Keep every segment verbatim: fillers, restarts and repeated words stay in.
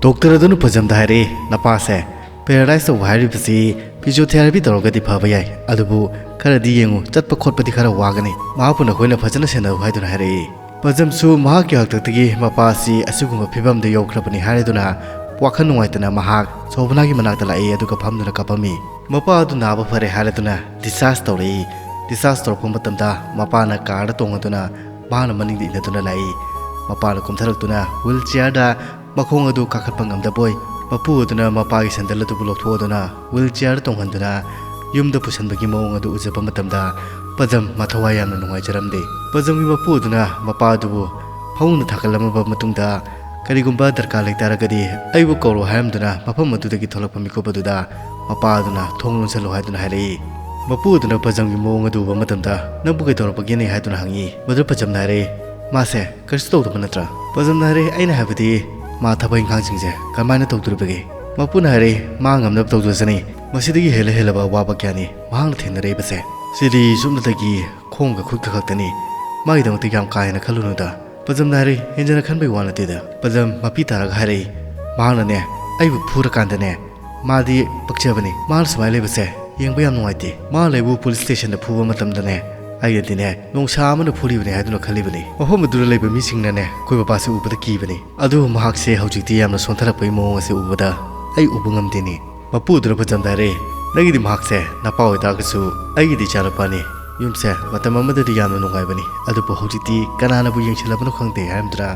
Doctor ꯑꯗꯨꯅ ꯄꯖꯝꯗ ꯍꯥꯏꯔꯛꯏ, "ꯅꯄꯥꯁꯦ paralyse ꯇꯧꯕ ꯍꯥꯏꯔꯤꯕꯁꯤ ꯐꯤꯖꯤꯑꯣꯊꯦꯔꯥꯄꯤ ꯇꯧꯔꯒꯗꯤ ꯐꯕ ꯌꯥꯏ, ꯑꯗꯨꯕꯨ ꯈꯔꯗꯤ ꯌꯦꯡꯉꯨ, ꯆꯠꯄ ꯈꯣꯠꯄꯗꯤ ꯈꯔ ꯋꯥꯒꯅꯤ, ꯃꯍꯥꯛꯄꯨ ꯅꯈꯣꯏꯅ ꯐꯖꯅ ꯁꯦꯟꯅꯧ" ꯍꯥꯏꯗꯨꯅ ꯍꯥꯏꯔꯛꯏ꯫ ꯄꯖꯝꯁꯨ ꯃꯍꯥꯛꯀꯤ ꯍꯥꯛꯇꯛꯇꯒꯤ ꯃꯄꯥ ꯑꯁꯤ ꯑꯁꯤꯒꯨꯝꯕ ꯐꯤꯕꯝꯗ ꯌꯧꯈ꯭ꯔꯕꯅꯤ ꯍꯥꯏꯔꯗꯨꯅ ꯋꯥꯈꯜ ꯅꯨꯡꯉꯥꯏꯇꯅ ꯃꯍꯥꯛ ꯁꯣꯚꯅꯥꯒꯤ ꯃꯅꯥꯛꯇ ꯂꯥꯛꯏ, ꯑꯗꯨꯒ ꯐꯝꯗꯨꯅ ꯀꯞꯄꯝꯃꯤ꯫ ꯃꯄꯥ ꯑꯗꯨ ꯅꯥꯕ ꯐꯔꯦ ꯍꯥꯏꯔꯗꯨꯅ ꯗꯤꯁꯆꯥꯔꯖ ꯇꯧꯔꯛꯏ꯫ ꯗꯤꯁꯆꯥꯔꯖ ꯇꯧꯔꯛꯄ ꯃꯇꯝꯗ ꯃꯄꯥꯅ ꯀꯥꯔꯗ ꯇꯣꯡꯉꯗꯨꯅ ꯃꯍꯥꯛꯅ ꯃꯅꯤꯡꯗ ꯏꯟꯅꯗꯨꯅ ꯂꯥꯛꯏ꯫ ꯃꯄꯥꯅ ꯀꯨꯝꯊꯔꯛꯇꯨꯅ ꯋꯤꯜ ꯆꯤꯌꯔꯗ ꯃꯈꯣꯡ ꯑꯗꯨ ꯀꯥꯈꯠꯄ ꯉꯝꯗꯕꯣꯏ, ꯃꯄꯨ ꯑꯗꯨꯅ ꯃꯄꯥꯒꯤ ꯁꯦꯟꯗꯜ ꯑꯗꯨꯕꯨ ꯂꯧꯊꯣꯛꯑꯗꯨꯅ ꯋꯤꯜ ꯆꯤꯌꯔꯗ ꯇꯣꯡꯍꯟꯗꯨꯅ ꯌꯨꯝꯗ ꯄꯨꯁꯟꯕꯒꯤ ꯃꯑꯣꯡ ꯑꯗꯨ ꯎꯖꯕ ꯃꯇꯝꯗ ꯄꯖꯝ ꯃꯊꯋꯥꯏ ꯌꯥꯝꯅ ꯅꯨꯡꯉꯥꯏꯖꯔꯝꯗꯦ꯫ ꯄꯖꯝꯒꯤ ꯃꯄꯨ ꯑꯗꯨꯅ ꯃꯄꯥ ꯑꯗꯨꯕꯨ ꯐꯃꯨꯡꯗ ꯊꯥꯒꯠꯂꯝꯃꯕ ꯃꯇꯨꯡꯗ, "ꯀꯔꯤꯒꯨꯝꯕ ꯗꯔꯀꯥꯔ ꯂꯩꯇꯥꯔꯒꯗꯤ ꯑꯩꯕꯨ ꯀꯧꯔꯣ" ꯍꯥꯏꯔꯝꯗꯨꯅ ꯃꯐꯝ ꯑꯗꯨꯗꯒꯤ ꯊꯣꯛꯂꯛꯄ ꯃꯤꯀꯨꯞ ꯑꯗꯨꯗ ꯃꯄꯥ ꯑꯗꯨꯅ "ꯊꯣꯡ ꯂꯣꯟꯁꯤꯜꯂꯨ" ꯍꯥꯏꯗꯨꯅ ꯍꯥꯏꯔꯛꯏ꯫ ꯃꯄꯨ ꯑꯗꯨꯅ ꯄꯖꯝꯒꯤ ꯃꯑꯣꯡ ꯑꯗꯨ ꯎꯕ ꯃꯇꯝꯗ, "ꯅꯪꯕꯨ ꯀꯩꯗꯧꯔꯛꯄꯒꯦꯅꯦ?" ꯍꯥꯏꯗꯨꯅ ꯍꯪꯉꯤ꯫ ꯃꯗꯨ ꯄꯖꯝꯅ ꯍꯥꯏꯔꯛꯏ, "ꯃꯥꯁꯦ ꯀꯔꯤꯁꯨ ꯇꯧꯗꯕ ꯅꯠꯇ꯭ꯔꯥ?" ꯄꯖꯝꯅ ꯍꯥꯏꯔꯛꯏ, "ꯑꯩꯅ ꯍꯥꯏꯕꯗꯤ ꯃꯥ ꯊꯕꯛ ꯏꯪꯈꯥꯡꯁꯤꯡꯁꯦ ꯀꯃꯥꯏꯅ ꯇꯧꯗꯣꯔꯤꯕꯒꯦ?" ꯃꯄꯨꯅ ꯍꯥꯏꯔꯛꯏ, "ꯃꯥ ꯉꯝꯅꯕ ꯇꯧꯖꯁꯅꯤ꯫ ꯃꯁꯤꯗꯒꯤ ꯍꯦꯜꯂ ꯍꯦꯜꯂꯕ ꯑꯋꯥꯕ ꯀꯌꯥꯅꯤ ꯃꯍꯥꯛꯅ ꯊꯦꯡꯅꯔꯛꯏꯕꯁꯦ꯫ ꯁꯤꯗꯤ ꯆꯨꯝꯅꯇꯒꯤ ꯈꯣꯡꯒ ꯈꯨꯠꯀ ꯈꯛꯇꯅꯤ꯫ ꯃꯥꯒꯤꯗꯃꯛꯇ ꯌꯥꯝ ꯀꯥ ꯍꯦꯟꯅ ꯈꯜꯂꯨꯅꯨꯗ꯫" ꯄꯖꯝꯅ ꯍꯥꯏꯔꯛꯏ, "ꯍꯦꯟꯖꯅ ꯈꯟꯕꯒꯤ ꯋꯥ ꯅꯠꯇꯦꯗ꯫" ꯄꯖꯝ ꯃꯄꯤ ꯇꯥꯔꯒ ꯍꯥꯏꯔꯛꯏ, "ꯃꯍꯥꯛꯅꯅꯦ ꯑꯩꯕꯨ ꯐꯨꯔꯀꯥꯟꯗꯅꯦ, ꯃꯥꯗꯤ ꯄꯛꯆꯕꯅꯤ꯫ ꯃꯥꯅ ꯁꯨꯃꯥꯏꯅ ꯂꯩꯕꯁꯦ ꯌꯦꯡꯕ ꯌꯥꯝ ꯅꯨꯡꯉꯥꯏꯇꯦ꯫ ꯃꯥꯅ ꯑꯩꯕꯨ ꯄꯨꯂꯤꯁ ꯁ꯭ꯇꯦꯁꯟꯗ ꯐꯨꯕ ꯃꯇꯝꯗꯅꯦ, ꯑꯩꯅꯗꯤꯅꯦ ꯅꯣꯡꯁꯥ ꯑꯃꯅ ꯐꯨꯔꯤꯕꯅꯤ ꯍꯥꯏꯗꯨꯅ ꯈꯜꯂꯤꯕꯅꯤ꯫ ꯃꯐꯝ ꯑꯗꯨꯗ ꯂꯩꯕ ꯃꯤꯁꯤꯡꯅꯅꯦ ꯑꯩꯈꯣꯏ ꯕꯕꯥꯁꯦ ꯎꯕꯗ ꯀꯤꯕꯅꯤ꯫ ꯑꯗꯨꯕꯨ ꯃꯍꯥꯛꯁꯦ ꯍꯧꯖꯤꯛꯇꯤ ꯌꯥꯝꯅ ꯁꯣꯟꯊꯔꯛꯄꯒꯤ ꯃꯑꯣꯡ ꯑꯁꯤ ꯎꯕꯗ ꯑꯩ ꯎꯕ ꯉꯝꯗꯦꯅꯦ꯫" ꯃꯄꯨ ꯑꯗꯨꯅ ꯄꯖꯝꯗ ꯍꯥꯏꯔꯛꯏ, "ꯅꯪꯒꯤꯗꯤ ꯃꯍꯥꯛꯁꯦ ꯅꯄꯥ ꯑꯣꯏꯇꯥꯔꯒꯁꯨ ꯑꯩꯒꯤꯗꯤ ꯏꯆꯥꯅꯨꯄꯥꯅꯤ꯫ ꯌꯨꯝꯁꯦ ꯃꯇꯝ ꯑꯃꯗꯗꯤ ꯌꯥꯝꯅ ꯅꯨꯡꯉꯥꯏꯕꯅꯤ, ꯑꯗꯨꯕꯨ ꯍꯧꯖꯤꯛꯇꯤ ꯀꯅꯥꯅꯕꯨ ꯌꯦꯡꯁꯤꯜꯂꯕꯅꯣ ꯈꯪꯗꯦ" ꯍꯥꯏꯔꯝꯗꯨꯅ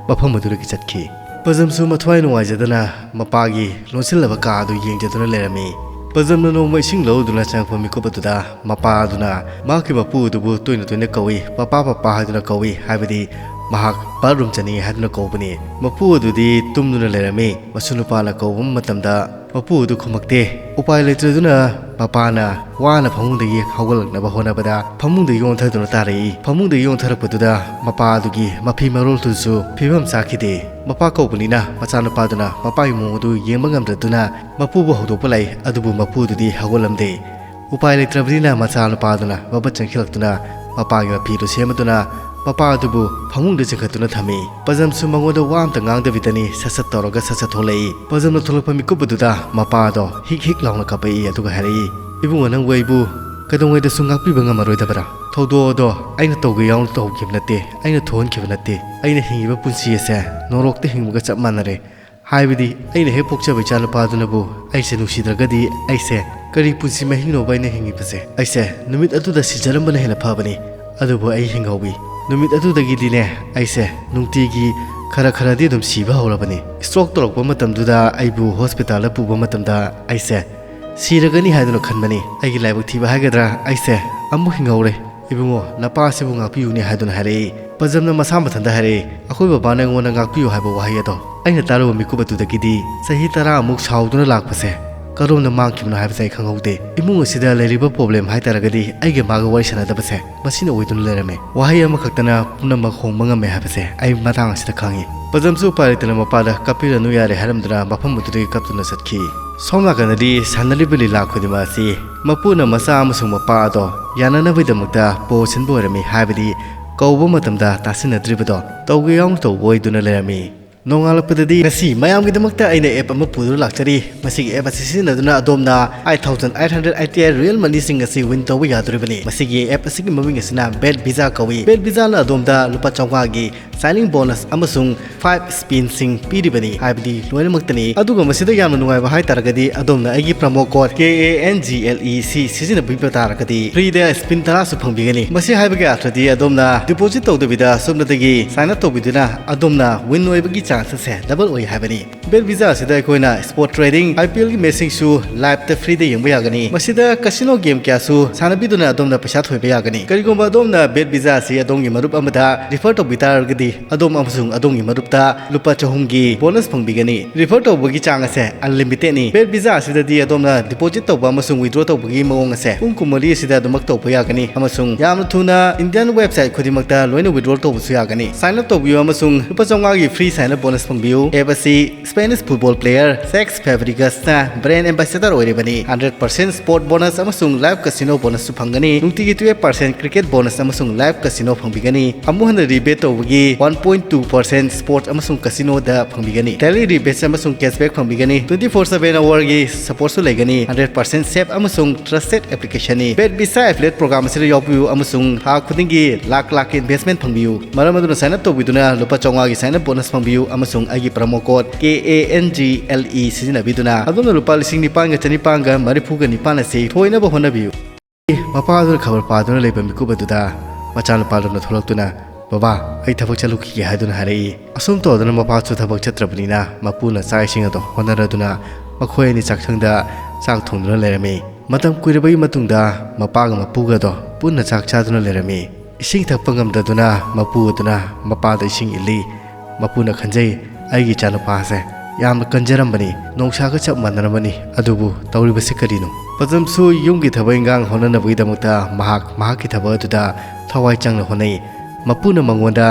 ꯃꯐꯝ ꯑꯗꯨꯗꯒꯤ ꯆꯠꯈꯤ꯫ ꯄꯖꯝꯁꯨ ꯃꯊ꯭ꯋꯥꯏ ꯅꯨꯡꯉꯥꯏꯖꯗꯅ ꯃꯄꯥꯒꯤ ꯂꯣꯟꯁꯤꯜꯂꯕ ꯀꯥ ꯑꯗꯨ ꯌꯦꯡꯖꯗꯨꯅ ꯂꯩꯔꯝꯃꯤ꯫ ꯄꯖꯝꯅ ꯅꯣꯡꯃ ꯏꯁꯤꯡ ꯂꯧꯗꯨꯅ ꯆꯪꯉꯛꯄ ꯃꯤꯀꯨꯞ ꯑꯗꯨꯗ ꯃꯄꯥ ꯑꯗꯨꯅ ꯃꯍꯥꯛꯀꯤ ꯃꯄꯨ ꯑꯗꯨꯕꯨ ꯇꯣꯏꯅ ꯇꯣꯏꯅ ꯀꯧꯏ, "ꯄꯄꯥ, ꯄꯄꯥ" ꯍꯥꯏꯗꯨꯅ ꯀꯧꯏ, ꯍꯥꯏꯕꯗꯤ ꯃꯍꯥꯛ ꯕꯥꯠꯔꯨꯝ ꯆꯠꯅꯤꯡꯏ ꯍꯥꯏꯗꯨꯅ ꯀꯧꯕꯅꯤ꯫ ꯃꯄꯨ ꯑꯗꯨꯗꯤ ꯇꯨꯝꯗꯨꯅ ꯂꯩꯔꯝꯃꯤ꯫ ꯃꯁꯨ ꯅꯨꯄꯥꯅ ꯀꯧꯕ ꯃꯇꯝꯗ ꯃꯄꯨ ꯑꯗꯨ ꯈꯨꯝꯃꯛꯇꯦ꯫ ꯎꯄꯥꯏ ꯂꯩꯇ꯭ꯔꯗꯨꯅ ꯃꯄꯥꯅ ꯋꯥꯅ ꯐꯃꯨꯡꯗꯒꯤ ꯍꯧꯒꯠꯂꯛꯅꯕ ꯍꯣꯠꯅꯕꯗ ꯐꯃꯨꯡꯗꯒꯤ ꯑꯣꯟꯊꯗꯨꯅ ꯇꯥꯔꯛꯏ꯫ ꯐꯃꯨꯡꯗꯒꯤ ꯑꯣꯟꯊꯔꯛꯄꯗꯨꯗ ꯃꯄꯥ ꯑꯗꯨꯒꯤ ꯃꯐꯤ ꯃꯔꯣꯜꯗꯨꯁꯨ ꯐꯤꯕꯝ ꯆꯥꯈꯤꯗꯦ꯫ ꯃꯄꯥ ꯀꯧꯕꯅꯤꯅ ꯃꯆꯥꯅꯨꯄꯥꯗꯨꯅ ꯃꯄꯥꯒꯤ ꯃꯑꯣꯡ ꯑꯗꯨ ꯌꯦꯡꯕ ꯉꯝꯗꯗꯨꯅ ꯃꯄꯨꯕꯨ ꯍꯧꯗꯣꯛꯄ ꯂꯥꯛꯏ, ꯑꯗꯨꯕꯨ ꯃꯄꯨ ꯑꯗꯨꯗꯤ ꯍꯧꯒꯠꯂꯝꯗꯦ꯫ ꯎꯄꯥꯏ ꯂꯩꯇ꯭ꯔꯕꯅꯤꯅ ꯃꯆꯥꯅꯨꯄꯥꯗꯨꯅ ꯃꯕꯠ ꯆꯪꯁꯤꯜꯂꯛꯇꯨꯅ ꯃꯄꯥꯒꯤ ꯃꯐꯤꯗꯨ ꯁꯦꯝꯃꯗꯨꯅ ꯃꯄꯥ ꯑꯗꯨꯕꯨ ꯐꯃꯨꯡꯗ ꯆꯤꯡꯈꯠꯇꯨꯅ ꯊꯝꯃꯤ꯫ ꯄꯖꯝꯁꯨ ꯃꯉꯣꯟꯗ ꯋꯥ ꯑꯝꯇ ꯉꯥꯡꯗꯕꯤꯗꯅꯤ ꯁꯠ ꯁꯠ ꯇꯧꯔꯒ ꯁꯠ ꯁꯠ ꯊꯣꯛꯂꯛꯏ꯫ ꯄꯖꯝꯅ ꯊꯣꯛꯂꯛꯄ ꯃꯤꯀꯨꯞ ꯑꯗꯨꯗ ꯃꯄꯥ ꯑꯗꯣ ꯍꯤꯛ ꯍꯤꯛ ꯂꯥꯎꯅ ꯀꯞꯄꯛꯏ, ꯑꯗꯨꯒ ꯍꯥꯏꯔꯛꯏ, "ꯏꯕꯨꯡꯉꯣ, ꯅꯪꯕꯨ ꯑꯩꯕꯨ ꯀꯩꯗꯧꯉꯩꯗꯁꯨ ꯉꯥꯛꯄꯤꯕ ꯉꯝꯃꯔꯣꯏꯗꯕ꯭ꯔꯥ? ꯊꯧꯗꯣꯛ ꯑꯗꯣ ꯑꯩꯅ ꯇꯧꯒꯦ ꯌꯥꯎꯅ ꯇꯧꯈꯤꯕ ꯅꯠꯇꯦ, ꯑꯩꯅ ꯊꯣꯛꯍꯟꯈꯤꯕ ꯅꯠꯇꯦ꯫ ꯑꯩꯅ ꯍꯤꯡꯉꯤꯕ ꯄꯨꯟꯁꯤ ꯑꯁꯦ ꯅꯣꯔꯣꯛꯇ ꯍꯤꯡꯕꯒ ꯆꯞ ꯃꯥꯟꯅꯔꯦ꯫ ꯍꯥꯏꯕꯗꯤ ꯑꯩꯅ ꯍꯦꯛ ꯄꯣꯛꯆꯕ ꯏꯆꯥꯅꯨꯄꯥꯗꯨꯅꯕꯨ ꯑꯩꯁꯦ ꯅꯨꯡꯁꯤꯗ꯭ꯔꯒꯗꯤ ꯑꯩꯁꯦ ꯀꯔꯤ ꯄꯨꯟꯁꯤ ꯃꯍꯤꯡꯅꯣꯕ ꯑꯩꯅ ꯍꯤꯡꯉꯤꯕꯁꯦ? ꯑꯩꯁꯦ ꯅꯨꯃꯤꯠ ꯑꯗꯨꯗ ꯁꯤꯖꯔꯝꯕꯅ ꯍꯦꯟꯅ ꯐꯕꯅꯤ꯫ ꯑꯗꯨꯕꯨ ꯑꯩ ꯍꯤꯡꯍꯧꯏ꯫ ꯅꯨꯃꯤꯠ ꯑꯗꯨꯗꯒꯤꯗꯤꯅꯦ ꯑꯩꯁꯦ ꯅꯨꯡꯇꯤꯒꯤ ꯈꯔ ꯈꯔꯗꯤ ꯑꯗꯨꯝ ꯁꯤꯕ ꯍꯧꯔꯕꯅꯤ꯫ ꯁ꯭ꯇ꯭ꯔꯣꯛ ꯇꯧꯔꯛꯄ ꯃꯇꯝꯗꯨꯗ ꯑꯩꯕꯨ ꯍꯣꯁꯄꯤꯇꯥꯜꯗ ꯄꯨꯕ ꯃꯇꯝꯗ ꯑꯩꯁꯦ ꯁꯤꯔꯒꯅꯤ ꯍꯥꯏꯗꯨꯅ ꯈꯟꯕꯅꯤ꯫ ꯑꯩꯒꯤ ꯂꯥꯏꯕꯛ ꯊꯤꯕ ꯍꯥꯏꯒꯗ꯭ꯔꯥ, ꯑꯩꯁꯦ ꯑꯃꯨꯛ ꯍꯤꯡꯍꯧꯔꯦ꯫ ꯏꯕꯨꯡꯉꯣ, ꯅꯄꯥꯁꯤꯕꯨ ꯉꯥꯛꯄꯤꯌꯨꯅꯦ" ꯍꯥꯏꯗꯨꯅ ꯍꯥꯏꯔꯛꯏ꯫ ꯄꯖꯝꯅ ꯃꯁꯥ ꯃꯊꯟꯇ ꯍꯥꯏꯔꯛꯏ, "ꯑꯩꯈꯣꯏ ꯕꯕꯥꯅ ꯑꯩꯉꯣꯟꯗ ꯉꯥꯛꯄꯤꯌꯨ ꯍꯥꯏꯕ ꯋꯥꯍꯩ ꯑꯗꯣ ꯑꯩꯅ ꯇꯥꯔꯨꯕ ꯃꯤꯀꯨꯞ ꯑꯗꯨꯗꯒꯤꯗꯤ ꯆꯍꯤ ꯇꯔꯥꯃꯨꯛ ꯁꯥꯎꯗꯨꯅ ꯂꯥꯛꯄꯁꯦ ꯀꯔꯣꯝꯗ ꯃꯥꯡꯈꯤꯕꯅꯣ ꯍꯥꯏꯕꯁꯦ ꯑꯩ ꯈꯪꯍꯧꯗꯦ꯫ ꯏꯃꯨꯡ ꯑꯁꯤꯗ ꯂꯩꯔꯤꯕ ꯄ꯭ꯔꯣꯕ꯭ꯂꯦꯝ ꯍꯥꯏꯇꯥꯔꯒꯗꯤ ꯑꯩꯒ ꯃꯥꯒ ꯋꯥꯔꯤ ꯁꯥꯟꯅꯗꯕꯁꯦ ꯃꯁꯤꯅ ꯑꯣꯏꯗꯨꯅ ꯂꯩꯔꯝꯃꯦ꯫ ꯋꯥꯍꯩ ꯑꯃꯈꯛꯇꯅ ꯄꯨꯝꯅꯃꯛ ꯍꯣꯡꯕ ꯉꯝꯃꯦ ꯍꯥꯏꯕꯁꯦ ꯑꯩ ꯃꯇꯥꯡ ꯑꯁꯤꯗ ꯈꯪꯉꯤ"꯫ ꯄꯖꯝꯁꯨ ꯎꯄꯥꯏ ꯂꯩꯇꯅ ꯃꯄꯥꯗ "ꯀꯥꯞꯄꯤꯔꯅꯨ ꯌꯥꯔꯦ" ꯍꯥꯏꯔꯝꯗꯨꯅ ꯃꯐꯝ ꯑꯗꯨꯗꯒꯤ ꯀꯞꯇꯨꯅ ꯆꯠꯈꯤ꯫ ꯁꯣꯝ ꯅꯥꯀꯟꯗꯗꯤ ꯁꯥꯟꯅꯔꯤꯕ ꯂꯤꯂꯥ ꯈꯨꯗꯤꯡꯃꯛ ꯑꯁꯤ ꯃꯄꯨꯅ ꯃꯆꯥ ꯑꯃꯁꯨꯡ ꯃꯄꯥ ꯑꯗꯣ ꯌꯥꯅꯅꯕꯒꯤꯗꯃꯛꯇ ꯄꯣ ꯁꯤꯟꯕ ꯑꯣꯏꯔꯝꯃꯤ, ꯍꯥꯏꯕꯗꯤ ꯀꯧꯕ ꯃꯇꯝꯗ ꯇꯥꯁꯤꯟꯅꯗ꯭ꯔꯤꯕꯗꯣ ꯇꯧꯒꯦ ꯌꯥꯎꯅ ꯇꯧꯕ ꯑꯣꯏꯗꯨꯅ ꯂꯩꯔꯝꯃꯤ꯫ ꯅꯣꯡꯉꯥꯜꯂꯛꯄꯗꯗꯤ ꯉꯁꯤ ꯃꯌꯥꯝꯒꯤꯗꯃꯛꯇ ꯑꯩꯅ ꯑꯦꯞ ꯑꯃ ꯄꯨꯗꯨꯅ ꯂꯥꯛꯆꯔꯤ꯫ ꯃꯁꯤꯒꯤ ꯑꯦꯞ ꯑꯁꯤ ꯁꯤꯖꯤꯟꯅꯗꯨꯅ ꯑꯗꯣꯝꯅ ꯑꯩꯠ ꯊꯥꯎꯖꯟ ꯑꯩꯠ ꯍꯟꯗ꯭ꯔꯦꯠ ꯑꯥꯏ ꯇꯤ ꯑꯥꯏ ꯔꯤꯌꯦꯜ ꯃꯅꯤꯁꯤꯡ ꯑꯁꯤ ꯋꯤꯟ ꯇꯧꯕ ꯌꯥꯗꯣꯔꯤꯕꯅꯤ꯫ ꯃꯁꯤꯒꯤ ꯑꯦꯞ ꯑꯁꯤꯒꯤ ꯃꯃꯤꯡ ꯑꯁꯤꯅ ꯕꯦꯠ ꯚꯤꯖꯥ ꯀꯧꯏ꯫ ꯕꯦꯠ ꯚꯤꯖꯥꯅ ꯑꯗꯣꯝꯗ ꯂꯨꯄꯥ ꯆꯥꯝꯃꯉꯥꯒꯤ ꯁꯥꯏꯅꯤꯡ ꯕꯣꯅꯁ ꯑꯃꯁꯨꯡ ꯐꯥꯏꯚ ꯁ꯭ꯄꯤꯟꯁꯤꯡ ꯄꯤꯔꯤꯕꯅꯤ, ꯍꯥꯏꯕꯗꯤ ꯂꯣꯏꯅꯃꯛꯇꯅꯤ꯫ ꯑꯗꯨꯒ ꯃꯁꯤꯗ ꯌꯥꯝꯅ ꯅꯨꯡꯉꯥꯏꯕ ꯍꯥꯏꯇꯥꯔꯒꯗꯤ ꯑꯗꯣꯝꯅ ꯑꯩꯒꯤ promo code K A N G L E ꯁꯤ ꯁꯤꯖꯤꯟꯅꯕꯤꯕ ꯇꯥꯔꯒꯗꯤ ꯐ꯭ꯔꯤꯗ ꯁ꯭ꯄꯤꯟ ꯇꯔꯥꯁꯨ ꯐꯪꯕꯤꯒꯅꯤ꯫ ꯃꯁꯤ ꯍꯥꯏꯕꯒꯤ ꯑꯥꯔꯊꯗꯤ ꯑꯗꯣꯝꯅ ꯗꯤꯄꯣꯖꯤꯠ ꯇꯧꯗꯕꯤꯗ ꯁꯨꯞꯅꯇꯒꯤ ꯁꯥꯏꯟ ꯑꯞ ꯇꯧꯕꯤꯗꯨꯅ ꯑꯗꯣꯝꯅ ꯋꯤꯟ ꯑꯣꯏꯕꯒꯤ ꯆꯥꯟꯁ ꯑꯁꯦ ꯗꯕꯜ ꯑꯣꯏ ꯍꯥꯏꯕꯅꯤ꯫ ꯕꯦꯠ ꯚꯤꯖꯥ ꯑꯁꯤꯗ ꯑꯩꯈꯣꯏꯅ ꯁ꯭ꯄꯣꯔꯠ ꯇ꯭ꯔꯦꯗꯤꯡ, ꯑꯥꯏ ꯄꯤ ꯑꯦꯜꯒꯤ ꯃꯦꯠꯁꯤꯡꯁꯨ ꯂꯥꯏꯚꯇ ꯐ꯭ꯔꯤꯗ ꯌꯦꯡꯕ ꯌꯥꯒꯅꯤ꯫ ꯃꯁꯤꯗ ꯀꯁꯤꯅꯣ ꯒꯦꯝ ꯀꯌꯥꯁꯨ ꯁꯥꯟꯅꯕꯤꯗꯨꯅ ꯑꯗꯣꯝꯅ ꯄꯩꯁꯥ ꯊꯣꯏꯕ ꯌꯥꯒꯅꯤ꯫ ꯀꯔꯤꯒꯨꯝꯕ ꯑꯗꯣꯝꯅ ꯕꯦꯠ ꯚꯤꯖꯥ ꯑꯁꯤ ꯑꯗꯣꯝꯒꯤ ꯃꯔꯨꯞ ꯑꯃꯗ ꯔꯤꯐꯔ ꯇꯧꯕꯤ ꯇꯥꯔꯒꯗꯤ ꯑꯗꯣꯝ ꯑꯃꯁꯨꯡ ꯑꯗꯣꯝꯒꯤ ꯃꯔꯨꯞꯇ ꯂꯨꯄꯥ ꯆꯍꯨꯝꯒꯤ ꯕꯣꯅꯁ ꯐꯪꯕꯤꯒꯅꯤ꯫ ꯔꯤꯐꯔ ꯇꯧꯕꯒꯤ ꯆꯥꯡ ꯑꯁꯦ ꯑꯟꯂꯤꯃꯤꯇꯦꯠꯅꯤ꯫ ꯕꯦꯠ ꯚꯤꯖꯥ ꯑꯁꯤꯗꯗꯤ ꯑꯗꯣꯝꯅ ꯗꯤꯄꯣꯖꯤꯠ ꯇꯧꯕ ꯑꯃꯁꯨꯡ ꯋꯤꯗ꯭ꯔꯣ ꯇꯧꯕꯒꯤ ꯃꯑꯣꯡ ꯑꯁꯦ ꯄꯨꯡ ꯀꯨꯟꯃꯔꯤ ꯑꯁꯤꯗ ꯑꯗꯨꯃꯛ ꯇꯧꯕ ꯌꯥꯒꯅꯤ ꯑꯃꯁꯨꯡ ꯌꯥꯝꯅ ꯊꯨꯅ ꯏꯟꯗꯤꯌꯥꯟ ꯋꯦꯕꯁꯥꯏꯠ ꯈꯨꯗꯤꯡꯃꯛꯇ ꯂꯣꯏꯅ ꯋꯤꯗ꯭ꯔꯣ ꯇꯧꯕꯁꯨ ꯌꯥꯒꯅꯤ꯫ ꯁꯥꯏꯟ ꯑꯞ ꯇꯧꯕꯤꯌꯨ ꯑꯃꯁꯨꯡ ꯂꯨꯄꯥ ꯆꯥꯝꯃꯉꯥꯒꯤ ꯐ꯭ꯔꯤ ꯁꯥꯏꯟ ꯑꯞ ꯕꯣꯅꯁ ꯐꯪꯕꯤꯌꯨ꯫ ꯑꯦꯞ ꯑꯁꯤ ꯁ꯭ꯄꯦꯅꯤꯁ ꯐꯨꯠꯕꯣꯜ ꯄ꯭ꯂꯦꯌꯔ ꯁꯦꯛꯁ ꯐꯦꯕ꯭ꯔꯤꯒꯁꯅ ꯕ꯭ꯔꯦꯟ ꯑꯦꯝꯕꯦꯁꯦꯗꯔ ꯑꯣꯏꯔꯤꯕꯅꯤ꯫ ꯍꯟꯗ꯭ꯔꯦꯠ ꯄꯥꯔꯁꯦꯟ ꯁ꯭ꯄꯣꯔꯠ ꯕꯣꯅꯁ ꯑꯃꯁꯨꯡ ꯂꯥꯏꯐ ꯀꯁꯤꯅꯣ ꯕꯣꯅꯁꯁꯨ ꯐꯪꯒꯅꯤ꯫ ꯅꯨꯡꯇꯤꯒꯤ ꯇꯨꯌꯦꯜꯞ ꯄꯥꯔꯁꯦꯟ ꯀ꯭ꯔꯤꯀꯦꯠ ꯕꯣꯅꯁ ꯑꯃꯁꯨꯡ ꯂꯥꯏꯐ ꯀꯁꯤꯅꯣ ꯐꯪꯕꯤꯒꯅꯤ꯫ ꯑꯃꯨꯛ ꯍꯟꯅ ꯔꯤꯕꯦꯠ ꯇꯧꯕꯒꯤ one point two percent sport ꯑꯃꯁꯨꯡ ꯀꯁꯤꯅꯣꯗ ꯐꯪꯕꯤꯒꯅꯤ꯫ ꯗꯦꯂꯤ ꯔꯤꯕꯦꯠꯁ ꯑꯃꯁꯨꯡ ꯀꯦꯁꯕꯦꯛ ꯐꯪꯕꯤꯒꯅꯤ꯫ ꯇ꯭ꯋꯦꯟꯇꯤ ꯐꯣꯔ ꯁꯚꯦꯟ ꯑꯋꯥꯔꯒꯤ ꯁꯄꯣꯔꯠꯁꯨ ꯂꯩꯒꯅꯤ꯫ ꯍꯟꯗ꯭ꯔꯦꯠ ꯄꯥꯔꯁꯦꯟ ꯁꯦꯐ ꯑꯃꯁꯨꯡ ꯇ꯭ꯔꯁꯇꯦꯗ ꯑꯦꯄ꯭ꯂꯤꯀꯦꯁꯟꯅꯤ꯫ ꯕꯦꯠ ꯚꯤꯁꯥ ꯑꯦꯐꯤꯂꯦꯠ ꯄ꯭ꯔꯣꯒ꯭ꯔꯥꯝ ꯑꯁꯤꯗ ꯌꯥꯎꯕꯤꯌꯨ ꯑꯃꯁꯨꯡ ꯊꯥ ꯈꯨꯗꯤꯡꯒꯤ ꯂꯥꯛ ꯂꯥꯛꯀꯤ ꯏꯟꯚꯦꯁꯃꯦꯟ ꯐꯪꯕꯤꯌꯨ꯫ ꯃꯔꯝ ꯑꯗꯨꯅ ꯁꯥꯏꯟ ꯑꯞ ꯇꯧꯕꯤꯗꯨꯅ ꯂꯨꯄꯥ ꯆꯥꯝꯃꯉꯥꯒꯤ ꯁꯥꯏꯟ ꯑꯞ ꯕꯣꯅꯁ ꯐꯪꯕꯤꯌꯨ ꯑꯃꯁꯨꯡ ꯑꯩꯒꯤ promo code K A N G L E ꯁꯤꯖꯤꯟꯅꯕꯤꯗꯨꯅ ꯑꯗꯣꯝꯅ ꯂꯨꯄꯥ ꯂꯤꯁꯤꯡ ꯅꯤꯄꯥꯟꯒ ꯆꯅꯤꯄꯥꯟꯒ ꯃꯔꯤꯐꯨꯒ ꯅꯤꯄꯥꯟ ꯑꯁꯤ ꯊꯣꯏꯅꯕ ꯍꯣꯠꯅꯕꯤꯌꯨ꯫ ꯃꯄꯥꯗꯨꯅ ꯈꯕꯔ ꯄꯥꯗꯨꯅ ꯂꯩꯕ ꯃꯤꯀꯨꯞ ꯑꯗꯨꯗ ꯃꯆꯥꯅꯨꯄꯥꯗꯨꯅ ꯊꯣꯛꯂꯛꯇꯨꯅ, "ꯕꯕꯥ, ꯑꯩ ꯊꯕꯛ ꯆꯠꯂꯨꯈꯤꯒꯦ" ꯍꯥꯏꯗꯨꯅ ꯍꯥꯏꯔꯛꯏ꯫ ꯑꯁꯨꯝ ꯇꯧꯗꯅ ꯃꯄꯥꯁꯨ ꯊꯕꯛ ꯆꯠꯇ꯭ꯔꯕꯅꯤꯅ ꯃꯄꯨꯅ ꯆꯥꯛ ꯏꯁꯤꯡ ꯑꯗꯨ ꯍꯣꯠꯅꯔꯗꯨꯅ ꯃꯈꯣꯏ ꯑꯅꯤ ꯆꯥꯛꯁꯪꯗ ꯆꯥꯛ ꯊꯣꯡꯗꯨꯅ ꯂꯩꯔꯝꯃꯤ꯫ ꯃꯇꯝ ꯀꯨꯏꯔꯕꯒꯤ ꯃꯇꯨꯡꯗ ꯃꯄꯥꯒ ꯃꯄꯨꯒꯗꯣ ꯄꯨꯟꯅ ꯆꯥꯛ ꯆꯥꯗꯨꯅ ꯂꯩꯔꯝꯃꯤ꯫ ꯏꯁꯤꯡ ꯊꯛꯄ ꯉꯝꯗꯗꯨꯅ ꯃꯄꯨ ꯑꯗꯨꯅ ꯃꯄꯥꯗ ꯏꯁꯤꯡ ꯏꯜꯂꯤ꯫ ꯃꯄꯨꯅ ꯈꯟꯖꯩ, "ꯑꯩꯒꯤ ꯏꯆꯥꯅꯨꯄꯥꯁꯦ ꯌꯥꯝꯅ ꯀꯟꯖꯔꯝꯕꯅꯤ, ꯅꯣꯡꯁꯥꯒ ꯆꯞ ꯃꯥꯟꯅꯔꯝꯕꯅꯤ, ꯑꯗꯨꯕꯨ ꯇꯧꯔꯤꯕꯁꯤ ꯀꯔꯤꯅꯣ?" ꯄꯖꯝꯁꯨ ꯌꯨꯝꯒꯤ ꯊꯕꯛ ꯏꯟꯈꯥꯡ ꯍꯣꯠꯅꯅꯕꯒꯤꯗꯃꯛꯇ ꯃꯍꯥꯛ ꯃꯍꯥꯛꯀꯤ ꯊꯕꯛ ꯑꯗꯨꯗ ꯊꯋꯥꯏ ꯆꯪꯅ ꯍꯣꯠꯅꯩ꯫ ꯃꯄꯨꯅ ꯃꯉꯣꯟꯗ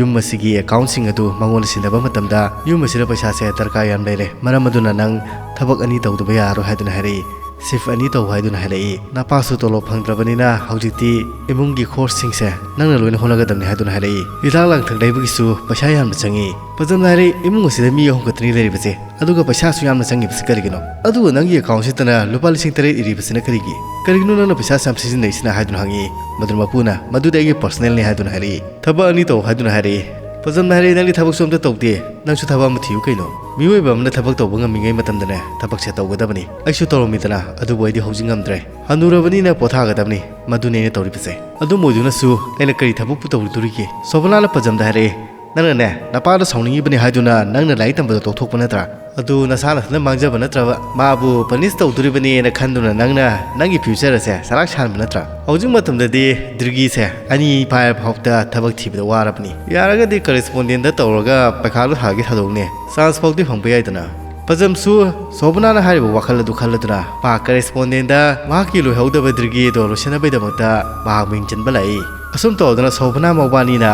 ꯌꯨꯝ ꯑꯁꯤꯒꯤ ꯑꯦꯀꯥꯎꯟꯁꯤꯡ ꯑꯗꯨ ꯃꯉꯣꯟꯗ ꯁꯤꯟꯅꯕ ꯃꯇꯝꯗ, "ꯌꯨꯝ ꯑꯁꯤꯗ ꯄꯩꯁꯥꯁꯦ ꯗꯔꯀꯥꯔ ꯌꯥꯝ ꯂꯩꯔꯦ, ꯃꯔꯝ ꯑꯗꯨꯅ ꯅꯪ ꯊꯕꯛ ꯑꯅꯤ ꯇꯧꯗꯕ ꯌꯥꯔꯔꯣꯏ" ꯍꯥꯏꯗꯨꯅ ꯍꯥꯏꯔꯛꯏ꯫ "ꯁꯤꯐ ꯑꯅꯤ ꯇꯧ" ꯍꯥꯏꯗꯨꯅ ꯍꯥꯏꯔꯛꯏ꯫ "ꯅꯄꯥꯁꯨ ꯇꯣꯂꯣꯞ ꯐꯪꯗ꯭ꯔꯕꯅꯤꯅ ꯍꯧꯖꯤꯛꯇꯤ ꯏꯃꯨꯡꯒꯤ ꯈꯣꯔꯁꯁꯤꯡꯁꯦ ꯅꯪꯅ ꯂꯣꯏꯅ ꯍꯣꯠꯅꯒꯗꯕꯅꯤ" ꯍꯥꯏꯗꯨꯅ ꯍꯥꯏꯔꯛꯏ꯫ "ꯍꯤꯗꯥꯛ ꯂꯥꯡꯊꯛ ꯂꯩꯕꯒꯤꯁꯨ ꯄꯩꯁꯥ ꯌꯥꯝꯅ ꯆꯪꯉꯤ꯫ ꯄꯖꯝꯅ ꯍꯥꯏꯔꯛꯏ, ꯏꯃꯨꯡ ꯑꯁꯤꯗ ꯃꯤ ꯑꯍꯨꯝ ꯈꯛꯇꯅꯤ ꯂꯩꯔꯤꯕꯁꯦ, ꯑꯗꯨꯒ ꯄꯩꯁꯥꯁꯨ ꯌꯥꯝꯅ ꯆꯪꯉꯤꯕꯁꯤ ꯀꯔꯤꯒꯤꯅꯣ? ꯑꯗꯨꯒ ꯅꯪꯒꯤ ꯑꯦꯀꯥꯎꯟꯁꯤꯗꯅ ꯂꯨꯄꯥ ꯂꯤꯁꯤꯡ ꯇꯔꯦꯠ ꯏꯔꯤꯕꯁꯤꯅ ꯀꯔꯤꯒꯤ? ꯀꯔꯤꯒꯤꯅꯣ ꯅꯪꯅ ꯄꯩꯁꯥꯁꯨ ꯌꯥꯝ ꯁꯤꯖꯤꯟꯅꯩꯁꯤꯅ?" ꯍꯥꯏꯗꯨꯅ ꯍꯪꯉꯤ꯫ ꯃꯗꯨꯅ ꯃꯄꯨꯅ, "ꯃꯗꯨꯗꯤ ꯑꯩꯒꯤ ꯄꯔꯁꯅꯦꯜꯅꯤ" ꯍꯥꯏꯗꯨꯅ ꯍꯥꯏꯔꯛꯏ꯫ "ꯊꯕꯛ ꯑꯅꯤ ꯇꯧ" ꯍꯥꯏꯗꯨꯅ ꯍꯥꯏꯔꯛꯏ꯫ ꯄꯖꯝꯅ ꯍꯥꯏꯔꯛꯏ, "ꯅꯪꯗꯤ ꯊꯕꯛꯁꯨ ꯑꯝꯇ ꯇꯧꯗꯦ, ꯅꯪꯁꯨ ꯊꯕꯛ ꯑꯃ ꯊꯤꯌꯨ ꯀꯩꯅꯣ? ꯃꯤꯑꯣꯏꯕ ꯑꯃꯅ ꯊꯕꯛ ꯇꯧꯕ ꯉꯝꯃꯤꯉꯩ ꯃꯇꯝꯗꯅꯦ ꯊꯕꯛꯁꯦ ꯇꯧꯒꯗꯕꯅꯤ꯫ ꯑꯩꯁꯨ ꯇꯧꯔꯝꯃꯤꯗꯅ, ꯑꯗꯨꯕꯨ ꯑꯩꯗꯤ ꯍꯧꯖꯤꯛ ꯉꯝꯗ꯭ꯔꯦ꯫ ꯍꯅꯨꯔꯕꯅꯤꯅ ꯄꯣꯊꯥꯒꯗꯕꯅꯤ꯫ ꯃꯗꯨꯅꯤ ꯑꯩꯅ ꯇꯧꯔꯤꯕꯁꯦ꯫ ꯑꯗꯨꯝ ꯑꯣꯏꯗꯨꯅꯁꯨ ꯑꯩꯅ ꯀꯔꯤ ꯊꯕꯛꯄꯨ ꯇꯧꯔꯨꯗꯣꯔꯤꯒꯦ?" ꯁꯣꯕꯅꯥꯅ ꯄꯖꯝꯗ ꯍꯥꯏꯔꯛꯏ, "ꯅꯪꯅꯅꯦ ꯅꯄꯥꯗ ꯁꯥꯎꯅꯤꯡꯉꯤꯕꯅꯤ ꯍꯥꯏꯗꯨꯅ ꯅꯪꯅ ꯂꯥꯏꯔꯤꯛ ꯇꯝꯕꯗ ꯇꯣꯛꯊꯣꯛꯄ ꯅꯠꯇ꯭ꯔꯥ? ꯑꯗꯨ ꯅꯁꯥ ꯅꯊꯟꯗ ꯃꯥꯡꯖꯕ ꯅꯠꯇ꯭ꯔꯕ? ꯃꯥꯕꯨ ꯄꯅꯤꯁ ꯇꯧꯗꯣꯔꯤꯕꯅꯦꯅ ꯈꯟꯗꯨꯅ ꯅꯪꯅ ꯅꯪꯒꯤ ꯐ꯭ꯌꯨꯆꯔ ꯑꯁꯦ ꯆꯔꯥꯛ ꯁꯥꯍꯟꯕ ꯅꯠꯇ꯭ꯔꯥ? ꯍꯧꯖꯤꯛ ꯃꯇꯝꯗꯗꯤ ꯗ꯭ꯔꯤꯒꯤꯁꯦ ꯑꯅꯤ ꯄꯥꯏꯔ ꯐꯥꯎꯗ ꯊꯕꯛ ꯊꯤꯕꯗ ꯋꯥꯔꯕꯅꯤ꯫ ꯌꯥꯔꯒꯗꯤ ꯀꯔꯦꯁꯄꯣꯟꯗꯦꯟꯗ ꯇꯧꯔꯒ ꯄꯩꯈꯥꯗꯨ ꯊꯥꯒꯦ ꯊꯥꯗꯣꯛꯅꯦ꯫ ꯆꯥꯟꯁ ꯐꯥꯎꯗꯤ ꯐꯪꯕ ꯌꯥꯏꯗꯅ꯫" ꯄꯖꯝꯁꯨ ꯁꯣꯕꯅꯥꯅ ꯍꯥꯏꯔꯤꯕ ꯋꯥꯈꯜ ꯑꯗꯨ ꯈꯜꯂꯗꯨꯅ ꯃꯍꯥꯛ ꯀꯔꯦꯁꯄꯣꯟꯗꯦꯟꯗ ꯃꯍꯥꯛꯀꯤ ꯂꯣꯏꯍꯧꯗꯕ ꯗ꯭ꯔꯤꯒꯤ ꯑꯗꯨ ꯂꯣꯏꯁꯤꯟꯅꯕꯒꯤꯗꯃꯛꯇ ꯃꯍꯥꯛ ꯃꯤꯡ ꯆꯟꯕ ꯂꯥꯛꯏ꯫ ꯑꯁꯨꯝ ꯇꯧꯗꯅ ꯁꯣꯕꯅꯥ ꯃꯕꯥꯅꯤꯅ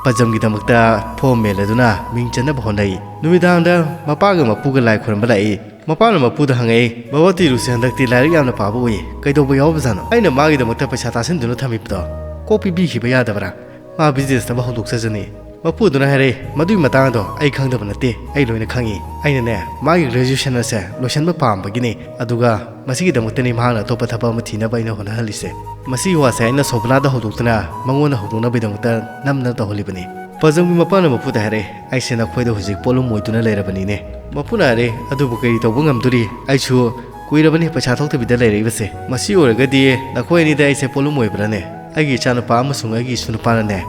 ꯄꯖꯝꯒꯤꯗꯃꯛꯇ ꯐꯣꯝ ꯃꯦꯜꯂꯗꯨꯅ ꯃꯤꯡ ꯆꯟꯅꯕ ꯍꯣꯠꯅꯩ꯫ ꯅꯨꯃꯤꯗꯥꯡꯗ ꯃꯄꯥꯒ ꯃꯄꯨꯒ ꯂꯥꯏ ꯈꯨꯔꯨꯝꯕ ꯂꯥꯛꯏ꯫ ꯃꯄꯥꯅ ꯃꯄꯨꯗ ꯍꯪꯉꯛꯏ, "ꯕꯕꯥ ꯇꯤꯔꯨꯁꯦ ꯍꯟꯗꯛꯇꯤ ꯂꯥꯏꯔꯤꯛ ꯌꯥꯝꯅ ꯄꯥꯕ ꯎꯏ, ꯀꯩꯗꯧꯕ ꯌꯥꯎꯕꯖꯥꯠꯅꯣ? ꯑꯩꯅ ꯃꯥꯒꯤꯗꯃꯛꯇ ꯄꯩꯁꯥ ꯇꯥꯁꯤꯟꯗꯨꯅ ꯊꯝꯃꯤꯕꯗꯣ ꯀꯣꯛ ꯄꯤꯕꯤꯈꯤꯕ ꯌꯥꯗꯕ꯭ꯔꯥ? ꯃꯥ ꯕꯤꯖꯤꯅꯦꯁ ꯑꯃ ꯍꯧꯗꯣꯛꯆꯖꯅꯤ꯫" ꯃꯄꯨꯗꯨꯅ ꯍꯥꯏꯔꯛꯏ, "ꯃꯗꯨꯒꯤ ꯃꯇꯥꯡꯗꯣ ꯑꯩ ꯈꯪꯗꯕ ꯅꯠꯇꯦ, ꯑꯩ ꯂꯣꯏꯅ ꯈꯪꯉꯤ꯫ ꯑꯩꯅꯅꯦ, ꯃꯥꯒꯤ ꯒ꯭ꯔꯦꯖꯨꯑꯦꯁꯟ ꯑꯁꯦ ꯂꯣꯏꯁꯤꯟꯕ ꯄꯥꯝꯕꯒꯤꯅꯤ, ꯑꯗꯨꯒ ꯃꯁꯤꯒꯤꯗꯃꯛꯇꯅꯤ ꯃꯍꯥꯛꯅ ꯑꯇꯣꯞꯄ ꯊꯕꯛ ꯑꯃ ꯊꯤꯅꯕ ꯑꯩꯅ ꯍꯣꯠꯅꯍꯜꯂꯤꯁꯦ꯫ ꯃꯁꯤꯒꯤ ꯋꯥꯁꯦ ꯑꯩꯅ ꯁꯣꯕꯅꯥꯗ ꯍꯧꯗꯣꯛꯇꯨꯅ ꯃꯉꯣꯟꯗ ꯍꯧꯗꯣꯛꯅꯕꯒꯤꯗꯃꯛꯇ ꯅꯝꯗꯅ ꯇꯧꯍꯜꯂꯤꯕꯅꯤ꯫" ꯄꯖꯝꯒꯤ ꯃꯄꯥꯅ ꯃꯄꯨꯗ ꯍꯥꯏꯔꯛꯏ, "ꯑꯩꯁꯦ ꯅꯈꯣꯏꯗ ꯍꯧꯖꯤꯛ ꯄꯣꯠꯂꯨꯝ ꯑꯣꯏꯗꯨꯅ ꯂꯩꯔꯕꯅꯤꯅꯦ꯫" ꯃꯄꯨꯅ ꯍꯥꯏꯔꯛꯏ, "ꯑꯗꯨꯕꯨ ꯀꯔꯤ ꯇꯧꯕ ꯉꯝꯗꯣꯔꯤ? ꯑꯩꯁꯨ ꯀꯨꯏꯔꯕꯅꯤ ꯄꯩꯁꯥ ꯊꯣꯛꯇꯕꯤꯗ ꯂꯩꯔꯛꯏꯕꯁꯦ꯫ ꯃꯁꯤ ꯑꯣꯏꯔꯒꯗꯤ ꯅꯈꯣꯏ ꯑꯅꯤꯗ ꯑꯩꯁꯦ ꯄꯣꯠꯂꯨꯝ ꯑꯣꯏꯕ꯭ꯔꯥꯅꯦ? ꯑꯩꯒꯤ ꯏꯆꯥꯅꯨꯄꯥ ꯑꯃꯁꯨꯡ ꯑꯩꯒꯤ ꯏꯁꯨ ꯅꯨꯄꯥꯅꯅꯦ,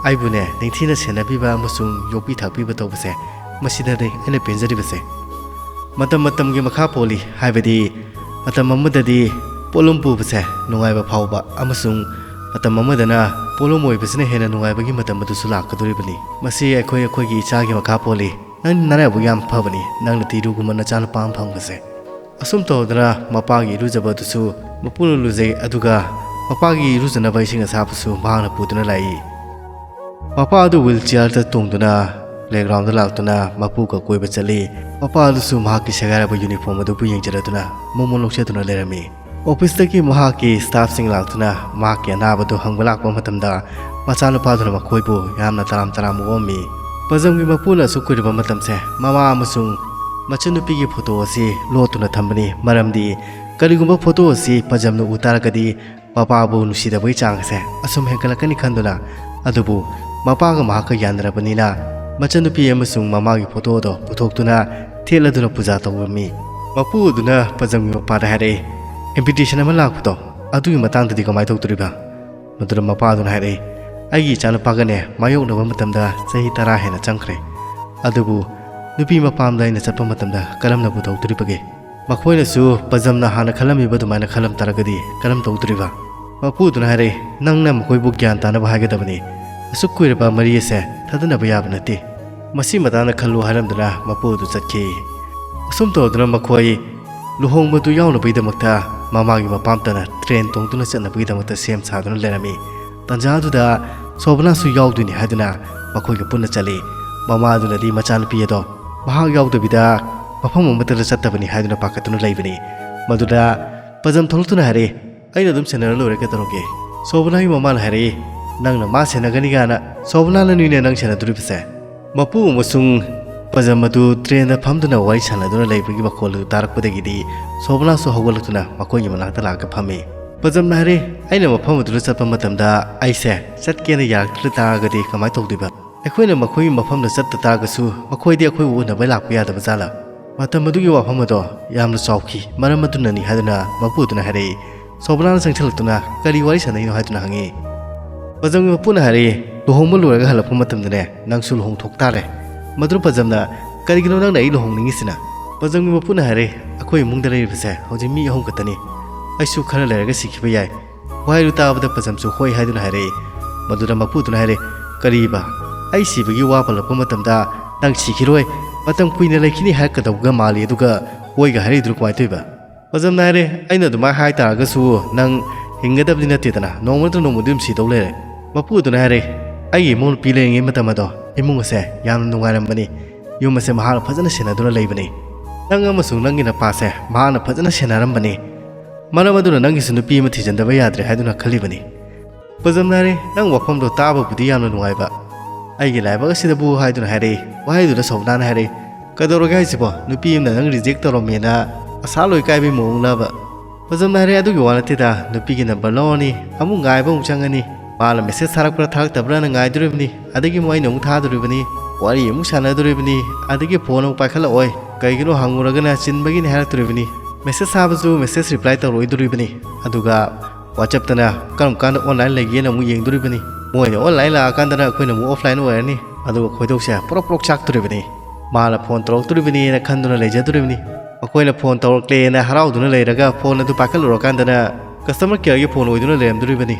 ꯑꯩꯕꯨꯅꯦ ꯅꯤꯡꯊꯤꯅ ꯁꯦꯟꯅꯕꯤꯕ ꯑꯃꯁꯨꯡ ꯌꯣꯛꯄꯤ ꯊꯥꯛꯄꯤꯕ ꯇꯧꯕꯁꯦ, ꯃꯁꯤꯗꯅꯦ ꯑꯩꯅ ꯄꯦꯟꯖꯔꯤꯕꯁꯦ꯫" ꯃꯇꯝ ꯃꯇꯝꯒꯤ ꯃꯈꯥ ꯄꯣꯜꯂꯤ, ꯍꯥꯏꯕꯗꯤ ꯃꯇꯝ ꯑꯃꯗꯗꯤ ꯄꯣꯠꯂꯨꯝ ꯄꯨꯕꯁꯦ ꯅꯨꯡꯉꯥꯏꯕ ꯐꯥꯎꯕ ꯑꯃꯁꯨꯡ ꯃꯇꯝ ꯑꯃꯗꯅ ꯄꯣꯠꯂꯨꯝ ꯑꯣꯏꯕꯁꯤꯅ ꯍꯦꯟꯅ ꯅꯨꯡꯉꯥꯏꯕꯒꯤ ꯃꯇꯝ ꯑꯗꯨꯁꯨ ꯂꯥꯛꯀꯗꯧꯔꯤꯕꯅꯤ꯫ ꯃꯁꯤ ꯑꯩꯈꯣꯏ ꯑꯩꯈꯣꯏꯒꯤ ꯏꯆꯥꯒꯤ ꯃꯈꯥ ꯄꯣꯜꯂꯤ꯫ ꯅꯪ ꯅꯔꯥꯏꯕꯛ ꯌꯥꯝ ꯐꯕꯅꯤ, ꯅꯪꯅ ꯇꯤꯔꯨꯒꯨꯝꯕ ꯅꯆꯥꯅꯨꯄꯥ ꯑꯃ ꯐꯪꯕꯁꯦ꯫ ꯑꯁꯨꯝ ꯇꯧꯗꯅ ꯃꯄꯥꯒꯤ ꯏꯔꯨꯖꯕ ꯑꯗꯨꯁꯨ ꯃꯄꯨꯅ ꯂꯨꯖꯩ, ꯑꯗꯨꯒ ꯃꯄꯥꯒꯤ ꯏꯔꯨꯖꯅꯕ ꯏꯁꯤꯡ ꯑꯁꯥꯕꯁꯨ ꯃꯍꯥꯛꯅ ꯄꯨꯗꯨꯅ ꯂꯥꯛꯏ꯫ ꯃꯄꯥ ꯑꯗꯨ ꯋꯤꯜ ꯆꯤꯌꯥꯔꯗ ꯇꯣꯡꯗꯨꯅ ꯄ꯭ꯂꯦꯒ꯭ꯔꯥꯎꯟꯗ ꯂꯥꯛꯇꯨꯅ ꯃꯄꯨꯒ ꯀꯣꯏꯕ ꯆꯠꯂꯤ꯫ ꯃꯄꯥ ꯑꯗꯨꯁꯨ ꯃꯍꯥꯛꯀꯤ ꯁꯦꯒꯥꯏꯔꯕ ꯌꯨꯅꯤꯐꯣꯔꯝ ꯑꯗꯨꯕꯨ ꯌꯦꯡꯖꯔꯗꯨꯅ ꯃꯣꯃꯣꯟ ꯂꯧꯖꯗꯨꯅ ꯂꯩꯔꯝꯃꯤ꯫ ꯑꯣꯐꯤꯁꯇꯒꯤ ꯃꯍꯥꯛꯀꯤ ꯁ꯭ꯇꯥꯐꯁꯤꯡ ꯂꯥꯛꯇꯨꯅ ꯃꯍꯥꯛꯀꯤ ꯑꯅꯥꯕꯗꯨ ꯍꯪꯕ ꯂꯥꯛꯄ ꯃꯇꯝꯗ, ꯃꯆꯥꯅꯨꯄꯥꯗꯨꯅ ꯃꯈꯣꯏꯕꯨ ꯌꯥꯝꯅ ꯇꯔꯥꯝ ꯇꯔꯥꯝ ꯑꯣꯛꯑꯝꯃꯤ꯫ ꯄꯖꯝꯒꯤ ꯃꯄꯨꯅ ꯑꯁꯨꯛ ꯀꯨꯏꯔꯕ ꯃꯇꯝꯁꯦ ꯃꯃꯥ ꯑꯃꯁꯨꯡ ꯃꯆꯟꯅꯨꯄꯤꯒꯤ ꯐꯣꯇꯣ ꯑꯁꯤ ꯂꯣꯠꯇꯨꯅ ꯊꯝꯕꯅꯤ, ꯃꯔꯝꯗꯤ ꯀꯔꯤꯒꯨꯝꯕ ꯐꯣꯇꯣ ꯑꯁꯤ ꯄꯖꯝꯅ ꯎ ꯇꯥꯔꯒꯗꯤ ꯃꯄꯥꯕꯨ ꯅꯨꯡꯁꯤꯗꯕꯒꯤ ꯆꯥꯡ ꯑꯁꯦ ꯑꯁꯨꯝ ꯍꯦꯟꯒꯠꯂꯛꯀꯅꯤ ꯈꯟꯗꯨꯅ, ꯑꯗꯨꯕꯨ ꯃꯄꯥꯒ ꯃꯍꯥꯛꯀ ꯌꯥꯅꯔꯕꯅꯤꯅ ꯃꯆꯟꯅꯨꯄꯤ ꯑꯃꯁꯨꯡ ꯃꯃꯥꯒꯤ ꯐꯣꯇꯣ ꯑꯗꯣ ꯄꯨꯊꯣꯛꯇꯨꯅ ꯊꯦꯠꯂꯗꯨꯅ ꯄꯨꯖꯥ ꯇꯧꯔꯝꯃꯤ꯫ ꯃꯄꯨ ꯑꯗꯨꯅ ꯄꯖꯝꯒꯤ ꯃꯄꯥꯗ ꯍꯥꯏꯔꯛꯏ, "ꯏꯟꯚꯤꯇꯦꯁꯟ ꯑꯃ ꯂꯥꯛꯄꯗꯣ, ꯑꯗꯨꯒꯤ ꯃꯇꯥꯡꯗꯗꯤ ꯀꯃꯥꯏꯅ ꯇꯧꯗꯣꯔꯤꯕ?" ꯃꯗꯨꯗ ꯃꯄꯥꯗꯨꯅ ꯍꯥꯏꯔꯛꯏ, "ꯑꯩꯒꯤ ꯏꯆꯥꯅꯨꯄꯥꯒꯅꯦ ꯃꯥꯌꯣꯛꯅꯕ ꯃꯇꯝꯗ ꯆꯍꯤ ꯇꯔꯥ ꯍꯦꯟꯅ ꯆꯪꯈ꯭ꯔꯦ꯫ ꯑꯗꯨꯕꯨ ꯅꯨꯄꯤ ꯃꯄꯥꯝꯗ ꯑꯩꯅ ꯆꯠꯄ ꯃꯇꯝꯗ ꯀꯔꯝꯅ ꯄꯨꯊꯣꯛꯇꯣꯔꯤꯕꯒꯦ? ꯃꯈꯣꯏꯅꯁꯨ ꯄꯖꯝꯅ ꯍꯥꯟꯅ ꯈꯜꯂꯝꯃꯤꯕ ꯑꯗꯨꯃꯥꯏꯅ ꯈꯜꯂꯝ ꯇꯥꯔꯒꯗꯤ ꯀꯔꯝ ꯇꯧꯗꯣꯔꯤꯕ?" ꯃꯄꯨꯗꯨꯅ ꯍꯥꯏꯔꯛꯏ, "ꯅꯪꯅ ꯃꯈꯣꯏꯕꯨ ꯒ꯭ꯌꯥꯟ ꯇꯥꯅꯕ ꯍꯥꯏꯒꯗꯕꯅꯤ꯫ ꯑꯁꯨꯛ ꯀꯨꯏꯔꯕ ꯃꯔꯤ ꯑꯁꯦ ꯊꯥꯗꯅꯕ ꯌꯥꯕ ꯅꯠꯇꯦ꯫ ꯃꯁꯤ ꯃꯇꯥꯡꯗ ꯈꯜꯂꯨ" ꯍꯥꯏꯔꯝꯗꯨꯅ ꯃꯄꯨ ꯑꯗꯨ ꯆꯠꯈꯤ꯫ ꯑꯁꯨꯝ ꯇꯧꯗꯨꯅ ꯃꯈꯣꯏ ꯂꯨꯍꯣꯡꯕꯗꯨ ꯌꯥꯎꯅꯕꯒꯤꯗꯃꯛꯇ ꯃꯃꯥꯒꯤ ꯃꯄꯥꯝꯇꯅ ꯇ꯭ꯔꯦꯟ ꯇꯣꯡꯗꯨꯅ ꯆꯠꯅꯕꯒꯤꯗꯃꯛꯇ ꯁꯦꯝ ꯁꯥꯗꯨꯅ ꯂꯩꯔꯝꯃꯤ꯫ ꯇꯥꯟꯖꯥ ꯑꯗꯨꯗ ꯁꯣꯕꯅꯥꯁꯨ ꯌꯥꯎꯗꯣꯏꯅꯤ ꯍꯥꯏꯗꯨꯅ ꯃꯈꯣꯏꯒ ꯄꯨꯟꯅ ꯆꯠꯂꯤ꯫ ꯃꯃꯥꯗꯨꯅꯗꯤ ꯃꯆꯥꯅꯨꯄꯤ ꯑꯗꯣ ꯃꯍꯥꯛ ꯌꯥꯎꯗꯕꯤꯗ ꯃꯐꯝ ꯑꯃꯠꯇꯗ ꯆꯠꯇꯕꯅꯤ ꯍꯥꯏꯗꯨꯅ ꯄꯥꯈꯠꯇꯨꯅ ꯂꯩꯕꯅꯤ꯫ ꯃꯗꯨꯗ ꯄꯖꯝ ꯊꯣꯛꯂꯛꯇꯨꯅ ꯍꯥꯏꯔꯛꯏ, "ꯑꯩꯅ ꯑꯗꯨꯝ ꯁꯦꯟꯅꯔ ꯂꯣꯏꯔꯦ, ꯀꯩꯗꯧꯔꯒꯦ?" ꯁꯣꯕꯅꯥꯒꯤ ꯃꯃꯥꯅ ꯍꯥꯏꯔꯛꯏ, "ꯅꯪꯅ ꯃꯥ ꯁꯦꯟꯅꯒꯅꯤ ꯀꯥꯏꯅ, ꯁꯣꯕꯅꯥꯅ ꯅꯣꯏꯅꯦ ꯅꯪ ꯁꯦꯟꯅꯗꯣꯔꯤꯕꯁꯦ?" ꯃꯄꯨ ꯑꯃꯁꯨꯡ ꯄꯖꯝ ꯑꯗꯨ ꯇ꯭ꯔꯦꯟꯗ ꯐꯝꯗꯨꯅ ꯋꯥꯔꯤ ꯁꯥꯟꯅꯗꯨꯅ ꯂꯩꯕꯒꯤ ꯃꯈꯣꯜ ꯑꯗꯨ ꯇꯥꯔꯛꯄꯗꯒꯤꯗꯤ ꯁꯣꯕꯅꯥꯁꯨ ꯍꯧꯒꯠꯂꯛꯇꯨꯅ ꯃꯈꯣꯏꯒꯤ ꯃꯅꯥꯛꯇ ꯂꯥꯛꯑꯒ ꯐꯝꯃꯤ꯫ ꯄꯖꯝꯅ ꯍꯥꯏꯔꯦ, "ꯑꯩꯅ ꯃꯐꯝ ꯑꯗꯨꯗ ꯆꯠꯄ ꯃꯇꯝꯗ ꯑꯩꯁꯦ ꯆꯠꯀꯦꯅ ꯌꯥꯔꯛꯇ꯭ꯔ ꯇꯥꯔꯒꯗꯤ ꯀꯃꯥꯏꯅ ꯇꯧꯗꯣꯏꯕ? ꯑꯩꯈꯣꯏꯅ ꯃꯈꯣꯏꯒꯤ ꯃꯐꯝꯗ ꯆꯠꯇ ꯇꯥꯔꯒꯁꯨ ꯃꯈꯣꯏꯗꯤ ꯑꯩꯈꯣꯏꯕꯨ ꯎꯅꯕ ꯂꯥꯛꯄ ꯌꯥꯗꯕ ꯖꯥꯠꯂꯥ?" ꯃꯇꯝ ꯑꯗꯨꯒꯤ ꯋꯥꯐꯝ ꯑꯗꯣ ꯌꯥꯝꯅ ꯆꯥꯎꯈꯤ, ꯃꯔꯝ ꯑꯗꯨꯅꯅꯤ ꯍꯥꯏꯗꯨꯅ ꯃꯄꯨꯗꯨꯅ ꯍꯥꯏꯔꯛꯏ꯫ ꯁꯣꯕꯅꯥꯅ ꯆꯪꯁꯤꯜꯂꯛꯇꯨꯅ ꯀꯔꯤ ꯋꯥꯔꯤ ꯁꯥꯟꯅꯩꯅꯣ ꯍꯥꯏꯗꯨꯅ ꯍꯪꯉꯤ꯫ ꯄꯖꯝꯒꯤ ꯃꯄꯨꯅ ꯍꯥꯏꯔꯛꯏ, "ꯂꯨꯍꯣꯡꯕ ꯂꯣꯏꯔꯒ ꯍꯜꯂꯛꯄ ꯃꯇꯝꯗꯅꯦ, ꯅꯪꯁꯨ ꯂꯨꯍꯣꯡꯊꯣꯛ ꯇꯥꯔꯦ꯫" ꯃꯗꯨꯅ ꯄꯖꯝꯅ, "ꯀꯔꯤꯒꯤꯅꯣ ꯅꯪꯅ ꯑꯩ ꯂꯨꯍꯣꯡꯅꯤꯡꯉꯤꯁꯤꯅ?" ꯄꯖꯝꯒꯤ ꯃꯄꯨꯅ ꯍꯥꯏꯔꯛꯏ, "ꯑꯩꯈꯣꯏ ꯏꯃꯨꯡꯗ ꯂꯩꯔꯤꯕꯁꯦ ꯍꯧꯖꯤꯛ ꯃꯤ ꯑꯍꯨꯝ ꯈꯛꯇꯅꯤ꯫ ꯑꯩꯁꯨ ꯈꯔ ꯂꯩꯔꯒ ꯁꯤꯈꯤꯕ ꯌꯥꯏ꯫" ꯋꯥꯍꯩꯗꯨ ꯇꯥꯕꯗ ꯄꯖꯝꯁꯨ ꯍꯣꯏ ꯍꯥꯏꯗꯨꯅ ꯍꯥꯏꯔꯛꯏ꯫ ꯃꯗꯨꯗ ꯃꯄꯨꯗꯨꯅ ꯍꯥꯏꯔꯛꯏ, "ꯀꯔꯤꯕ? ꯑꯩ ꯁꯤꯕꯒꯤ ꯋꯥ ꯄꯜꯂꯛꯄ ꯃꯇꯝꯗ ꯅꯪ ꯁꯤꯈꯤꯔꯣꯏ, ꯃꯇꯝ ꯀꯨꯏꯅ ꯂꯩꯈꯤꯅꯤ ꯍꯥꯏꯔꯛꯀꯗꯧꯕꯒ ꯃꯥꯜꯂꯤ, ꯑꯗꯨꯒ ꯍꯣꯏꯒ ꯍꯥꯏꯔꯛꯏꯗꯨꯅ ꯀꯃꯥꯏꯅ ꯇꯧꯔꯤꯕ?" ꯄꯖꯝꯅ ꯍꯥꯏꯔꯦ, "ꯑꯩꯅ ꯑꯗꯨꯃꯥꯏꯅ ꯍꯥꯏ ꯇꯥꯔꯒꯁꯨ ꯅꯪ ꯍꯤꯡꯒꯗꯕꯗꯤ ꯅꯠꯇꯦꯗꯅ, ꯅꯣꯡꯃ ꯅꯠꯇ꯭ꯔ ꯅꯣꯡꯃꯗꯤ ꯑꯗꯨꯝ ꯁꯤꯗꯧ ꯂꯩꯔꯦ꯫" ꯃꯄꯨꯗꯨꯅ ꯍꯥꯏꯔꯦ, "ꯑꯩꯒꯤ ꯏꯃꯧ ꯅꯨꯄꯤ ꯂꯩꯔꯤꯉꯩ ꯃꯇꯝ ꯑꯗꯣ ꯏꯃꯨꯡ ꯑꯁꯦ ꯌꯥꯝꯅ ꯅꯨꯡꯉꯥꯏꯔꯝꯕꯅꯤ꯫ ꯌꯨꯝ ꯑꯁꯦ ꯃꯍꯥꯛꯅ ꯐꯖꯅ ꯁꯦꯟꯅꯗꯨꯅ ꯂꯩꯕꯅꯤ꯫ ꯅꯪ ꯑꯃꯁꯨꯡ ꯅꯪꯒꯤ ꯅꯄꯥꯁꯦ ꯃꯍꯥꯛꯅ ꯐꯖꯅ ꯁꯦꯟꯅꯔꯝꯕꯅꯤ꯫ ꯃꯔꯝ ꯑꯗꯨꯅ ꯅꯪꯒꯤꯁꯨ ꯅꯨꯄꯤ ꯑꯃ ꯊꯤꯖꯤꯟꯗꯕ ꯌꯥꯗ꯭ꯔꯦ ꯍꯥꯏꯗꯨꯅ ꯈꯜꯂꯤꯕꯅꯤ꯫" ꯄꯖꯝꯅ ꯍꯥꯏꯔꯦ, "ꯅꯪ ꯋꯥꯐꯝꯗꯣ ꯇꯥꯕꯕꯨꯗꯤ ꯌꯥꯝꯅ ꯅꯨꯡꯉꯥꯏꯕ, ꯑꯩꯒꯤ ꯂꯥꯏꯕꯛ ꯑꯁꯤꯗꯕꯨ" ꯍꯥꯏꯗꯨꯅ ꯍꯥꯏꯔꯛꯏ꯫ ꯋꯥꯍꯩꯗꯨꯗ ꯁꯣꯕꯅꯥꯅ ꯍꯥꯏꯔꯛꯏ, "ꯀꯩꯗꯧꯔꯒꯦ ꯍꯥꯏꯁꯤꯕꯣ? ꯅꯨꯄꯤ ꯑꯃꯅ ꯅꯪ ꯔꯤꯖꯦꯛ ꯇꯧꯔꯝꯃꯦꯅ ꯑꯁꯥ ꯂꯣꯏ ꯀꯥꯏꯕꯒꯤ ꯃꯑꯣꯡꯂꯕ?" ꯄꯖꯝꯅ ꯍꯥꯏꯔꯦ, "ꯑꯗꯨꯒꯤ ꯋꯥ ꯅꯠꯇꯦꯗ, ꯅꯨꯄꯤꯒꯤ ꯅꯝꯕꯔ ꯂꯧꯔꯅꯤ, ꯑꯃꯨꯛ ꯉꯥꯏꯕ ꯑꯃꯨꯛ ꯆꯪꯉꯅꯤ, ꯃꯥꯅ ꯃꯦꯁꯦꯖ ꯊꯥꯔꯛꯄ꯭ꯔꯥ ꯊꯥꯔꯛꯇꯕ꯭ꯔꯥꯅ ꯉꯥꯏꯗꯣꯔꯤꯕꯅꯤ, ꯑꯗꯒꯤ ꯑꯃꯨꯛ ꯑꯩꯅ ꯑꯃꯨꯛ ꯊꯥꯗꯣꯔꯤꯕꯅꯤ, ꯋꯥꯔꯤ ꯑꯃꯨꯛ ꯁꯥꯟꯅꯗꯣꯔꯤꯕꯅꯤ, ꯑꯗꯒꯤ ꯐꯣꯟ ꯑꯃꯨꯛ ꯄꯥꯏꯈꯠꯂꯛꯑꯣꯏ, ꯀꯩꯒꯤꯅꯣ ꯍꯪꯉꯨꯔꯒꯅ ꯆꯤꯟꯕꯒꯤꯅꯤ ꯍꯥꯏꯔꯛꯇꯣꯔꯤꯕꯅꯤ, ꯃꯦꯁꯦꯖ ꯊꯥꯕꯁꯨ ꯃꯦꯁꯦꯖ ꯔꯤꯄ꯭ꯂꯥꯏ ꯇꯧꯔꯛꯑꯣꯏꯗꯣꯔꯤꯕꯅꯤ, ꯑꯗꯨꯒ ꯋꯥꯆꯞꯇꯅ ꯀꯔꯝ ꯀꯥꯟꯗ ꯑꯣꯟꯂꯥꯏꯟ ꯂꯩꯒꯦꯅ ꯑꯃꯨꯛ ꯌꯦꯡꯗꯣꯔꯤꯕꯅꯤ꯫ ꯃꯣꯏꯅ ꯑꯣꯟꯂꯥꯏꯟ ꯂꯥꯛꯑꯀꯥꯟꯗꯅ ꯑꯩꯈꯣꯏꯅ ꯑꯃꯨꯛ ꯑꯣꯐꯂꯥꯏꯟ ꯑꯣꯏꯔꯅꯤ꯫ ꯑꯗꯨꯒ ꯈꯣꯏꯗꯧꯁꯦ ꯄ꯭ꯔꯣꯛ ꯄ꯭ꯔꯣꯛ ꯆꯥꯛꯇꯣꯔꯤꯕꯅꯤ꯫ ꯃꯥꯅ ꯐꯣꯟ ꯇꯧꯔꯛꯇꯣꯔꯤꯕꯅꯤꯅ ꯈꯟꯗꯨꯅ ꯂꯩꯖꯗꯣꯔꯤꯕꯅꯤ꯫ ꯑꯩꯈꯣꯏꯅ ꯐꯣꯟ ꯇꯧꯔꯛꯂꯦꯅ ꯍꯔꯥꯎꯗꯨꯅ ꯂꯩꯔꯒ ꯐꯣꯟ ꯑꯗꯨ ꯄꯥꯏꯈꯠꯂꯨꯔꯀꯥꯟꯗꯅ ꯀꯁꯇꯃꯔ ꯀꯦꯌꯔꯒꯤ ꯐꯣꯟ ꯑꯣꯏꯗꯨꯅ ꯂꯩꯔꯝꯗꯣꯔꯤꯕꯅꯤ꯫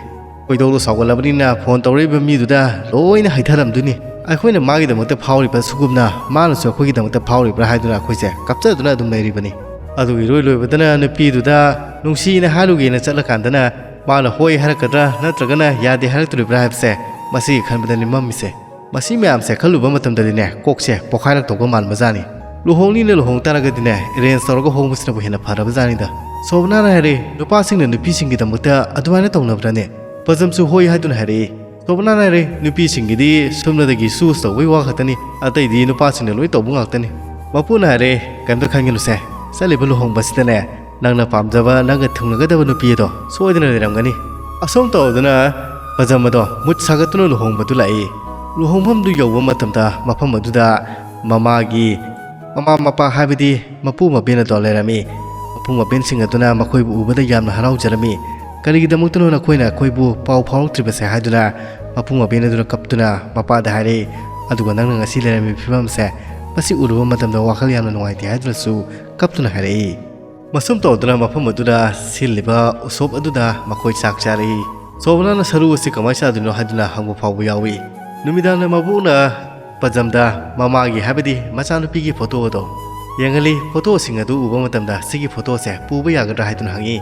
ꯈꯣꯏꯗꯧꯗꯣ ꯁꯥꯎꯒꯠꯂꯕꯅꯤꯅ ꯐꯣꯟ ꯇꯧꯔꯛꯏꯕ ꯃꯤꯗꯨꯗ ꯂꯣꯏꯅ ꯍꯩꯊꯔꯝꯗꯣꯏꯅꯤ꯫ ꯑꯩꯈꯣꯏꯅ ꯃꯥꯒꯤꯗꯃꯛꯇ ꯐꯥꯎꯔꯤꯕ ꯁꯨꯒꯨꯝꯅ ꯃꯥꯅꯁꯨ ꯑꯩꯈꯣꯏꯒꯤꯗꯃꯛꯇ ꯐꯥꯎꯔꯤꯕ꯭ꯔꯥ ꯍꯥꯏꯗꯨꯅ ꯑꯩꯈꯣꯏꯁꯦ ꯀꯞꯆꯗꯨꯅ ꯑꯗꯨꯝ ꯂꯩꯔꯤꯕꯅꯤ꯫ ꯑꯗꯨꯒ ꯏꯔꯣꯏ ꯂꯣꯏꯕꯗꯅ ꯅꯨꯄꯤꯗꯨꯗ ꯅꯨꯡꯁꯤꯅ ꯍꯥꯏꯔꯨꯒꯦꯅ ꯆꯠꯂꯀꯥꯟꯗꯅ ꯃꯥꯅ ꯍꯣꯏ ꯍꯥꯏꯔꯛꯀꯗ꯭ꯔꯥ ꯅꯠꯇ꯭ꯔꯒꯅ ꯌꯥꯗꯦ ꯍꯥꯏꯔꯛꯇꯣꯔꯤꯕ꯭ꯔꯥ ꯍꯥꯏꯕꯁꯦ ꯃꯁꯤꯒꯤ ꯈꯟꯕꯗꯅꯤ ꯃꯝꯃꯤꯁꯦ꯫ ꯃꯁꯤ ꯃꯌꯥꯝꯁꯦ ꯈꯜꯂꯨꯕ ꯃꯇꯝꯗꯗꯤꯅꯦ, ꯀꯣꯛꯁꯦ ꯄꯣꯛꯈꯥꯏꯔꯛꯇꯧꯕ ꯃꯥꯟꯕꯖꯥꯠꯅꯤ꯫ ꯂꯨꯍꯣꯡꯅꯤꯅ ꯂꯨꯍꯣꯡ ꯇꯥꯔꯒꯗꯤꯅꯦ, ꯑꯦꯔꯦꯟꯖ ꯇꯧꯔꯒ ꯍꯣꯡꯕꯁꯤꯅꯕꯨ ꯍꯦꯟꯅ ꯐꯔꯕꯖꯥꯠꯅꯤꯗ꯫ ꯁꯣꯕꯅꯥꯅ ꯍꯥꯏꯔꯦ, "ꯅꯨꯄꯥꯁꯤꯡꯅ ꯅꯨꯄꯤꯁꯤꯡꯒꯤꯗꯃꯛꯇ ꯑꯗꯨꯃꯥꯏꯅ ꯇꯧꯅꯕ꯭ꯔꯅꯦ?" ꯄꯖꯝꯁꯨ ꯍꯣꯏ ꯍꯥꯏꯗꯨꯅ ꯍꯥꯏꯔꯛꯏ꯫ ꯁꯣꯕꯅꯥꯅ ꯍꯥꯏꯔꯦ, "ꯅꯨꯄꯤꯁꯤꯡꯒꯤꯗꯤ ꯁꯨꯞꯅꯗꯒꯤ ꯆꯨꯁ ꯇꯧꯕꯒꯤ ꯋꯥ ꯈꯛꯇꯅꯤ, ꯑꯇꯩꯗꯤ ꯅꯨꯄꯥꯁꯤꯡꯅ ꯂꯣꯏ ꯇꯧꯕ ꯉꯥꯛꯇꯅꯤ꯫" ꯃꯄꯨꯅ ꯍꯥꯏꯔꯦ, "ꯀꯩꯝꯇ ꯈꯟꯒꯅꯨꯁꯦ, ꯆꯠꯂꯤꯕ ꯂꯨꯍꯣꯡꯕꯁꯤꯗꯅꯦ, ꯅꯪꯅ ꯄꯥꯝꯖꯕ, ꯅꯪꯒ ꯊꯨꯡꯅꯒꯗꯕ ꯅꯨꯄꯤ ꯑꯗꯣ ꯁꯣꯏꯗꯅ ꯂꯩꯔꯝꯒꯅꯤ꯫" ꯑꯁꯨꯝ ꯇꯧꯗꯨꯅ ꯄꯖꯝ ꯑꯗꯣ ꯃꯨꯠ ꯁꯥꯒꯠꯇꯨꯅ ꯂꯨꯍꯣꯡꯕꯗꯨ ꯂꯥꯛꯏ꯫ ꯂꯨꯍꯣꯡꯐꯝꯗꯨ ꯌꯧꯕ ꯃꯇꯝꯗ ꯃꯐꯝ ꯑꯗꯨꯗ ꯃꯃꯥꯒꯤ ꯃꯃꯥ ꯃꯄꯥ, ꯍꯥꯏꯕꯗꯤ ꯃꯄꯨ ꯃꯕꯦꯟ ꯑꯗꯣ ꯂꯩꯔꯝꯃꯤ꯫ ꯃꯄꯨ ꯃꯕꯦꯟꯁꯤꯡ ꯑꯗꯨꯅ ꯃꯈꯣꯏꯕꯨ ꯎꯕꯗ ꯌꯥꯝꯅ ꯍꯔꯥꯎꯖꯔꯝꯃꯤ꯫ "ꯀꯔꯤꯒꯤꯗꯃꯛꯇꯅꯣ ꯅꯈꯣꯏꯅ ꯑꯩꯈꯣꯏꯕꯨ ꯄꯥꯎ ꯐꯥꯎꯔꯛꯇ꯭ꯔꯤꯕꯁꯦ?" ꯍꯥꯏꯗꯨꯅ ꯃꯄꯨ ꯃꯕꯦꯟ ꯑꯗꯨꯅ ꯀꯞꯇꯨꯅ ꯃꯄꯥꯗ ꯍꯥꯏꯔꯛꯏ꯫ ꯑꯗꯨꯒ ꯅꯪꯅ ꯉꯁꯤ ꯂꯩꯔꯝꯃꯤꯕ ꯐꯤꯕꯝꯁꯦ, ꯃꯁꯤ ꯎꯔꯨꯕ ꯃꯇꯝꯗ ꯋꯥꯈꯜ ꯌꯥꯝꯅ ꯅꯨꯡꯉꯥꯏꯇꯦ ꯍꯥꯏꯗꯨꯅꯁꯨ ꯀꯞꯇꯨꯅ ꯍꯥꯏꯔꯛꯏ꯫ ꯃꯁꯨꯝ ꯇꯧꯗꯨꯅ ꯃꯐꯝ ꯑꯗꯨꯗ ꯁꯤꯜꯂꯤꯕ ꯎꯁꯣꯞ ꯑꯗꯨꯗ ꯃꯈꯣꯏ ꯆꯥꯛ ꯆꯥꯔꯛꯏ꯫ ꯁꯣꯕꯅꯥꯅ ꯁꯔꯨ ꯑꯁꯤ ꯀꯃꯥꯏꯅ ꯆꯥꯗꯣꯏꯅꯣ ꯍꯥꯏꯗꯨꯅ ꯍꯪꯕ ꯐꯥꯎꯕ ꯌꯥꯎꯏ꯫ ꯅꯨꯃꯤꯗꯥꯡꯗ ꯃꯕꯣꯛꯅ ꯄꯖꯝꯗ ꯃꯃꯥꯒꯤ, ꯍꯥꯏꯕꯗꯤ ꯃꯆꯥꯅꯨꯄꯤꯒꯤ ꯐꯣꯇꯣ ꯑꯗꯣ ꯌꯦꯡꯍꯜꯂꯤ꯫ ꯐꯣꯇꯣꯁꯤꯡ ꯑꯗꯨ ꯎꯕ ꯃꯇꯝꯗ, "ꯁꯤꯒꯤ ꯐꯣꯇꯣꯁꯦ ꯄꯨꯕ ꯌꯥꯒꯗ꯭ꯔꯥ?" ꯍꯥꯏꯗꯨꯅ ꯍꯪꯉꯤ꯫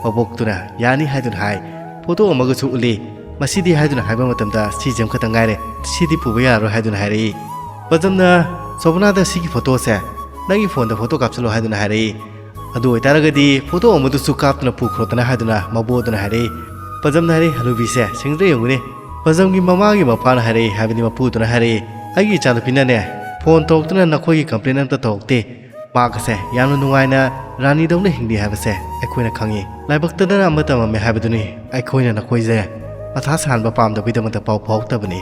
ꯃꯕꯣꯛꯇꯨꯅ "ꯌꯥꯅꯤ" ꯍꯥꯏꯗꯨꯅ ꯍꯥꯏ꯫ ꯐꯣꯇꯣ ꯑꯃꯒꯁꯨ ꯎꯠꯂꯤ꯫ "ꯃꯁꯤꯗꯤ?" ꯍꯥꯏꯗꯨꯅ ꯍꯥꯏꯕ ꯃꯇꯝꯗ, "ꯁꯤꯁꯦ ꯑꯃꯈꯛꯇꯪ ꯉꯥꯏꯔꯦ, ꯁꯤꯗꯤ ꯄꯨꯕ ꯌꯥꯔꯔꯣꯏ" ꯍꯥꯏꯗꯨꯅ ꯍꯥꯏꯔꯛꯏ꯫ ꯄꯖꯝꯅ ꯁꯣꯕꯅꯥꯗ "ꯁꯤꯒꯤ ꯐꯣꯇꯣꯁꯦ ꯅꯪꯒꯤ ꯐꯣꯟꯗ ꯐꯣꯇꯣ ꯀꯥꯞꯆꯜꯂꯣ" ꯍꯥꯏꯗꯨꯅ ꯍꯥꯏꯔꯛꯏ꯫ "ꯑꯗꯨ ꯑꯣꯏꯇꯥꯔꯒꯗꯤ ꯐꯣꯇꯣ ꯑꯃꯗꯨꯁꯨ ꯀꯥꯞꯇꯨꯅ ꯄꯨꯈ꯭ꯔꯣꯗꯅ" ꯍꯥꯏꯗꯨꯅ ꯃꯕꯣꯛ ꯑꯗꯨꯅ ꯍꯥꯏꯔꯛꯏ꯫ ꯄꯖꯝꯅ ꯍꯥꯏꯔꯛꯏ, "ꯍꯅꯨꯕꯤꯁꯦ ꯁꯤꯡꯗ꯭ꯔ ꯌꯦꯡꯉꯨꯅꯦ, ꯄꯖꯝꯒꯤ ꯃꯃꯥꯒꯤ ꯃꯄꯥꯅ ꯍꯥꯏꯔꯛꯏ, ꯍꯥꯏꯕꯗꯤ ꯃꯄꯨꯗꯨꯅ ꯍꯥꯏꯔꯛꯏ, ꯑꯩꯒꯤ ꯏꯆꯥꯅꯨꯄꯤꯅꯅꯦ ꯐꯣꯟ ꯇꯧꯔꯛꯇꯨꯅ ꯅꯈꯣꯏꯒꯤ ꯀꯝꯄ꯭ꯂꯦꯟ ꯑꯝꯇ ꯇꯧꯔꯛꯇꯦ꯫ ꯃꯍꯥꯛ ꯑꯁꯦ ꯌꯥꯝꯅ ꯅꯨꯡꯉꯥꯏꯅ ꯔꯥꯅꯤꯗꯧꯅ ꯍꯤꯡꯂꯤ ꯍꯥꯏꯕꯁꯦ ꯑꯩꯈꯣꯏꯅ ꯈꯪꯉꯤ꯫ ꯂꯥꯏꯕꯛꯇꯗꯅ ꯑꯃ ꯇꯝꯃꯝꯃꯦ ꯍꯥꯏꯕꯗꯨꯅꯤ꯫ ꯑꯩꯈꯣꯏꯅ ꯅꯈꯣꯏꯁꯦ ꯃꯊꯥ ꯁꯥꯍꯟꯕ ꯄꯥꯝꯗꯕꯒꯤꯗꯃꯛꯇ ꯄꯥꯎ ꯐꯥꯎꯔꯛꯇꯕꯅꯤ꯫"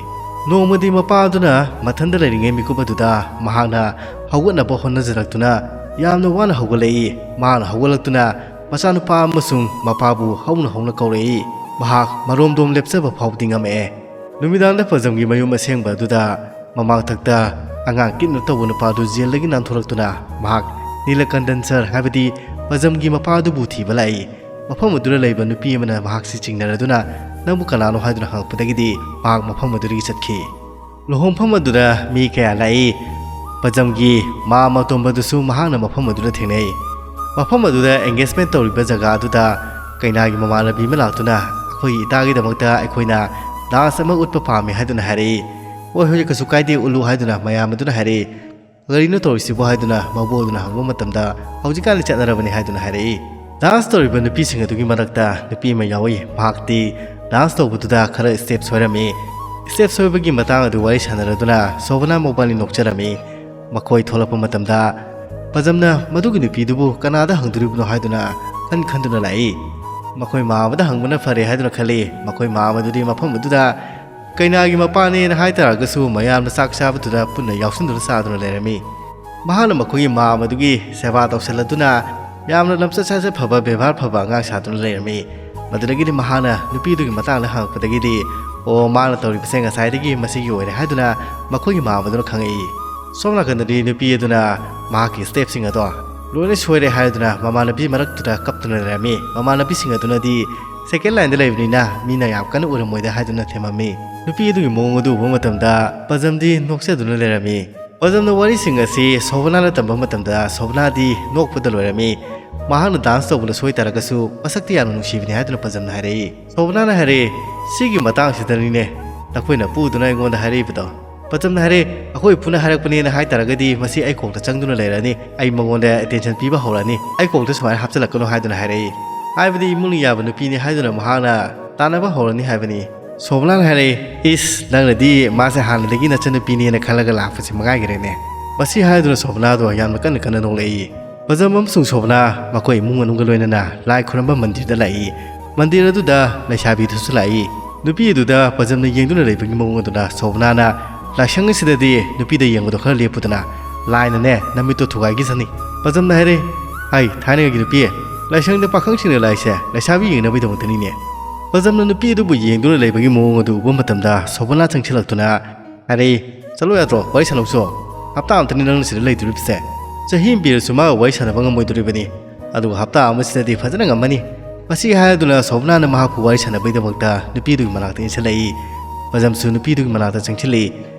ꯅꯣꯡꯃꯗꯤ ꯃꯄꯥ ꯑꯗꯨꯅ ꯃꯊꯟꯇ ꯂꯩꯔꯤꯉꯩ ꯃꯤꯀꯨꯞ ꯑꯗꯨꯗ ꯃꯍꯥꯛꯅ ꯍꯧꯒꯠꯅꯕ ꯍꯣꯠꯅꯖꯔꯛꯇꯨꯅ ꯌꯥꯝꯅ ꯋꯥꯅ ꯍꯧꯒꯠꯂꯛꯏ꯫ ꯃꯍꯥꯛꯅ ꯍꯧꯒꯠꯂꯛꯇꯨꯅ ꯃꯆꯥꯅꯨꯄꯥ ꯑꯃꯁꯨꯡ ꯃꯄꯥꯕꯨ ꯍꯧꯅ ꯍꯧꯅ ꯀꯧꯔꯛꯏ꯫ ꯃꯍꯥꯛ ꯃꯔꯣꯝꯗꯣꯝ ꯂꯦꯞꯆꯕ ꯐꯥꯎꯕꯗꯤ ꯉꯝꯃꯛꯑꯦ꯫ ꯅꯨꯃꯤꯗꯥꯡꯗ ꯄꯖꯝꯒꯤ ꯃꯌꯨꯝ ꯑꯁꯦꯡꯕ ꯑꯗꯨꯗ ꯃꯃꯥꯡꯊꯛꯇ ꯑꯉꯥꯡ kidnap ꯇꯧꯕ ꯅꯨꯄꯥ ꯑꯗꯨ ꯖꯦꯜꯗꯒꯤ ꯅꯥꯟꯊꯣꯔꯛꯇꯨꯅ ꯃꯍꯥꯛ ꯅꯤꯂꯀꯟꯗꯟ ꯁꯔ, ꯍꯥꯏꯕꯗꯤ ꯄꯖꯝꯒꯤ ꯃꯄꯥ ꯑꯗꯨꯕꯨ ꯊꯤꯕ ꯂꯥꯛꯏ꯫ ꯃꯐꯝ ꯑꯗꯨꯗ ꯂꯩꯕ ꯅꯨꯄꯤ ꯑꯃꯅ ꯃꯍꯥꯛꯁꯤ ꯆꯤꯡꯅꯔꯗꯨꯅ, "ꯅꯪꯕꯨ ꯀꯅꯥꯅꯣ?" ꯍꯥꯏꯗꯨꯅ ꯍꯪꯉꯛꯄꯗꯒꯤꯗꯤ ꯃꯍꯥꯛ ꯃꯐꯝ ꯑꯗꯨꯗꯒꯤ ꯆꯠꯈꯤ꯫ ꯂꯨꯍꯣꯡꯐꯝ ꯑꯗꯨꯗ ꯃꯤ ꯀꯌꯥ ꯂꯥꯛꯏ꯫ ꯄꯖꯝꯒꯤ ꯃꯥ ꯃꯇꯣꯝꯕꯗꯨꯁꯨ ꯃꯍꯥꯛꯅ ꯃꯐꯝ ꯑꯗꯨꯗ ꯊꯦꯡꯅꯩ꯫ ꯃꯐꯝ ꯑꯗꯨꯗ engagement ꯇꯧꯔꯤꯕ ꯖꯒꯥ ꯑꯗꯨꯗ ꯀꯩꯅꯥꯒꯤ ꯃꯃꯥꯟꯅꯕꯤ ꯑꯃ ꯂꯥꯛꯇꯨꯅ, "ꯑꯩꯈꯣꯏꯒꯤ ꯏꯇꯥꯒꯤꯗꯃꯛꯇ ꯑꯩꯈꯣꯏꯅ ꯗꯥꯟꯁ ꯑꯃ ꯎꯠꯄ ꯄꯥꯝꯃꯤ ꯍꯥꯏꯗꯨꯅ ꯍꯥꯏꯔꯛꯏ꯫ "ꯍꯣꯏ, ꯍꯣꯏ, ꯀꯩꯁꯨ ꯀꯥꯏꯗꯦ, ꯎꯠꯂꯨ" ꯍꯥꯏꯗꯨꯅ ꯃꯌꯥꯝ ꯑꯗꯨꯅ ꯍꯥꯏꯔꯛꯏ꯫ "ꯀꯔꯤꯅꯣ ꯇꯧꯔꯤꯁꯤꯕꯣ?" ꯍꯥꯏꯗꯨꯅ ꯃꯕꯣꯛ ꯑꯗꯨꯅ ꯍꯪꯕ ꯃꯇꯝꯗ, "ꯍꯧꯖꯤꯛꯀꯥꯟꯗꯤ ꯆꯠꯅꯔꯕꯅꯤ" ꯍꯥꯏꯗꯨꯅ ꯍꯥꯏꯔꯛꯏ꯫ ꯗꯥꯟꯁ ꯇꯧꯔꯤꯕ ꯅꯨꯄꯤꯁꯤꯡ ꯑꯗꯨꯒꯤ ꯃꯔꯛꯇ ꯅꯨꯄꯤ ꯑꯃ ꯌꯥꯎꯏ꯫ ꯃꯍꯥꯛꯇꯤ ꯗꯥꯟꯁ ꯇꯧꯕꯗꯨꯗ ꯈꯔ ꯁ꯭ꯇꯦꯞ ꯁꯣꯏꯔꯝꯃꯤ꯫ ꯁ꯭ꯇꯦꯞ ꯁꯣꯏꯕꯒꯤ ꯃꯇꯥꯡ ꯑꯗꯨ ꯋꯥꯔꯤ ꯁꯥꯟꯅꯔꯗꯨꯅ ꯁꯣꯕꯅꯥ ꯃꯕꯥꯅꯤ ꯅꯣꯛꯆꯔꯝꯃꯤ꯫ ꯃꯈꯣꯏ ꯊꯣꯛꯂꯛꯄ ꯃꯇꯝꯗ ꯄꯖꯝꯅ ꯃꯗꯨꯒꯤ ꯅꯨꯄꯤꯗꯨꯕꯨ ꯀꯅꯥꯗ ꯍꯪꯗꯣꯔꯤꯕꯅꯣ ꯍꯥꯏꯗꯨꯅ ꯈꯟ ꯈꯟꯗꯨꯅ ꯂꯥꯛꯏ꯫ ꯃꯈꯣꯏ ꯃꯥꯝꯃꯗ ꯍꯪꯕꯅ ꯐꯔꯦ ꯍꯥꯏꯗꯨꯅ ꯈꯜꯂꯤ꯫ ꯃꯈꯣꯏ ꯃꯥꯝꯃꯗꯨꯗꯤ ꯃꯐꯝ ꯑꯗꯨꯗ ꯀꯩꯅꯥꯒꯤ ꯃꯄꯥꯅꯦꯅ ꯍꯥꯏꯇꯥꯔꯒꯁꯨ ꯃꯌꯥꯝꯅ ꯆꯥꯛ ꯆꯥꯕꯗꯨꯗ ꯄꯨꯟꯅ ꯌꯥꯎꯁꯤꯟꯗꯨꯅ ꯆꯥꯗꯨꯅ ꯂꯩꯔꯝꯃꯤ꯫ ꯃꯍꯥꯛꯅ ꯃꯈꯣꯏꯒꯤ ꯃꯥꯝꯃꯗꯨꯒꯤ ꯁꯦꯕꯥ ꯇꯧꯁꯤꯜꯂꯗꯨꯅ ꯌꯥꯝꯅ ꯂꯝꯆꯠ ꯁꯥꯖꯠ ꯐꯕ, ꯕꯦꯕꯥꯔ ꯐꯕ ꯑꯉꯥꯡ ꯁꯥꯗꯨꯅ ꯂꯩꯔꯝꯃꯤ꯫ ꯃꯗꯨꯗꯒꯤꯗꯤ ꯃꯍꯥꯛꯅ ꯅꯨꯄꯤꯗꯨꯒꯤ ꯃꯇꯥꯡꯗ ꯍꯪꯉꯛꯄꯗꯒꯤꯗꯤ, "ꯑꯣ, ꯃꯥꯅ ꯇꯧꯔꯤꯕꯁꯦ ꯉꯁꯥꯏꯗꯒꯤ ꯃꯁꯤꯒꯤ ꯑꯣꯏꯔꯦ" ꯍꯥꯏꯗꯨꯅ ꯃꯈꯣꯏꯒꯤ ꯃꯥꯝꯃꯗꯨꯅ ꯈꯪꯉꯛꯏ꯫ ꯁꯣꯝ ꯅꯥꯀꯟꯗꯗꯤ ꯅꯨꯄꯤ ꯑꯗꯨꯅ ꯃꯍꯥꯛꯀꯤ ꯁ꯭ꯇꯦꯞꯁꯤꯡ ꯑꯗꯣ ꯂꯣꯏꯅ ꯁꯣꯏꯔꯦ ꯍꯥꯏꯗꯨꯅ ꯃꯃꯥꯟꯅꯕꯤ ꯃꯔꯛꯇꯨꯗ ꯀꯞꯇꯨꯅ ꯂꯩꯔꯝꯃꯤ꯫ ꯃꯃꯥꯟꯅꯕꯤꯁꯤꯡ ꯑꯗꯨꯅꯗꯤ ꯁꯦꯀꯦꯟ ꯂꯥꯏꯟꯗ ꯂꯩꯕꯅꯤꯅ ꯃꯤꯅ ꯌꯥꯝ ꯀꯟꯅ ꯎꯔꯝꯃꯣꯏꯗ ꯍꯥꯏꯗꯨꯅ ꯊꯦꯝꯃꯝꯃꯤ꯫ ꯅꯨꯄꯤ ꯑꯗꯨꯒꯤ ꯃꯑꯣꯡ ꯑꯗꯨ ꯎꯕ ꯃꯇꯝꯗ ꯄꯖꯝꯗꯤ ꯅꯣꯛꯆꯗꯨꯅ ꯂꯩꯔꯝꯃꯤ꯫ ꯄꯖꯝꯅ ꯋꯥꯔꯤꯁꯤꯡ ꯑꯁꯤ ꯁꯣꯕꯅꯥꯗ ꯇꯝꯕ ꯃꯇꯝꯗ ꯁꯣꯕꯅꯥꯗꯤ ꯅꯣꯛꯄꯗ ꯂꯣꯏꯔꯝꯃꯤ꯫ ꯃꯍꯥꯛꯅ ꯗꯥꯟꯁ ꯇꯧꯕꯗ ꯁꯣꯏ ꯇꯥꯔꯒꯁꯨ ꯃꯁꯛꯇꯤ ꯌꯥꯝꯅ ꯅꯨꯡꯁꯤꯕꯅꯤ ꯍꯥꯏꯗꯨꯅ ꯄꯖꯝꯅ ꯍꯥꯏꯔꯛꯏ꯫ ꯁꯣꯕꯅꯥꯅ ꯍꯥꯏꯔꯛꯏ, "ꯁꯤꯒꯤ ꯃꯇꯥꯡꯁꯤꯗꯅꯤꯅꯦ ꯅꯈꯣꯏꯅ ꯄꯨꯗꯨꯅ ꯑꯩꯉꯣꯟꯗ ꯍꯥꯏꯔꯛꯏꯕꯗꯣ?" ꯄꯖꯝꯅ ꯍꯥꯏꯔꯛꯏ, "ꯑꯩꯈꯣꯏ ꯄꯨꯅ ꯍꯥꯏꯔꯛꯄꯅꯦꯅ ꯍꯥꯏ ꯇꯥꯔꯒꯗꯤ ꯃꯁꯤ ꯑꯩ ꯀꯣꯛꯇ ꯆꯪꯗꯨꯅ ꯂꯩꯔꯅꯤ꯫ ꯑꯩ ꯃꯉꯣꯟꯗ ꯑꯦꯇꯦꯟꯁꯟ ꯄꯤꯕ ꯍꯧꯔꯅꯤ꯫ ꯑꯩ ꯀꯣꯛꯇ ꯁꯨꯃꯥꯏꯅ ꯍꯥꯞꯆꯤꯜꯂꯛꯀꯅꯨ" ꯍꯥꯏꯗꯨꯅ ꯍꯥꯏꯔꯛꯏ꯫ ꯍꯥꯏꯕꯗꯤ ꯏꯃꯨꯡꯅ ꯌꯥꯕ ꯅꯨꯄꯤꯅꯤ ꯍꯥꯏꯗꯨꯅ ꯃꯍꯥꯛꯅ ꯇꯥꯟꯅꯕ ꯍꯧꯔꯅꯤ ꯍꯥꯏꯕꯅꯤ꯫ ꯁꯣꯕꯅꯥꯅ ꯍꯥꯏꯔꯛꯏ, "ꯏꯁ, ꯅꯪꯅꯗꯤ ꯃꯥꯁꯦ ꯍꯥꯟꯅꯗꯒꯤ ꯅꯆꯟꯅꯨꯄꯤꯅꯦꯅ ꯈꯜꯂꯒ ꯂꯥꯛꯄꯁꯦ ꯃꯉꯥꯏꯒ꯭ꯔꯦꯅꯦ?" ꯃꯁꯤ ꯍꯥꯏꯗꯨꯅ ꯁꯣꯕꯅꯥꯗꯣ ꯌꯥꯝꯅ ꯀꯟꯅ ꯀꯟꯅ ꯅꯣꯛꯂꯛꯏ꯫ ꯄꯖꯝ ꯑꯃꯁꯨꯡ ꯁꯣꯕꯅꯥ ꯃꯈꯣꯏ ꯏꯃꯨꯡ ꯃꯅꯨꯡꯒ ꯂꯣꯏꯅꯅ ꯂꯥꯏ ꯈꯨꯔꯝꯕ ꯃꯟꯗꯤꯔꯗ ꯂꯥꯛꯏ꯫ ꯃꯟꯗꯤꯔ ꯑꯗꯨꯗ ꯂꯩꯁꯥꯕꯤꯗꯨꯁꯨ ꯂꯥꯛꯏ꯫ ꯅꯨꯄꯤ ꯑꯗꯨꯗ ꯄꯖꯝꯅ ꯌꯦꯡꯗꯨꯅ ꯂꯩꯕꯒꯤ ꯃꯑꯣꯡ ꯑꯗꯨꯗ ꯁꯣꯕꯅꯥꯅ, "ꯂꯥꯏꯁꯪ ꯑꯁꯤꯗꯗꯤ ꯅꯨꯄꯤꯗ ꯌꯦꯡꯕꯗꯣ ꯈꯔ ꯂꯦꯞꯄꯨꯗꯅ, ꯂꯥꯏꯅꯅꯦ ꯅꯃꯤꯠꯇꯣ ꯊꯨꯒꯥꯏꯈꯤꯁꯅꯤ꯫" ꯄꯖꯝꯅ ꯍꯥꯏꯔꯦ, "ꯍꯥꯏ, ꯊꯥꯏꯅꯒꯤ ꯅꯨꯄꯤ, ꯂꯥꯏꯁꯪꯗ ꯄꯥꯈꯪꯁꯤꯡꯅ ꯂꯥꯛꯏꯁꯦ ꯂꯩꯁꯥꯕꯤ ꯌꯦꯡꯅꯕꯒꯤꯗꯃꯛꯇꯅꯤꯅꯦ꯫" ꯄꯖꯝꯅ ꯅꯨꯄꯤ ꯑꯗꯨꯕꯨ ꯌꯦꯡꯗꯨꯅ ꯂꯩꯕꯒꯤ ꯃꯑꯣꯡ ꯑꯗꯨ ꯎꯕ ꯃꯇꯝꯗ ꯁꯣꯕꯅꯥ ꯆꯪꯁꯤꯜꯂꯛꯇꯨꯅ, "ꯑꯔꯦ, ꯆꯠꯂꯣ ꯌꯥꯗ꯭ꯔꯣ? ꯋꯥꯔꯤ ꯁꯥꯟꯅꯧꯁꯣ꯫ ꯍꯞꯇꯥ ꯑꯃꯇꯅꯤ ꯅꯪꯅ ꯁꯤꯗ ꯂꯩꯗꯣꯔꯤꯕꯁꯦ꯫ ꯆꯍꯤ ꯑꯃ ꯄꯤꯔꯁꯨ ꯃꯥꯒ ꯋꯥꯔꯤ ꯁꯥꯟꯅꯕ ꯉꯝꯃꯣꯏꯗꯣꯔꯤꯕꯅꯤ꯫ ꯑꯗꯨꯒ ꯍꯞꯇꯥ ꯑꯃꯁꯤꯗꯗꯤ ꯐꯖꯅ ꯉꯝꯃꯅꯤ꯫" ꯃꯁꯤ ꯍꯥꯏꯔꯗꯨꯅ ꯁꯣꯕꯅꯥꯅ ꯃꯍꯥꯛꯄꯨ ꯋꯥꯔꯤ ꯁꯥꯟꯅꯕꯒꯤꯗꯃꯛꯇ ꯅꯨꯄꯤꯗꯨꯒꯤ ꯃꯅꯥꯛꯇ ꯏꯟꯁꯤꯜꯂꯛꯏ꯫ ꯄꯖꯝꯁꯨ ꯅꯨꯄꯤꯗꯨꯒꯤ ꯃꯅꯥꯛꯇ ꯆꯪꯁꯤꯜꯂꯛꯏ꯫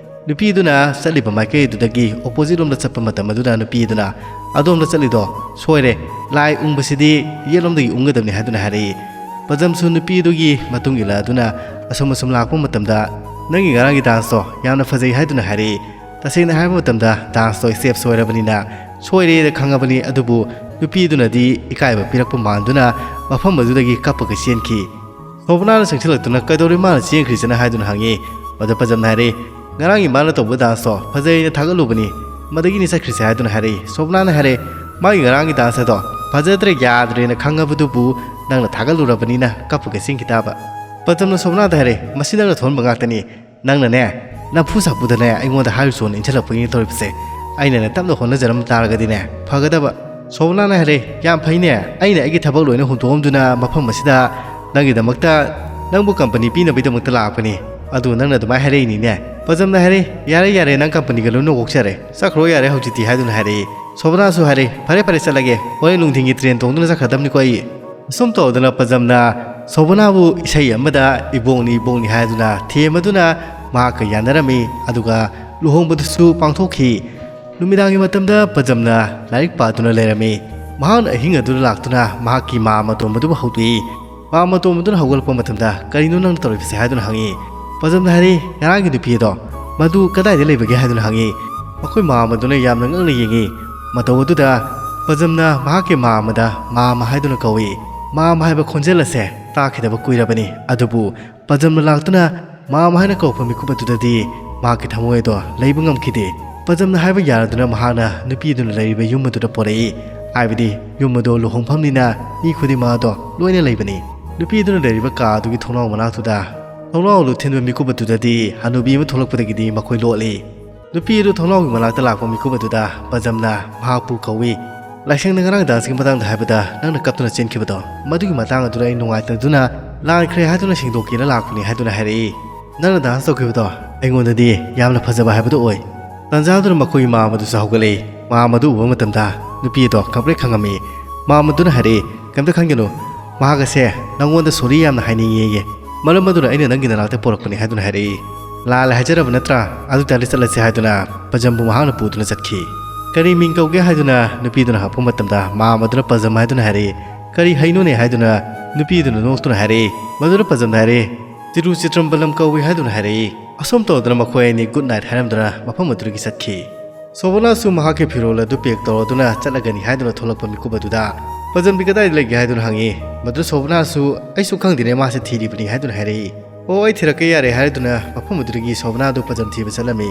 ꯅꯨꯄꯤꯗꯨꯅ ꯆꯠꯂꯤꯕ ꯃꯥꯏꯀꯩ ꯑꯗꯨꯗꯒꯤ ꯑꯣꯄꯣꯖꯤꯠ ꯂꯣꯝꯗ ꯆꯠꯄ ꯃꯇꯝ ꯑꯗꯨꯗ ꯅꯨꯄꯤ ꯑꯗꯨꯅ, "ꯑꯗꯣꯝꯗ ꯆꯠꯂꯤꯗꯣ ꯁꯣꯏꯔꯦ꯫ ꯂꯥꯏ ꯎꯪꯕꯁꯤꯗꯤ ꯌꯦꯠꯂꯣꯝꯗꯒꯤ ꯎꯪꯒꯗꯕꯅꯤ" ꯍꯥꯏꯗꯨꯅ ꯍꯥꯏꯔꯛꯏ꯫ ꯄꯖꯝꯁꯨ ꯅꯨꯄꯤꯗꯨꯒꯤ ꯃꯇꯨꯡ ꯏꯜꯂꯗꯨꯅ ꯑꯁꯨꯝ ꯑꯁꯨꯝ ꯂꯥꯛꯄ ꯃꯇꯝꯗ, "ꯅꯪꯒꯤ ꯉꯔꯥꯡꯒꯤ ꯗꯥꯟꯁꯇꯣ ꯌꯥꯝꯅ ꯐꯖꯩ" ꯍꯥꯏꯗꯨꯅ ꯍꯥꯏꯔꯛꯏ꯫ ꯇꯁꯦꯡꯅ ꯍꯥꯏꯕ ꯃꯇꯝꯗ ꯗꯥꯟꯁꯇꯣ ꯁ꯭ꯇꯦꯞ ꯁꯣꯏꯔꯕꯅꯤꯅ ꯁꯣꯏꯔꯦꯗ ꯈꯪꯉꯕꯅꯤ, ꯑꯗꯨꯕꯨ ꯅꯨꯄꯤꯗꯨꯅꯗꯤ ꯏꯀꯥꯏꯕ ꯄꯤꯔꯛꯄ ꯃꯥꯟꯗꯨꯅ ꯃꯐꯝ ꯑꯗꯨꯗꯒꯤ ꯀꯞꯄꯒ ꯆꯦꯟꯈꯤ꯫ ꯁꯣꯕꯅꯥꯅ ꯆꯪꯁꯤꯜꯂꯛꯇꯨꯅ "ꯀꯩꯗꯧꯔꯦ ꯃꯥꯅ ꯆꯦꯟꯈ꯭ꯔꯤꯁꯤꯅ?" ꯍꯥꯏꯗꯨꯅ ꯍꯪꯉꯤ꯫ ꯃꯗꯨ ꯄꯖꯝꯅ ꯍꯥꯏꯔꯦ, "ꯉꯔꯥꯡꯒꯤ ꯃꯥꯅ ꯇꯧꯕ ꯗꯥꯟꯁꯇꯣ ꯐꯖꯩꯅ ꯊꯥꯒꯠꯂꯨꯕꯅꯤ, ꯃꯗꯒꯤꯅꯤ ꯆꯠꯈ꯭ꯔꯤꯁꯦ" ꯍꯥꯏꯗꯨꯅ ꯍꯥꯏꯔꯛꯏ꯫ ꯁꯣꯕꯅꯥꯅ ꯍꯥꯏꯔꯦ, "ꯃꯥꯒꯤ ꯉꯔꯥꯡꯒꯤ ꯗꯥꯟꯁ ꯑꯗꯣ ꯐꯖꯗ꯭ꯔꯦ, ꯌꯥꯗ꯭ꯔꯦꯅ ꯈꯪꯉꯕꯗꯨꯕꯨ ꯅꯪꯅ ꯊꯥꯒꯠꯂꯨꯔꯕꯅꯤꯅ ꯀꯞꯄꯒ ꯆꯦꯟꯈꯤ ꯇꯥꯕ"꯫ ꯄꯖꯝꯅ ꯁꯣꯕꯅꯥꯗ ꯍꯥꯏꯔꯦ, "ꯃꯁꯤ ꯅꯪꯅ ꯊꯣꯟꯕ ꯉꯥꯛꯇꯅꯤ꯫ ꯅꯪꯅꯅꯦ, ꯅꯝꯐꯨ ꯁꯥꯐꯨꯗꯅꯦ ꯑꯩꯉꯣꯟꯗ ꯍꯥꯏꯔꯨꯆꯣꯅ ꯏꯟꯁꯤꯜꯂꯛꯄꯒꯤꯅꯤ ꯇꯧꯔꯤꯕꯁꯦ꯫ ꯑꯩꯅꯅꯦ ꯇꯞꯅ ꯍꯣꯠꯅꯖꯔꯝ ꯇꯥꯔꯒꯗꯤꯅꯦ ꯐꯒꯗꯕ"꯫ ꯁꯣꯕꯅꯥꯅ ꯍꯥꯏꯔꯦ, "ꯌꯥꯝ ꯐꯩꯅꯦ, ꯑꯩꯅ ꯑꯩꯒꯤ ꯊꯕꯛ ꯂꯣꯏꯅ ꯍꯨꯟꯗꯣꯛꯑꯝꯗꯨꯅ ꯃꯐꯝ ꯑꯁꯤꯗ ꯅꯪꯒꯤꯗꯃꯛꯇ, ꯅꯪꯕꯨ ꯀꯝꯄꯅꯤ ꯄꯤꯅꯕꯒꯤꯗꯃꯛꯇ ꯂꯥꯛꯄꯅꯤ, ꯑꯗꯨ ꯅꯪꯅ ꯑꯗꯨꯃꯥꯏꯅ ꯍꯥꯏꯔꯛꯏꯅꯤꯅꯦ"꯫ ꯄꯖꯝꯅ ꯍꯥꯏꯔꯦ, "ꯌꯥꯔꯦ ꯌꯥꯔꯦ, ꯅꯪ ꯀꯝꯄꯅꯤꯒ ꯂꯣꯏꯅ ꯑꯣꯛꯆꯔꯦ, ꯆꯠꯈ꯭ꯔꯣ ꯌꯥꯔꯦ ꯍꯧꯖꯤꯛꯇꯤ" ꯍꯥꯏꯗꯨꯅ ꯍꯥꯏꯔꯛꯏ꯫ ꯁꯣꯕꯅꯥꯁꯨ ꯍꯥꯏꯔꯦ, "ꯐꯔꯦ ꯐꯔꯦ, ꯆꯠꯂꯒꯦ, ꯍꯣꯔꯦꯟ ꯅꯨꯡꯊꯤꯟꯒꯤ ꯇ꯭ꯔꯦꯟ ꯇꯣꯡꯗꯨꯅ ꯆꯠꯈ꯭ꯔꯗꯕꯅꯤꯀꯣ ꯑꯩ"꯫ ꯑꯁꯨꯝ ꯇꯧꯗꯅ ꯄꯖꯝꯅ ꯁꯣꯕꯅꯥꯕꯨ ꯏꯁꯩ ꯑꯃꯗ "ꯏꯕꯣꯛꯅꯤ ꯏꯕꯣꯛꯅꯤ" ꯍꯥꯏꯗꯨꯅ ꯊꯦꯝꯃꯗꯨꯅ ꯃꯍꯥꯛꯀ ꯌꯥꯅꯔꯝꯃꯤ, ꯑꯗꯨꯒ ꯂꯨꯍꯣꯡꯕꯗꯨꯁꯨ ꯄꯥꯡꯊꯣꯛꯈꯤ꯫ ꯅꯨꯃꯤꯗꯥꯡꯒꯤ ꯃꯇꯝꯗ ꯄꯖꯝꯅ ꯂꯥꯏꯔꯤꯛ ꯄꯥꯗꯨꯅ ꯂꯩꯔꯝꯃꯤ꯫ ꯃꯍꯥꯛꯅ ꯑꯍꯤꯡ ꯑꯗꯨꯗ ꯂꯥꯛꯇꯨꯅ ꯃꯍꯥꯛꯀꯤ ꯃꯥꯝꯃ ꯑꯇꯣꯝꯕꯗꯨꯕꯨ ꯍꯧꯗꯣꯛꯏ꯫ ꯃꯥꯝꯃ ꯑꯇꯣꯝꯕꯗꯨꯅ ꯍꯧꯒꯠꯂꯛꯄ ꯃꯇꯝꯗ, "ꯀꯔꯤꯅꯣ ꯅꯪꯅ ꯇꯧꯔꯤꯕꯁꯦ?" ꯍꯥꯏꯗꯨꯅ ꯍꯪꯉꯤ꯫ ꯄꯖꯝꯅ ꯍꯥꯏꯔꯤ, "ꯉꯔꯥꯡꯒꯤ ꯅꯨꯄꯤ ꯑꯗꯣ ꯃꯗꯨ ꯀꯗꯥꯏꯗ ꯂꯩꯕꯒꯦ?" ꯍꯥꯏꯗꯨꯅ ꯍꯪꯉꯤ꯫ ꯃꯈꯣꯏ ꯃꯥꯝꯃꯗꯨꯅ ꯌꯥꯝꯅ ꯉꯛꯅ ꯌꯦꯡꯉꯤ꯫ ꯃꯇꯧ ꯑꯗꯨꯗ ꯄꯖꯝꯅ ꯃꯍꯥꯛꯀꯤ ꯃꯥꯝꯃꯗ "ꯃꯥꯝꯃ" ꯍꯥꯏꯗꯨꯅ ꯀꯧꯏ꯫ ꯃꯥꯝꯃ ꯍꯥꯏꯕ ꯈꯣꯟꯖꯦꯜ ꯑꯁꯦ ꯇꯥꯈꯤꯗꯕ ꯀꯨꯏꯔꯕꯅꯤ, ꯑꯗꯨꯕꯨ ꯄꯖꯝꯅ ꯂꯥꯛꯇꯨꯅ "ꯃꯥꯝꯃ" ꯍꯥꯏꯅ ꯀꯧꯔꯛꯄ ꯃꯤꯀꯨꯞ ꯑꯗꯨꯗꯗꯤ ꯃꯍꯥꯛꯀꯤ ꯊꯃꯣꯏ ꯑꯗꯣ ꯂꯩꯕ ꯉꯝꯈꯤꯗꯦ꯫ ꯄꯖꯝꯅ ꯍꯥꯏꯕ ꯌꯥꯔꯗꯨꯅ ꯃꯍꯥꯛꯅ ꯅꯨꯄꯤ ꯑꯗꯨꯅ ꯂꯩꯔꯤꯕ ꯌꯨꯝ ꯑꯗꯨꯗ ꯄꯣꯔꯛꯏ꯫ ꯍꯥꯏꯕꯗꯤ ꯌꯨꯝ ꯑꯗꯣ ꯂꯨꯍꯣꯡꯐꯝꯅꯤꯅ ꯃꯤ ꯈꯨꯗꯤꯡꯃꯛ ꯑꯗꯣ ꯂꯣꯏꯅ ꯂꯩꯕꯅꯤ꯫ ꯅꯨꯄꯤ ꯑꯗꯨꯅ ꯂꯩꯔꯤꯕ ꯀꯥ ꯑꯗꯨꯒꯤ ꯊꯣꯡꯅꯥꯎ ꯃꯅꯥꯛꯇꯨꯗ ꯊꯣꯡꯅꯥꯎ ꯑꯗꯨ ꯊꯤꯟꯕ ꯃꯤꯀꯨꯞ ꯑꯗꯨꯗꯗꯤ ꯍꯅꯨꯕꯤ ꯑꯃ ꯊꯣꯛꯂꯛꯄꯗꯒꯤꯗꯤ ꯃꯈꯣꯏ ꯂꯣꯠꯂꯤ꯫ ꯅꯨꯄꯤ ꯑꯗꯨ ꯊꯣꯡꯅꯥꯎꯒꯤ ꯃꯅꯥꯛꯇ ꯂꯥꯛꯄ ꯃꯤꯀꯨꯞ ꯑꯗꯨꯗ ꯄꯖꯝꯅ ꯃꯍꯥꯛꯄꯨ ꯀꯧꯏ꯫ "ꯂꯥꯏꯁꯪꯗ ꯉꯔꯥꯡ ꯗꯥꯟꯁꯀꯤ ꯃꯇꯥꯡꯗ ꯍꯥꯏꯕꯗ ꯅꯪꯅ ꯀꯞꯇꯨꯅ ꯆꯦꯟꯈꯤꯕꯗꯣ, ꯃꯗꯨꯒꯤ ꯃꯇꯥꯡ ꯑꯗꯨꯗ ꯑꯩ ꯅꯨꯡꯉꯥꯏꯇꯗꯨꯅ ꯂꯥꯟꯈ꯭ꯔꯦ ꯍꯥꯏꯗꯨꯅ ꯁꯦꯡꯗꯣꯛꯀꯦꯅ ꯂꯥꯛꯄꯅꯤ" ꯍꯥꯏꯗꯨꯅ ꯍꯥꯏꯔꯛꯏ꯫ "ꯅꯪꯅ ꯗꯥꯟꯁ ꯇꯧꯈꯤꯕꯗꯣ ꯑꯩꯉꯣꯟꯗꯗꯤ ꯌꯥꯝꯅ ꯐꯖꯕ ꯍꯥꯏꯕꯗꯨ ꯑꯣꯏ"꯫ ꯇꯥꯟꯖꯥꯗꯨꯗ ꯃꯈꯣꯏꯒꯤ ꯃꯥꯝꯃ ꯑꯗꯨꯁꯨ ꯍꯧꯒꯠꯂꯛꯏ꯫ ꯃꯥꯝꯃ ꯑꯗꯨ ꯎꯕ ꯃꯇꯝꯗ ꯅꯨꯄꯤ ꯑꯗꯣ ꯈꯪꯄ꯭ꯔꯦꯛ ꯈꯪꯉꯝꯃꯤ꯫ ꯃꯥꯝꯃ ꯑꯗꯨꯅ ꯍꯥꯏꯔꯛꯏ, "ꯀꯩꯝꯇ ꯈꯟꯒꯅꯨ, ꯃꯍꯥꯛ ꯑꯁꯦ ꯅꯪꯉꯣꯟꯗ ꯁꯣꯔꯤ ꯌꯥꯝꯅ ꯍꯥꯏꯅꯤꯡꯉꯦꯌꯦ꯫ ꯃꯔꯝ ꯑꯗꯨꯅ ꯑꯩꯅ ꯅꯪꯒꯤ ꯅꯅꯥꯛꯇ ꯄꯣꯔꯛꯄꯅꯤ" ꯍꯥꯏꯗꯨꯅ ꯍꯥꯏꯔꯛꯏ꯫ "ꯂꯥꯜꯂꯦ ꯍꯥꯏꯖꯔꯕ ꯅꯠꯇ꯭ꯔꯥ? ꯑꯗꯨ ꯇꯥꯔꯗꯤ ꯆꯠꯂꯁꯤ" ꯍꯥꯏꯗꯨꯅ ꯄꯖꯝꯕꯨ ꯃꯍꯥꯛꯅ ꯄꯨꯗꯨꯅ ꯆꯠꯈꯤ꯫ "ꯀꯔꯤ ꯃꯤꯡ ꯀꯧꯒꯦ?" ꯍꯥꯏꯗꯨꯅ ꯅꯨꯄꯤꯗꯨꯅ ꯍꯪꯉꯛꯄ ꯃꯇꯝꯗ ꯃꯥꯝꯃ ꯑꯗꯨꯅ "ꯄꯖꯝ" ꯍꯥꯏꯗꯨꯅ ꯍꯥꯏꯔꯛꯏ꯫ "ꯀꯔꯤ ꯍꯩꯅꯣꯅꯦ?" ꯍꯥꯏꯗꯨꯅ ꯅꯨꯄꯤꯗꯨꯅ ꯅꯣꯛꯇꯨꯅ ꯍꯥꯏꯔꯛꯏ꯫ ꯃꯗꯨꯗ ꯄꯖꯝꯅ ꯍꯥꯏꯔꯛꯏ, "ꯇꯤꯔꯨ ꯆꯤꯇ꯭ꯔꯝꯕꯂꯝ ꯀꯧꯏ" ꯍꯥꯏꯗꯨꯅ ꯍꯥꯏꯔꯛꯏ꯫ ꯑꯁꯨꯝ ꯇꯧꯗꯅ ꯃꯈꯣꯏ ꯑꯅꯤ ꯒꯨꯗ ꯅꯥꯏꯠ ꯍꯥꯏꯔꯝꯗꯨꯅ ꯃꯐꯝ ꯑꯗꯨꯗꯒꯤ ꯆꯠꯈꯤ꯫ ꯁꯣꯕꯅꯥꯁꯨ ꯃꯍꯥꯛꯀꯤ ꯐꯤꯔꯣꯜ ꯑꯗꯨ ꯄꯦꯛ ꯇꯧꯔꯗꯨꯅ ꯆꯠꯂꯒꯅꯤ ꯍꯥꯏꯗꯨꯅ ꯊꯣꯛꯂꯛꯄ ꯃꯤꯀꯨꯞ ꯑꯗꯨꯗ ꯄꯖꯝꯗꯤ ꯀꯗꯥꯏꯗ ꯂꯩꯒꯦ ꯍꯥꯏꯗꯨꯅ ꯍꯪꯉꯤ꯫ ꯃꯗꯨꯗ ꯁꯣꯕꯅꯥꯁꯨ, "ꯑꯩꯁꯨ ꯈꯪꯗꯦꯅꯦ, ꯃꯥꯁꯦ ꯊꯤꯔꯤꯕꯅꯤ" ꯍꯥꯏꯗꯨꯅ ꯍꯥꯏꯔꯛꯏ꯫ "ꯑꯣ, ꯑꯩ ꯊꯤꯔꯛꯀꯦ, ꯌꯥꯔꯦ" ꯍꯥꯏꯗꯨꯅ ꯃꯐꯝ ꯑꯗꯨꯗꯒꯤ ꯁꯣꯕꯅꯥꯗꯨ ꯄꯖꯝ ꯊꯤꯕ ꯆꯠꯂꯝꯃꯤ꯫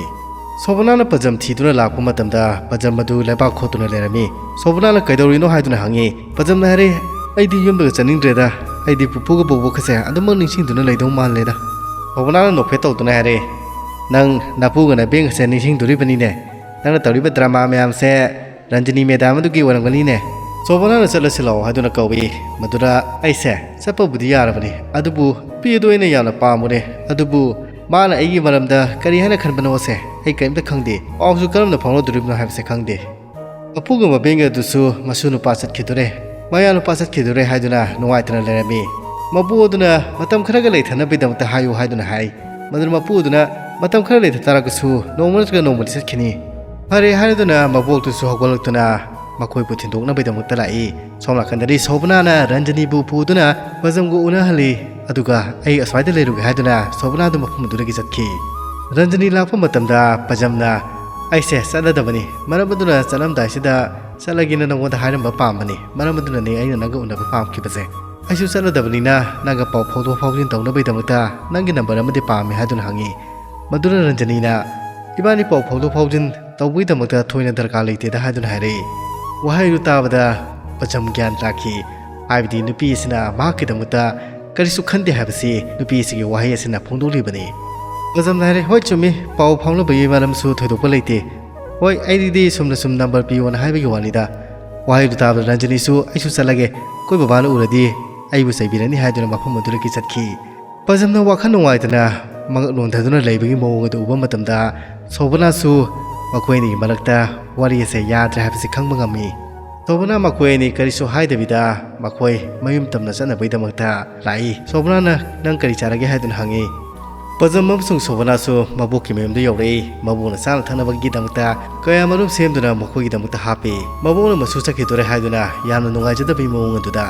ꯁꯣꯕꯅꯥꯅ ꯄꯖꯝ ꯊꯤꯗꯨꯅ ꯂꯥꯛꯄ ꯃꯇꯝꯗ ꯄꯖꯝ ꯑꯗꯨ ꯂꯩꯕꯥꯛ ꯈꯣꯠꯇꯨꯅ ꯂꯩꯔꯝꯃꯤ꯫ ꯁꯣꯕꯅꯥꯅ "ꯀꯩꯗꯧꯔꯤꯅꯣ?" ꯍꯥꯏꯗꯨꯅ ꯍꯪꯉꯤ꯫ ꯄꯖꯝꯅ ꯍꯥꯏꯔꯛꯏ, "ꯑꯩꯗꯤ ꯌꯨꯝꯗꯒ ꯆꯠꯅꯤꯡꯗ꯭ꯔꯦꯗ꯫ ꯑꯩꯗꯤ ꯄꯨꯄꯨꯒ ꯕꯣꯕꯣꯛꯀꯁꯦ ꯑꯗꯨꯃꯛ ꯅꯤꯡꯁꯤꯡꯗꯨꯅ ꯂꯩꯗꯧ ꯃꯥꯜꯂꯦꯗ"꯫ ꯁꯣꯕꯅꯥꯅ ꯅꯣꯛꯐꯦꯠ ꯇꯧꯗꯨꯅ ꯍꯥꯏꯔꯛꯏ, "ꯅꯪ ꯅꯄꯨꯒ ꯅꯕꯦꯟꯒꯁꯦ ꯅꯤꯡꯁꯤꯡꯗꯣꯔꯤꯕꯅꯤꯅꯦ꯫ ꯅꯪꯅ ꯇꯧꯔꯤꯕ ꯗ꯭ꯔꯃꯥ ꯃꯌꯥꯝꯁꯦ ꯔꯟꯖꯅꯤ ꯃꯦꯗꯥꯝ ꯑꯗꯨꯒꯤ ꯑꯣꯏꯔꯝꯒꯅꯤꯅꯦ"꯫ ꯁꯣꯕꯅꯥꯅ "ꯆꯠꯂꯁꯤ ꯂꯥꯛꯑꯣ" ꯍꯥꯏꯗꯨꯅ ꯀꯧꯏ꯫ ꯃꯗꯨꯗ ꯑꯩꯁꯦ ꯆꯠꯄꯕꯨꯗꯤ ꯌꯥꯔꯕꯅꯤ, ꯑꯗꯨꯕꯨ ꯅꯨꯄꯤ ꯑꯗꯨ ꯑꯩꯅ ꯌꯥꯝꯅ ꯄꯥꯝꯃꯨꯔꯦ꯫ ꯑꯗꯨꯕꯨ ꯃꯥꯅ ꯑꯩꯒꯤ ꯃꯔꯝꯗ ꯀꯔꯤ ꯍꯥꯏꯅ ꯈꯟꯕꯅꯣꯁꯦ ꯑꯩ ꯀꯔꯤꯝꯇ ꯈꯪꯗꯦ꯫ ꯄꯥꯎꯁꯨ ꯀꯔꯝꯅ ꯐꯥꯎꯅꯗꯣꯔꯤꯕꯅꯣ ꯍꯥꯏꯕꯁꯦ ꯈꯪꯗꯦ꯫ ꯃꯄꯨꯒ ꯃꯕꯦꯟꯒ ꯑꯗꯨꯁꯨ ꯃꯁꯨ ꯅꯨꯄꯥ ꯆꯠꯈꯤꯗꯣꯔꯦ, ꯃꯌꯥ ꯅꯨꯄꯥ ꯆꯠꯈꯤꯗꯣꯔꯦ ꯍꯥꯏꯗꯨꯅ ꯅꯨꯡꯉꯥꯏꯇꯅ ꯂꯩꯔꯝꯃꯤ꯫ ꯃꯄꯨ ꯑꯗꯨꯅ "ꯃꯇꯝ ꯈꯔꯒ ꯂꯩꯊꯅꯕꯒꯤꯗꯃꯛꯇ ꯍꯥꯏꯌꯨ" ꯍꯥꯏꯗꯨꯅ ꯍꯥꯏ꯫ ꯃꯗꯨꯅ ꯃꯄꯨ ꯑꯗꯨꯅ "ꯃꯇꯝ ꯈꯔ ꯂꯩꯊ ꯇꯥꯔꯒꯁꯨ ꯅꯣꯡꯃ ꯅꯠꯇ꯭ꯔꯒ ꯅꯣꯡꯃꯗꯤ ꯆꯠꯈꯤꯅꯤ"꯫ "ꯐꯔꯦ" ꯍꯥꯏꯗꯨꯅ ꯃꯕꯣꯛꯇꯨꯁꯨ ꯍꯧꯒꯠꯂꯛꯇꯨꯅ ꯃꯈꯣꯏꯕꯨ ꯊꯤꯟꯗꯣꯛꯅꯕꯒꯤꯗꯃꯛꯇ ꯂꯥꯛꯏ꯫ ꯁꯣꯝ ꯅꯥꯀꯟꯗꯗꯤ ꯁꯣꯕꯅꯥꯅ ꯔꯟꯖꯅꯤꯕꯨ ꯄꯨꯗꯨꯅ ꯄꯖꯝꯒ ꯎꯅꯍꯜꯂꯤ꯫ ꯑꯗꯨꯒ "ꯑꯩ ꯑꯁ꯭ꯋꯥꯏꯗ ꯂꯩꯔꯨꯒꯦ" ꯍꯥꯏꯗꯨꯅ ꯁꯣꯕꯅꯥꯗꯨ ꯃꯐꯝ ꯑꯗꯨꯗꯒꯤ ꯆꯠꯈꯤ꯫ ꯔꯟꯖꯅꯤ ꯂꯥꯛꯄ ꯃꯇꯝꯗ ꯄꯖꯝꯅ, "ꯑꯩꯁꯦ ꯆꯠꯂꯗꯕꯅꯤ, ꯃꯔꯝ ꯑꯗꯨꯅ ꯆꯠꯂꯝꯗꯥꯏꯁꯤꯗ ꯆꯠꯂꯒꯦꯅ ꯅꯉꯣꯟꯗ ꯍꯥꯏꯔꯝꯕ ꯄꯥꯝꯕꯅꯤ, ꯃꯔꯝ ꯑꯗꯨꯅꯅꯤ ꯑꯩꯅ ꯅꯪꯒ ꯎꯅꯕ ꯄꯥꯝꯈꯤꯕꯁꯦ꯫ ꯑꯩꯁꯨ ꯆꯠꯂꯗꯕꯅꯤꯅ ꯅꯪꯒ ꯄꯥꯎ ꯐꯥꯎꯗꯣꯛ ꯐꯥꯎꯖꯤꯟ ꯇꯧꯅꯕꯒꯤꯗꯃꯛꯇ ꯅꯪꯒꯤ ꯅꯝꯕꯔ ꯑꯃꯗꯤ ꯄꯥꯝꯃꯤ" ꯍꯥꯏꯗꯨꯅ ꯍꯪꯉꯤ꯫ ꯃꯗꯨꯅ ꯔꯟꯖꯅꯤꯅ, "ꯏꯕꯥꯅꯤ ꯄꯥꯎ ꯐꯥꯎꯗꯣꯛ ꯐꯥꯎꯖꯤꯟ ꯇꯧꯕꯒꯤꯗꯃꯛꯇ ꯊꯣꯏꯅ ꯗꯔꯀꯥꯔ ꯂꯩꯇꯦꯗ" ꯍꯥꯏꯗꯨꯅ ꯍꯥꯏꯔꯛꯏ꯫ ꯋꯥꯍꯩ ꯑꯗꯨ ꯇꯥꯕꯗ ꯄꯖꯝ ꯒ꯭ꯌꯥꯟ ꯇꯥꯈꯤ꯫ ꯍꯥꯏꯕꯗꯤ ꯅꯨꯄꯤ ꯑꯁꯤꯅ ꯃꯍꯥꯛꯀꯤꯗꯃꯛꯇ ꯀꯔꯤꯁꯨ ꯈꯟꯗꯦ ꯍꯥꯏꯕꯁꯤ ꯅꯨꯄꯤ ꯑꯁꯤꯒꯤ ꯋꯥꯍꯩ ꯑꯁꯤꯅ ꯐꯣꯡꯗꯣꯛꯂꯤꯕꯅꯤ꯫ ꯄꯖꯝꯅ ꯍꯥꯏꯔꯦ, "ꯍꯣꯏ, ꯆꯨꯝꯃꯤ, ꯄꯥꯎ ꯐꯥꯎꯅꯕꯒꯤ ꯃꯔꯝꯁꯨ ꯊꯣꯏꯗꯣꯛꯄ ꯂꯩꯇꯦ꯫ ꯍꯣꯏ, ꯑꯩꯗꯤ ꯁꯨꯝꯅ ꯁꯨꯝ ꯅꯝꯕꯔ ꯄꯤꯌꯣꯅ ꯍꯥꯏꯕꯒꯤ ꯋꯥꯅꯤꯗ"꯫ ꯋꯥꯍꯩꯗꯨ ꯇꯥꯕꯗ ꯔꯟꯖꯅꯤꯁꯨ, "ꯑꯩꯁꯨ ꯆꯠꯂꯒꯦ, ꯑꯩꯈꯣꯏ ꯕꯕꯥꯅ ꯎꯔꯗꯤ ꯑꯩꯕꯨ ꯆꯩꯕꯤꯔꯅꯤ" ꯍꯥꯏꯗꯨꯅ ꯃꯐꯝ ꯑꯗꯨꯗꯒꯤ ꯆꯠꯈꯤ꯫ ꯄꯖꯝꯅ ꯋꯥꯈꯜ ꯅꯨꯡꯉꯥꯏꯇꯅ ꯃꯉꯛ ꯅꯣꯟꯊꯗꯨꯅ ꯂꯩꯕꯒꯤ ꯃꯑꯣꯡ ꯑꯗꯨ ꯎꯕ ꯃꯇꯝꯗ ꯁꯣꯕꯅꯥꯁꯨ ꯃꯈꯣꯏ ꯑꯅꯤꯒꯤ ꯃꯔꯛꯇ ꯋꯥꯔꯤ ꯑꯁꯦ ꯌꯥꯗ꯭ꯔꯦ ꯍꯥꯏꯕꯁꯤ ꯈꯪꯕ ꯉꯝꯃꯤ꯫ ꯁꯣꯕꯅꯥ ꯃꯈꯣꯏ ꯑꯅꯤ ꯀꯔꯤꯁꯨ ꯍꯥꯏꯗꯕꯤꯗ ꯃꯈꯣꯏ ꯃꯌꯨꯝ ꯇꯝꯅ ꯆꯠꯅꯕꯒꯤꯗꯃꯛꯇ ꯂꯥꯛꯏ꯫ ꯁꯣꯕꯅꯥꯅ, "ꯅꯪ ꯀꯔꯤ ꯆꯥꯔꯒꯦ?" ꯍꯥꯏꯗꯨꯅ ꯍꯪꯉꯤ꯫ ꯄꯖꯝ ꯑꯃꯁꯨꯡ ꯁꯣꯕꯅꯥꯁꯨ ꯃꯕꯣꯛꯀꯤ ꯃꯌꯨꯝꯗ ꯌꯧꯔꯛꯏ꯫ ꯃꯕꯣꯛꯅ ꯆꯥꯅ ꯊꯛꯅꯕꯒꯤꯗꯃꯛꯇ ꯀꯌꯥꯃꯔꯨꯝ ꯁꯦꯝꯗꯨꯅ ꯃꯈꯣꯏꯒꯤꯗꯃꯛꯇ ꯍꯥꯞꯄꯤ꯫ ꯃꯕꯣꯛꯅ ꯃꯁꯨ ꯆꯠꯈꯤꯗꯣꯔꯦ ꯍꯥꯏꯗꯨꯅ ꯌꯥꯝꯅ ꯅꯨꯡꯉꯥꯏꯖꯗꯕꯒꯤ ꯃꯑꯣꯡ ꯑꯗꯨꯗ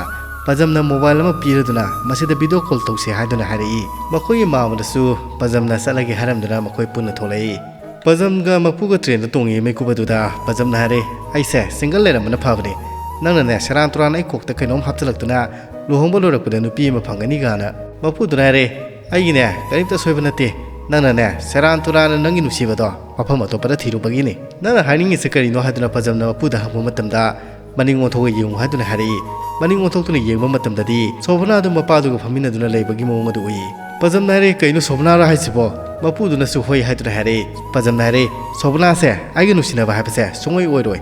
ꯄꯖꯝꯅ ꯃꯣꯕꯥꯏꯜ ꯑꯃ ꯄꯤꯔꯗꯨꯅ ꯃꯁꯤꯗ ꯚꯤꯗꯤꯑꯣ ꯀꯣꯜ ꯇꯧꯁꯦ ꯍꯥꯏꯗꯨꯅ ꯍꯥꯏꯔꯛꯏ꯫ ꯃꯈꯣꯏꯒꯤ ꯃꯃꯥ ꯑꯗꯨꯁꯨ ꯄꯖꯝꯅ ꯆꯠꯂꯒꯦ ꯍꯥꯏꯔꯝꯗꯨꯅ ꯃꯈꯣꯏ ꯄꯨꯟꯅ ꯊꯣꯛꯂꯛꯏ꯫ ꯄꯖꯝꯒ ꯃꯄꯨꯒ ꯇ꯭ꯔꯦꯟꯗ ꯇꯣꯡꯉꯤ꯫ ꯃꯤꯀꯨꯞ ꯑꯗꯨꯗ ꯄꯖꯝꯅ ꯍꯥꯏꯔꯦ, "ꯑꯩꯁꯦ ꯁꯤꯡꯒꯜ ꯂꯩꯔꯝꯕꯅ ꯐꯕꯅꯤ꯫ ꯅꯪꯅꯅꯦ ꯁꯦꯔꯥꯟ ꯇꯨꯔꯥꯟ ꯑꯩ ꯀꯣꯛꯇ ꯀꯩꯅꯣꯝ ꯍꯥꯞꯆꯤꯜꯂꯛꯇꯨꯅ ꯂꯨꯍꯣꯡꯕ ꯂꯣꯏꯔꯛꯄꯗ ꯅꯨꯄꯤ ꯑꯃ ꯐꯪꯒꯅꯤ ꯀꯥꯏꯅ꯫" ꯃꯄꯨꯗꯨꯅ ꯍꯥꯏꯔꯦ, "ꯑꯩꯒꯤꯅꯦ ꯀꯔꯤꯝꯇ ꯑꯁꯣꯏꯕ ꯅꯠꯇꯦ꯫ ꯅꯪꯅꯅꯦ ꯁꯦꯔꯥꯟ ꯇꯨꯔꯥꯟꯅ ꯅꯪꯒꯤ ꯅꯨꯡꯁꯤꯕꯗꯣ ꯃꯐꯝ ꯑꯇꯣꯞꯄꯗ ꯊꯤꯔꯨꯕꯒꯤꯅꯤ꯫ ꯅꯪꯅ ꯍꯥꯏꯅꯤꯡꯉꯤꯁꯦ ꯀꯔꯤꯅꯣ?" ꯍꯥꯏꯗꯨꯅ ꯄꯖꯝꯅ ꯃꯄꯨꯗ ꯍꯪꯕ ꯃꯇꯝꯗ, "ꯃꯅꯤꯡ ꯑꯣꯟꯊꯣꯛꯑ ꯌꯦꯡꯉꯨ" ꯍꯥꯏꯗꯨꯅ ꯍꯥꯏꯔꯛꯏ꯫ ꯃꯅꯤꯡ ꯑꯣꯟꯊꯣꯛꯇꯨꯅ ꯌꯦꯡꯕ ꯃꯇꯝꯗꯗꯤ ꯁꯣꯚꯅꯥꯗꯨ ꯃꯄꯥꯗꯨꯒ ꯐꯝꯃꯤꯟꯅꯗꯨꯅ ꯂꯩꯕꯒꯤ ꯃꯑꯣꯡ ꯑꯗꯨ ꯎꯏ꯫ "ꯄꯖꯝꯅ ꯍꯥꯏꯔꯦ, 'ꯀꯩꯅꯣ ꯁꯣꯚꯅꯥꯔꯣ ꯍꯥꯏꯁꯤꯕꯣ?'" ꯃꯄꯨꯗꯨꯅꯁꯨ "ꯍꯣꯏ" ꯍꯥꯏꯗꯨꯅ ꯍꯥꯏꯔꯛꯏ꯫ ꯄꯖꯝꯅ ꯍꯥꯏꯔꯦ, "ꯁꯣꯚꯅꯥꯁꯦ ꯑꯩꯒꯤ ꯅꯨꯡꯁꯤꯅꯕ ꯍꯥꯏꯕꯁꯦ ꯁꯨꯡꯑꯣꯏ ꯑꯣꯏꯔꯣꯏ꯫"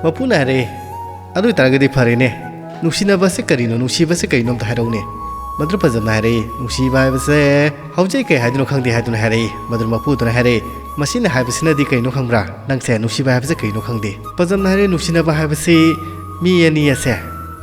ꯃꯄꯨꯅ ꯍꯥꯏꯔꯛꯏ, "ꯑꯗꯨ ꯑꯣꯏꯇꯥꯔꯒꯗꯤ ꯐꯔꯦꯅꯦ, ꯅꯨꯡꯁꯤꯅꯕꯁꯦ ꯀꯔꯤꯅꯣ? ꯅꯨꯡꯁꯤꯕꯁꯦ ꯀꯔꯤꯅꯣ? ꯑꯝꯇ ꯍꯥꯏꯔꯛꯎꯅꯦ꯫" ꯃꯗꯨ ꯄꯖꯝꯅ ꯍꯥꯏꯔꯛꯏ, "ꯅꯨꯡꯁꯤꯕ ꯍꯥꯏꯕꯁꯦ ꯍꯧꯖꯤꯛ ꯀꯩ ꯍꯥꯏꯗꯣꯏꯅꯣ ꯈꯪꯗꯦ" ꯍꯥꯏꯗꯨꯅ ꯍꯥꯏꯔꯛꯏ꯫ ꯃꯗꯨ ꯃꯄꯨꯗꯨꯅ ꯍꯥꯏꯔꯛꯏ, "ꯃꯁꯤꯅ ꯍꯥꯏꯕꯁꯤꯅꯗꯤ ꯀꯩꯅꯣ ꯈꯪꯕ꯭ꯔꯥ? ꯅꯪꯁꯦ ꯅꯨꯡꯁꯤꯕ ꯍꯥꯏꯕꯁꯦ ꯀꯩꯅꯣ ꯈꯪꯗꯦ꯫" ꯄꯖꯝꯅ ꯍꯥꯏꯔꯛꯏ, "ꯅꯨꯡꯁꯤꯅꯕ ꯍꯥꯏꯕꯁꯤ ꯃꯤ ꯑꯅꯤ ꯑꯁꯦ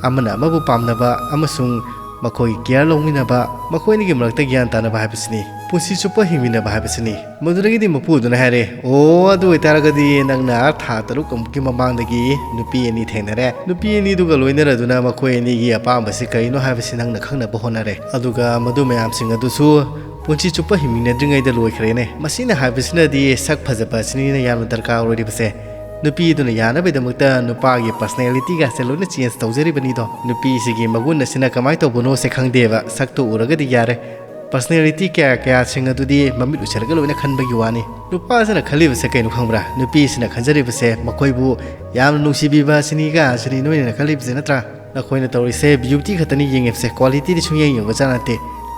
ꯑꯃꯅ ꯑꯃꯕꯨ ꯄꯥꯝꯅꯕ ꯑꯃꯁꯨꯡ ꯃꯈꯣꯏꯒꯤ ꯀꯤꯌꯔ ꯂꯧꯃꯤꯟꯅꯕ, ꯃꯈꯣꯏ ꯑꯅꯤꯒꯤ ꯃꯔꯛꯇ ꯒ꯭ꯌꯥꯟ ꯇꯥꯅꯕ ꯍꯥꯏꯕꯁꯤꯅꯤ, ꯄꯨꯟꯁꯤ ꯆꯨꯞꯄ ꯍꯤꯡꯃꯤꯟꯅꯕ ꯍꯥꯏꯕꯁꯤꯅꯤ꯫" ꯃꯗꯨꯗꯒꯤꯗꯤ ꯃꯄꯨꯗꯨꯅ ꯍꯥꯏꯔꯦ, "ꯑꯣ, ꯑꯗꯨ ꯑꯣꯏꯇꯥꯔꯒꯗꯤ ꯅꯪꯅ ꯊꯥ ꯇꯔꯨꯛ ꯑꯃꯨꯛꯀꯤ ꯃꯃꯥꯡꯗꯒꯤ ꯅꯨꯄꯤ ꯑꯅꯤ ꯊꯦꯡꯅꯔꯦ꯫ ꯅꯨꯄꯤ ꯑꯅꯤꯗꯨꯒ ꯂꯣꯏꯅꯔꯗꯨꯅ ꯃꯈꯣꯏ ꯑꯅꯤꯒꯤ ꯑꯄꯥꯝꯕꯁꯤ ꯀꯔꯤꯅꯣ ꯍꯥꯏꯕꯁꯤ ꯅꯪꯅ ꯈꯪꯅꯕ ꯍꯣꯠꯅꯔꯦ꯫ ꯑꯗꯨꯒ ꯃꯗꯨ ꯃꯌꯥꯝꯁꯤꯡ ꯑꯗꯨꯁꯨ ꯄꯨꯟꯁꯤ ꯆꯨꯞꯄ ꯍꯤꯡꯃꯤꯟꯅꯗ꯭ꯔꯤꯉꯩꯗ ꯂꯣꯏꯈ꯭ꯔꯦꯅꯦ꯫ ꯃꯁꯤꯅ ꯍꯥꯏꯕꯁꯤꯅꯗꯤ ꯁꯛ ꯐꯖꯕ ꯑꯁꯤꯅꯤꯅ ꯌꯥꯝꯅ ꯗꯔꯀꯥꯔ ꯑꯣꯏꯔꯤꯕꯁꯦ꯫ ꯅꯨꯄꯤ ꯑꯗꯨꯅ ꯌꯥꯅꯕꯒꯤꯗꯃꯛꯇ ꯅꯨꯄꯥꯒꯤ ꯄꯔꯁꯅꯦꯂꯤꯇꯤꯒꯁꯦ ꯂꯣꯏꯅ ꯆꯦꯟꯖ ꯇꯧꯖꯔꯤꯕꯅꯤꯗꯣ꯫ ꯅꯨꯄꯤꯁꯤꯒꯤ ꯃꯒꯨꯟ ꯑꯁꯤꯅ ꯀꯃꯥꯏꯅ ꯇꯧꯕꯅꯣꯁꯦ ꯈꯪꯗꯦꯕ, ꯁꯛꯇꯣ ꯎꯔꯒꯗꯤ ꯌꯥꯔꯦ꯫ ꯄꯔꯁꯅꯦꯂꯤꯇꯤ ꯀꯌꯥ ꯀꯌꯥꯁꯤꯡ ꯑꯗꯨꯗꯤ ꯃꯃꯤꯠ ꯎꯏꯁꯤꯜꯂꯒ ꯂꯣꯏꯅ ꯈꯟꯕꯒꯤ ꯋꯥꯅꯤ꯫" ꯅꯨꯄꯥꯁꯤꯅ ꯈꯜꯂꯤꯕꯁꯦ ꯀꯩꯅꯣ ꯈꯪꯕ꯭ꯔꯥ? ꯅꯨꯄꯤꯁꯤꯅ ꯈꯟꯖꯔꯤꯕꯁꯦ ꯃꯈꯣꯏꯕꯨ ꯌꯥꯝꯅ ꯅꯨꯡꯁꯤꯕꯤꯕ ꯑꯁꯤꯅꯤꯒ ꯑꯁꯤꯅꯤ ꯅꯣꯏꯅ ꯈꯜꯂꯤꯕꯁꯦ ꯅꯠꯇ꯭ꯔꯥ? ꯅꯈꯣꯏꯅ ꯇꯧꯔꯤꯁꯦ ꯕ꯭ꯌꯨꯇꯤ ꯈꯛꯇꯅꯤ ꯌꯦꯡꯉꯤꯕꯁꯦ, ꯀ꯭ꯋꯥꯂꯤꯇꯤꯗꯤ ꯁꯨꯡꯌꯦꯡ ꯌꯦꯡꯕ ꯖꯥꯠ ꯅꯠꯇꯦ꯫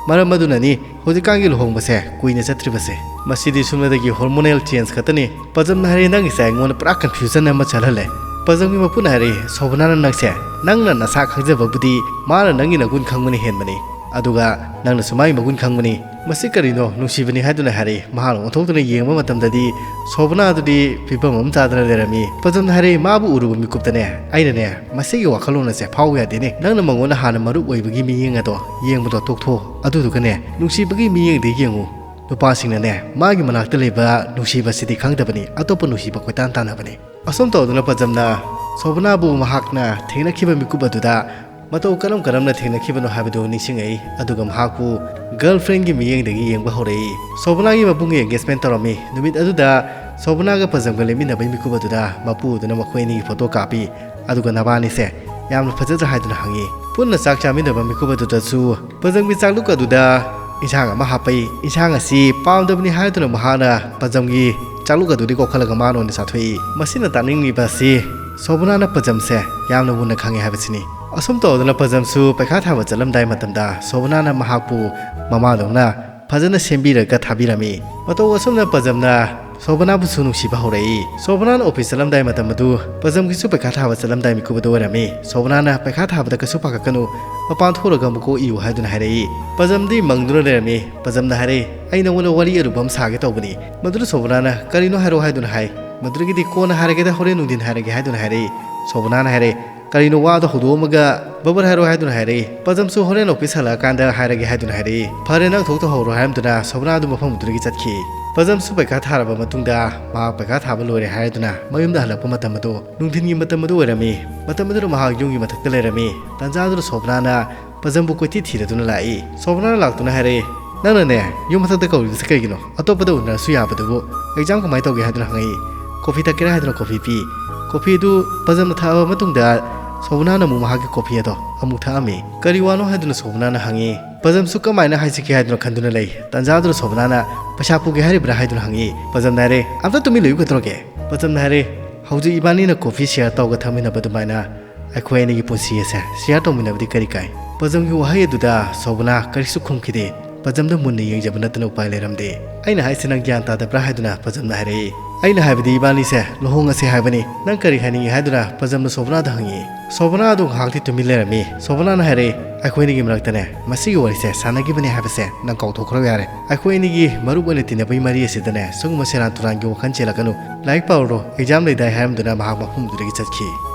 ꯃꯔꯝ ꯑꯗꯨꯅꯅꯤ ꯍꯧꯖꯤꯛꯀꯥꯟꯒꯤ ꯂꯨꯍꯣꯡꯕꯁꯦ ꯀꯨꯏꯅ ꯆꯠꯇ꯭ꯔꯤꯕꯁꯦ꯫ ꯃꯁꯤꯗꯤ ꯁꯨꯞꯅꯗꯒꯤ ꯍꯣꯔꯃꯣꯅꯦꯜ ꯆꯦꯟꯖ ꯈꯛꯇꯅꯤ꯫ ꯄꯖꯝꯅ ꯍꯥꯏꯔꯦ, "ꯅꯪꯒꯤꯁꯦ ꯑꯩꯉꯣꯟꯗ ꯄꯨꯔꯥ ꯀꯟꯐ꯭ꯌꯨꯖꯟ ꯑꯃ ꯆꯠꯍꯜꯂꯦ꯫" ꯄꯖꯝꯒꯤ ꯃꯄꯨꯅ ꯍꯥꯏꯔꯦ, "ꯁꯣꯚꯅꯥꯅ ꯅꯪꯁꯦ ꯅꯪꯅ ꯅꯁꯥ ꯈꯪꯖꯕꯕꯨꯗꯤ ꯃꯥꯅ ꯅꯪꯒꯤ ꯅꯒꯨꯟ ꯈꯪꯕꯅ ꯍꯦꯟꯕꯅꯤ꯫ ꯑꯗꯨꯒ ꯅꯪꯅꯁꯨ ꯃꯥꯒꯤ ꯃꯒꯨꯟ ꯈꯪꯕꯅꯤ꯫ ꯃꯁꯤ ꯀꯔꯤꯅꯣ? ꯅꯨꯡꯁꯤꯕꯅꯤ" ꯍꯥꯏꯗꯨꯅ ꯍꯥꯏꯔꯛꯏ꯫ ꯃꯍꯥꯛꯅ ꯑꯣꯟꯊꯣꯛꯇꯨꯅ ꯌꯦꯡꯕ ꯃꯇꯝꯗꯗꯤ ꯁꯣꯚꯅꯥ ꯑꯗꯨꯗꯤ ꯐꯤꯕꯝ ꯑꯃ ꯆꯥꯗꯅ ꯂꯩꯔꯝꯃꯤ꯫ ꯄꯖꯝꯅ ꯍꯥꯏꯔꯛꯏ, "ꯃꯥꯕꯨ ꯎꯔꯨꯕ ꯃꯤꯀꯨꯞꯇꯅꯦ, ꯑꯩꯅꯅꯦ ꯃꯁꯤꯒꯤ ꯋꯥꯈꯜꯂꯣꯟ ꯑꯁꯦ ꯐꯥꯎ ꯌꯥꯗꯦꯅꯦ꯫ ꯅꯪꯅ ꯃꯉꯣꯟꯗ ꯍꯥꯟꯅ ꯃꯔꯨꯞ ꯑꯣꯏꯕꯒꯤ ꯃꯤꯠꯌꯦꯡ ꯑꯗꯣ ꯌꯦꯡꯕꯗꯣ ꯇꯣꯛꯊꯣꯛꯑꯣ꯫ ꯑꯗꯨꯗꯨꯒꯅꯦ ꯅꯨꯡꯁꯤꯕꯒꯤ ꯃꯤꯠꯌꯦꯡꯗ ꯌꯦꯡꯉꯨ꯫ ꯅꯨꯄꯥꯁꯤꯡꯅꯅꯦ ꯃꯥꯒꯤ ꯃꯅꯥꯛꯇ ꯂꯩꯕ ꯅꯨꯡꯁꯤꯕꯁꯤꯗꯤ ꯈꯪꯗꯕꯅꯤ, ꯑꯇꯣꯞꯄ ꯅꯨꯡꯁꯤꯕ ꯀꯣꯏꯇꯥꯟ ꯇꯥꯟꯅꯕꯅꯤ꯫" ꯑꯁꯨꯝ ꯇꯧꯗꯨꯅ ꯄꯖꯝꯅ ꯁꯣꯚꯅꯥꯕꯨ ꯃꯍꯥꯛꯅ ꯊꯦꯡꯅꯈꯤꯕ ꯃꯤꯀꯨꯞ ꯑꯗꯨꯗ ꯃꯇꯧ ꯀꯔꯝ ꯀꯔꯝꯅ ꯊꯦꯡꯅꯈꯤꯕꯅꯣ ꯍꯥꯏꯕꯗꯨ ꯅꯤꯡꯁꯤꯡꯉꯛꯏ꯫ ꯑꯗꯨꯒ ꯃꯍꯥꯛꯄꯨ girlfriendꯒꯤ ꯃꯤꯠꯌꯦꯡꯗꯒꯤ ꯌꯦꯡꯕ ꯍꯧꯔꯛꯏ꯫ ꯁꯣꯕꯅꯥꯒꯤ ꯃꯕꯨꯡꯒꯤ engagement ꯇꯧꯔꯝꯃꯤ꯫ ꯅꯨꯃꯤꯠ ꯑꯗꯨꯗ ꯁꯣꯕꯅꯥꯒ ꯄꯖꯝꯒ ꯂꯦꯞꯃꯤꯟꯅꯕꯒꯤ ꯃꯤꯀꯨꯞ ꯑꯗꯨꯗ ꯃꯄꯨ ꯑꯗꯨꯅ ꯃꯈꯣꯏ ꯑꯅꯤꯒꯤ ꯐꯣꯇꯣ ꯀꯥꯞꯄꯤ꯫ ꯑꯗꯨꯒ ꯅꯕꯥꯅꯤꯁꯦ ꯌꯥꯝꯅ ꯐꯖꯗ꯭ꯔꯥ ꯍꯥꯏꯗꯨꯅ ꯍꯪꯉꯤ꯫ ꯄꯨꯟꯅ ꯆꯥꯛ ꯆꯥꯃꯤꯟꯅꯕ ꯃꯤꯀꯨꯞ ꯑꯗꯨꯗꯁꯨ ꯄꯖꯝꯒꯤ ꯆꯥꯛꯂꯨꯛ ꯑꯗꯨꯗ ꯏꯟꯁꯥꯡ ꯑꯃ ꯍꯥꯞꯄꯛꯏ꯫ ꯏꯟꯁꯥꯡ ꯑꯁꯤ ꯄꯥꯝꯗꯕꯅꯤ ꯍꯥꯏꯗꯨꯅ ꯃꯍꯥꯛꯅ ꯄꯖꯝꯒꯤ ꯆꯥꯛꯂꯨꯛ ꯑꯗꯨꯗꯤ ꯀꯣꯛꯈꯠꯂꯒ ꯃꯥꯅ ꯑꯣꯏꯅ ꯆꯥꯊꯣꯛꯏ꯫ ꯃꯁꯤꯅ ꯇꯥꯛꯅꯤꯡꯂꯤꯕ ꯑꯁꯤ ꯁꯣꯕꯅꯥꯅ ꯄꯖꯝꯁꯦ ꯌꯥꯝꯅ ꯃꯨꯟꯅ ꯈꯪꯉꯦ ꯍꯥꯏꯕꯁꯤꯅꯤ꯫ ꯑꯁꯨꯝ ꯇꯧꯗꯅ ꯄꯖꯝꯁꯨ ꯄꯩꯈꯥ ꯊꯥꯕ ꯆꯠꯂꯝꯗꯥꯏ ꯃꯇꯝꯗ ꯁꯣꯕꯅꯥꯅ ꯃꯍꯥꯛꯄꯨ ꯃꯃꯥꯗꯧꯅ ꯐꯖꯅ ꯁꯦꯝꯕꯤꯔꯒ ꯊꯥꯕꯤꯔꯝꯃꯤ꯫ ꯃꯇꯧ ꯑꯁꯨꯝꯅ ꯄꯖꯝꯅ ꯁꯣꯕꯅꯥꯕꯨꯁꯨ ꯅꯨꯡꯁꯤꯕ ꯍꯧꯔꯛꯏ꯫ ꯁꯣꯕꯅꯥꯅ office ꯆꯠꯂꯝꯗꯥꯏ ꯃꯇꯝ ꯑꯗꯨ ꯄꯖꯝꯒꯤꯁꯨ ꯄꯩꯈꯥ ꯊꯥꯕ ꯆꯠꯂꯝꯗꯥꯏ ꯃꯤꯀꯨꯞ ꯑꯗꯨ ꯑꯣꯏꯔꯝꯃꯤ꯫ ꯁꯣꯕꯅꯥꯅ ꯄꯩꯈꯥ ꯊꯥꯕꯗ ꯀꯩꯁꯨ ꯄꯥꯈꯠꯀꯅꯨ, ꯃꯄꯥꯟ ꯊꯣꯛꯂꯒ ꯑꯃꯨꯛ ꯀꯣꯛ ꯏꯌꯨ ꯍꯥꯏꯗꯨꯅ ꯍꯥꯏꯔꯛꯏ꯫ ꯄꯖꯝꯗꯤ ꯃꯪꯗꯨꯅ ꯂꯩꯔꯝꯃꯤ꯫ ꯄꯖꯝꯅ ꯍꯥꯏꯔꯛꯏ, "ꯑꯩ ꯅꯉꯣꯟꯗ ꯋꯥꯔꯤ ꯑꯔꯨꯕ ꯑꯃ ꯁꯥꯒꯦ ꯇꯧꯕꯅꯤ꯫" ꯃꯗꯨꯗ ꯁꯣꯕꯅꯥꯅ, "ꯀꯔꯤꯅꯣ ꯍꯥꯏꯔꯛꯑꯣ" ꯍꯥꯏꯗꯨꯅ ꯍꯥꯏ꯫ ꯃꯗꯨꯗꯒꯤꯗꯤ "ꯀꯣꯟꯅ ꯍꯥꯏꯔꯒꯦꯗ, ꯍꯣꯔꯦꯟ ꯅꯨꯡꯊꯤꯟ ꯍꯥꯏꯔꯒꯦ" ꯍꯥꯏꯗꯨꯅ ꯍꯥꯏꯔꯛꯏ꯫ ꯁꯣꯕꯅꯥꯅ ꯍꯥꯏꯔꯛꯏ, "ꯀꯔꯤꯅꯣ ꯋꯥꯗꯣ ꯍꯧꯗꯣꯛꯑꯝꯃꯒ ꯕꯕꯔ ꯍꯥꯏꯔꯛꯑꯣ" ꯍꯥꯏꯗꯨꯅ ꯍꯥꯏꯔꯛꯏ꯫ ꯄꯖꯝꯁꯨ "ꯍꯣꯔꯦꯟ office ꯍꯜꯂꯛꯑꯀꯥꯟꯗ ꯍꯥꯏꯔꯒꯦ" ꯍꯥꯏꯗꯨꯅ ꯍꯥꯏꯔꯛꯏ꯫ "ꯐꯔꯦ, ꯅꯪ ꯊꯣꯛ ꯇꯧꯍꯧꯔꯣ" ꯍꯥꯏꯔꯝꯗꯨꯅ ꯁꯣꯕꯅꯥ ꯑꯗꯨ ꯃꯐꯝ ꯑꯗꯨꯗꯒꯤ ꯆꯠꯈꯤ꯫ ꯄꯖꯝꯁꯨ ꯄꯩꯈꯥ ꯊꯥꯔꯕ ꯃꯇꯨꯡꯗ ꯃꯍꯥꯛ ꯄꯩꯈꯥ ꯊꯥꯕ ꯂꯣꯏꯔꯦ ꯍꯥꯏꯗꯨꯅ ꯃꯌꯨꯝꯗ ꯍꯜꯂꯛꯄ ꯃꯇꯝ ꯑꯗꯨ ꯅꯨꯡꯊꯤꯟꯒꯤ ꯃꯇꯝ ꯑꯗꯨ ꯑꯣꯏꯔꯝꯃꯤ꯫ ꯃꯇꯝ ꯑꯗꯨꯗ ꯃꯍꯥꯛ ꯌꯨꯝꯒꯤ ꯃꯊꯛꯇ ꯂꯩꯔꯝꯃꯤ꯫ ꯇꯥꯟꯖꯥ ꯑꯗꯨꯗ ꯁꯣꯕꯅꯥꯅ ꯄꯖꯝꯕꯨ ꯀꯣꯏꯊꯤ ꯊꯤꯔꯗꯨꯅ ꯂꯥꯛꯏ꯫ ꯁꯣꯕꯅꯥꯅ ꯂꯥꯛꯇꯨꯅ ꯍꯥꯏꯔꯛꯏ, "ꯅꯪꯅꯅꯦ, ꯌꯨꯝ ꯃꯊꯛꯇ ꯀꯧꯔꯤꯕꯁꯤ ꯀꯩꯒꯤꯅꯣ? ꯑꯇꯣꯞꯄꯗ ꯎꯅꯔꯁꯨ ꯌꯥꯕꯗꯨꯕꯨ꯫ Exam ꯀꯃꯥꯏꯅ ꯇꯧꯒꯦ?" ꯍꯥꯏꯗꯨꯅ ꯍꯪꯉꯛꯏ꯫ "Coffee ꯊꯛꯀꯦꯔꯥ?" ꯍꯥꯏꯗꯨꯅ coffee ꯄꯤ꯫ Coffee ꯑꯗꯨ ꯄꯖꯝꯅ ꯊꯛꯑꯕ ꯃꯇꯨꯡꯗ ꯁꯣꯕꯅꯥꯅ ꯑꯃꯨꯛ ꯃꯍꯥꯛꯀꯤ coffee ꯑꯗꯣ ꯑꯃꯨꯛ ꯊꯛꯑꯝꯃꯤ꯫ "ꯀꯔꯤ ꯋꯥꯅꯣ?" ꯍꯥꯏꯗꯨꯅ ꯁꯣꯕꯅꯥꯅ ꯍꯪꯉꯤ꯫ ꯄꯖꯝꯁꯨ ꯀꯃꯥꯏꯅ ꯍꯥꯏꯁꯤꯒꯦ ꯍꯥꯏꯗꯨꯅ ꯈꯟꯗꯨꯅ ꯂꯩ꯫ ꯇꯥꯟꯖꯥ ꯑꯗꯨꯗ ꯁꯣꯕꯅꯥꯅ, "ꯄꯩꯁꯥ ꯄꯨꯒꯦ ꯍꯥꯏꯔꯤꯕ꯭ꯔꯥ?" ꯍꯥꯏꯗꯨꯅ ꯍꯪꯉꯤ꯫ ꯄꯖꯝꯅ ꯍꯥꯏꯔꯦ, "ꯑꯝꯇ ꯇꯨꯃꯤꯟ ꯂꯩꯌꯨ, ꯀꯩꯗꯧꯔꯒꯦ?" ꯄꯖꯝꯅ ꯍꯥꯏꯔꯦ, "ꯍꯧꯖꯤꯛ ꯏꯕꯥꯅꯤꯅ coffee share ꯇꯧꯔꯒ ꯊꯛꯃꯤꯟꯅꯕ ꯑꯗꯨꯃꯥꯏꯅ ꯑꯩꯈꯣꯏ ꯑꯅꯤꯒꯤ ꯄꯨꯟꯁꯤ ꯑꯁꯦ share ꯇꯧꯃꯤꯟꯅꯕꯗꯤ ꯀꯔꯤ ꯀꯥꯏ?" ꯄꯖꯝꯒꯤ ꯋꯥꯍꯩ ꯑꯗꯨꯗ ꯁꯣꯕꯅꯥ ꯀꯔꯤꯁꯨ ꯈꯨꯝꯈꯤꯗꯦ꯫ ꯄꯖꯝꯗ ꯃꯨꯟꯅ ꯌꯦꯡꯖꯕ ꯅꯠꯇꯅ ꯎꯄꯥꯏ ꯂꯩꯔꯝꯗꯦ꯫ "ꯑꯩꯅ ꯍꯥꯏꯁꯦ ꯅꯪ ꯒ꯭ꯌꯥꯟ ꯇꯥꯗꯕ꯭ꯔꯥ?" ꯍꯥꯏꯗꯨꯅ ꯄꯖꯝꯅ ꯍꯥꯏꯔꯛꯏ꯫ "ꯑꯩꯅ ꯍꯥꯏꯕꯗꯤ ꯏꯕꯥꯅꯤꯁꯦ ꯂꯨꯍꯣꯡꯉꯁꯦ ꯍꯥꯏꯕꯅꯤ꯫ ꯅꯪ ꯀꯔꯤ ꯍꯥꯏꯅꯤꯡꯉꯤ?" ꯍꯥꯏꯗꯨꯅ ꯄꯖꯝꯅ ꯁꯣꯕꯅꯥꯗ ꯍꯪꯉꯤ꯫ ꯁꯣꯕꯅꯥ ꯑꯗꯨ ꯉꯥꯏꯍꯥꯛꯇꯤ ꯇꯨꯃꯤꯟ ꯂꯩꯔꯝꯃꯤ꯫ ꯁꯣꯕꯅꯥꯅ ꯍꯥꯏꯔꯛꯏ, "ꯑꯩꯈꯣꯏ ꯑꯅꯤꯒꯤ ꯃꯔꯛꯇꯅꯦ ꯃꯁꯤꯒꯤ ꯋꯥꯔꯤꯁꯦ ꯁꯥꯟꯅꯈꯤꯕꯅꯦ ꯍꯥꯏꯕꯁꯦ ꯅꯪ ꯀꯥꯎꯊꯣꯛꯈ꯭ꯔꯣ ꯌꯥꯔꯦ꯫ ꯑꯩꯈꯣꯏ ꯑꯅꯤꯒꯤ ꯃꯔꯨꯞ ꯑꯣꯏꯅ ꯇꯤꯟꯅꯕꯒꯤ ꯃꯔꯤ ꯑꯁꯤꯗꯅꯦ ꯁꯤꯒꯨꯝꯕ ꯁꯦꯔꯥꯟ ꯇꯨꯔꯥꯟꯒꯤ ꯋꯥꯈꯜ ꯆꯦꯜꯂꯛꯀꯅꯨ꯫ ꯂꯥꯏꯔꯤꯛ ꯄꯥꯔꯨꯔꯣ, exam ꯂꯩꯗꯥꯏ" ꯍꯥꯏꯔꯝꯗꯨꯅ ꯃꯍꯥꯛ ꯃꯐꯝꯗꯨꯗꯒꯤ ꯆꯠꯈꯤ꯫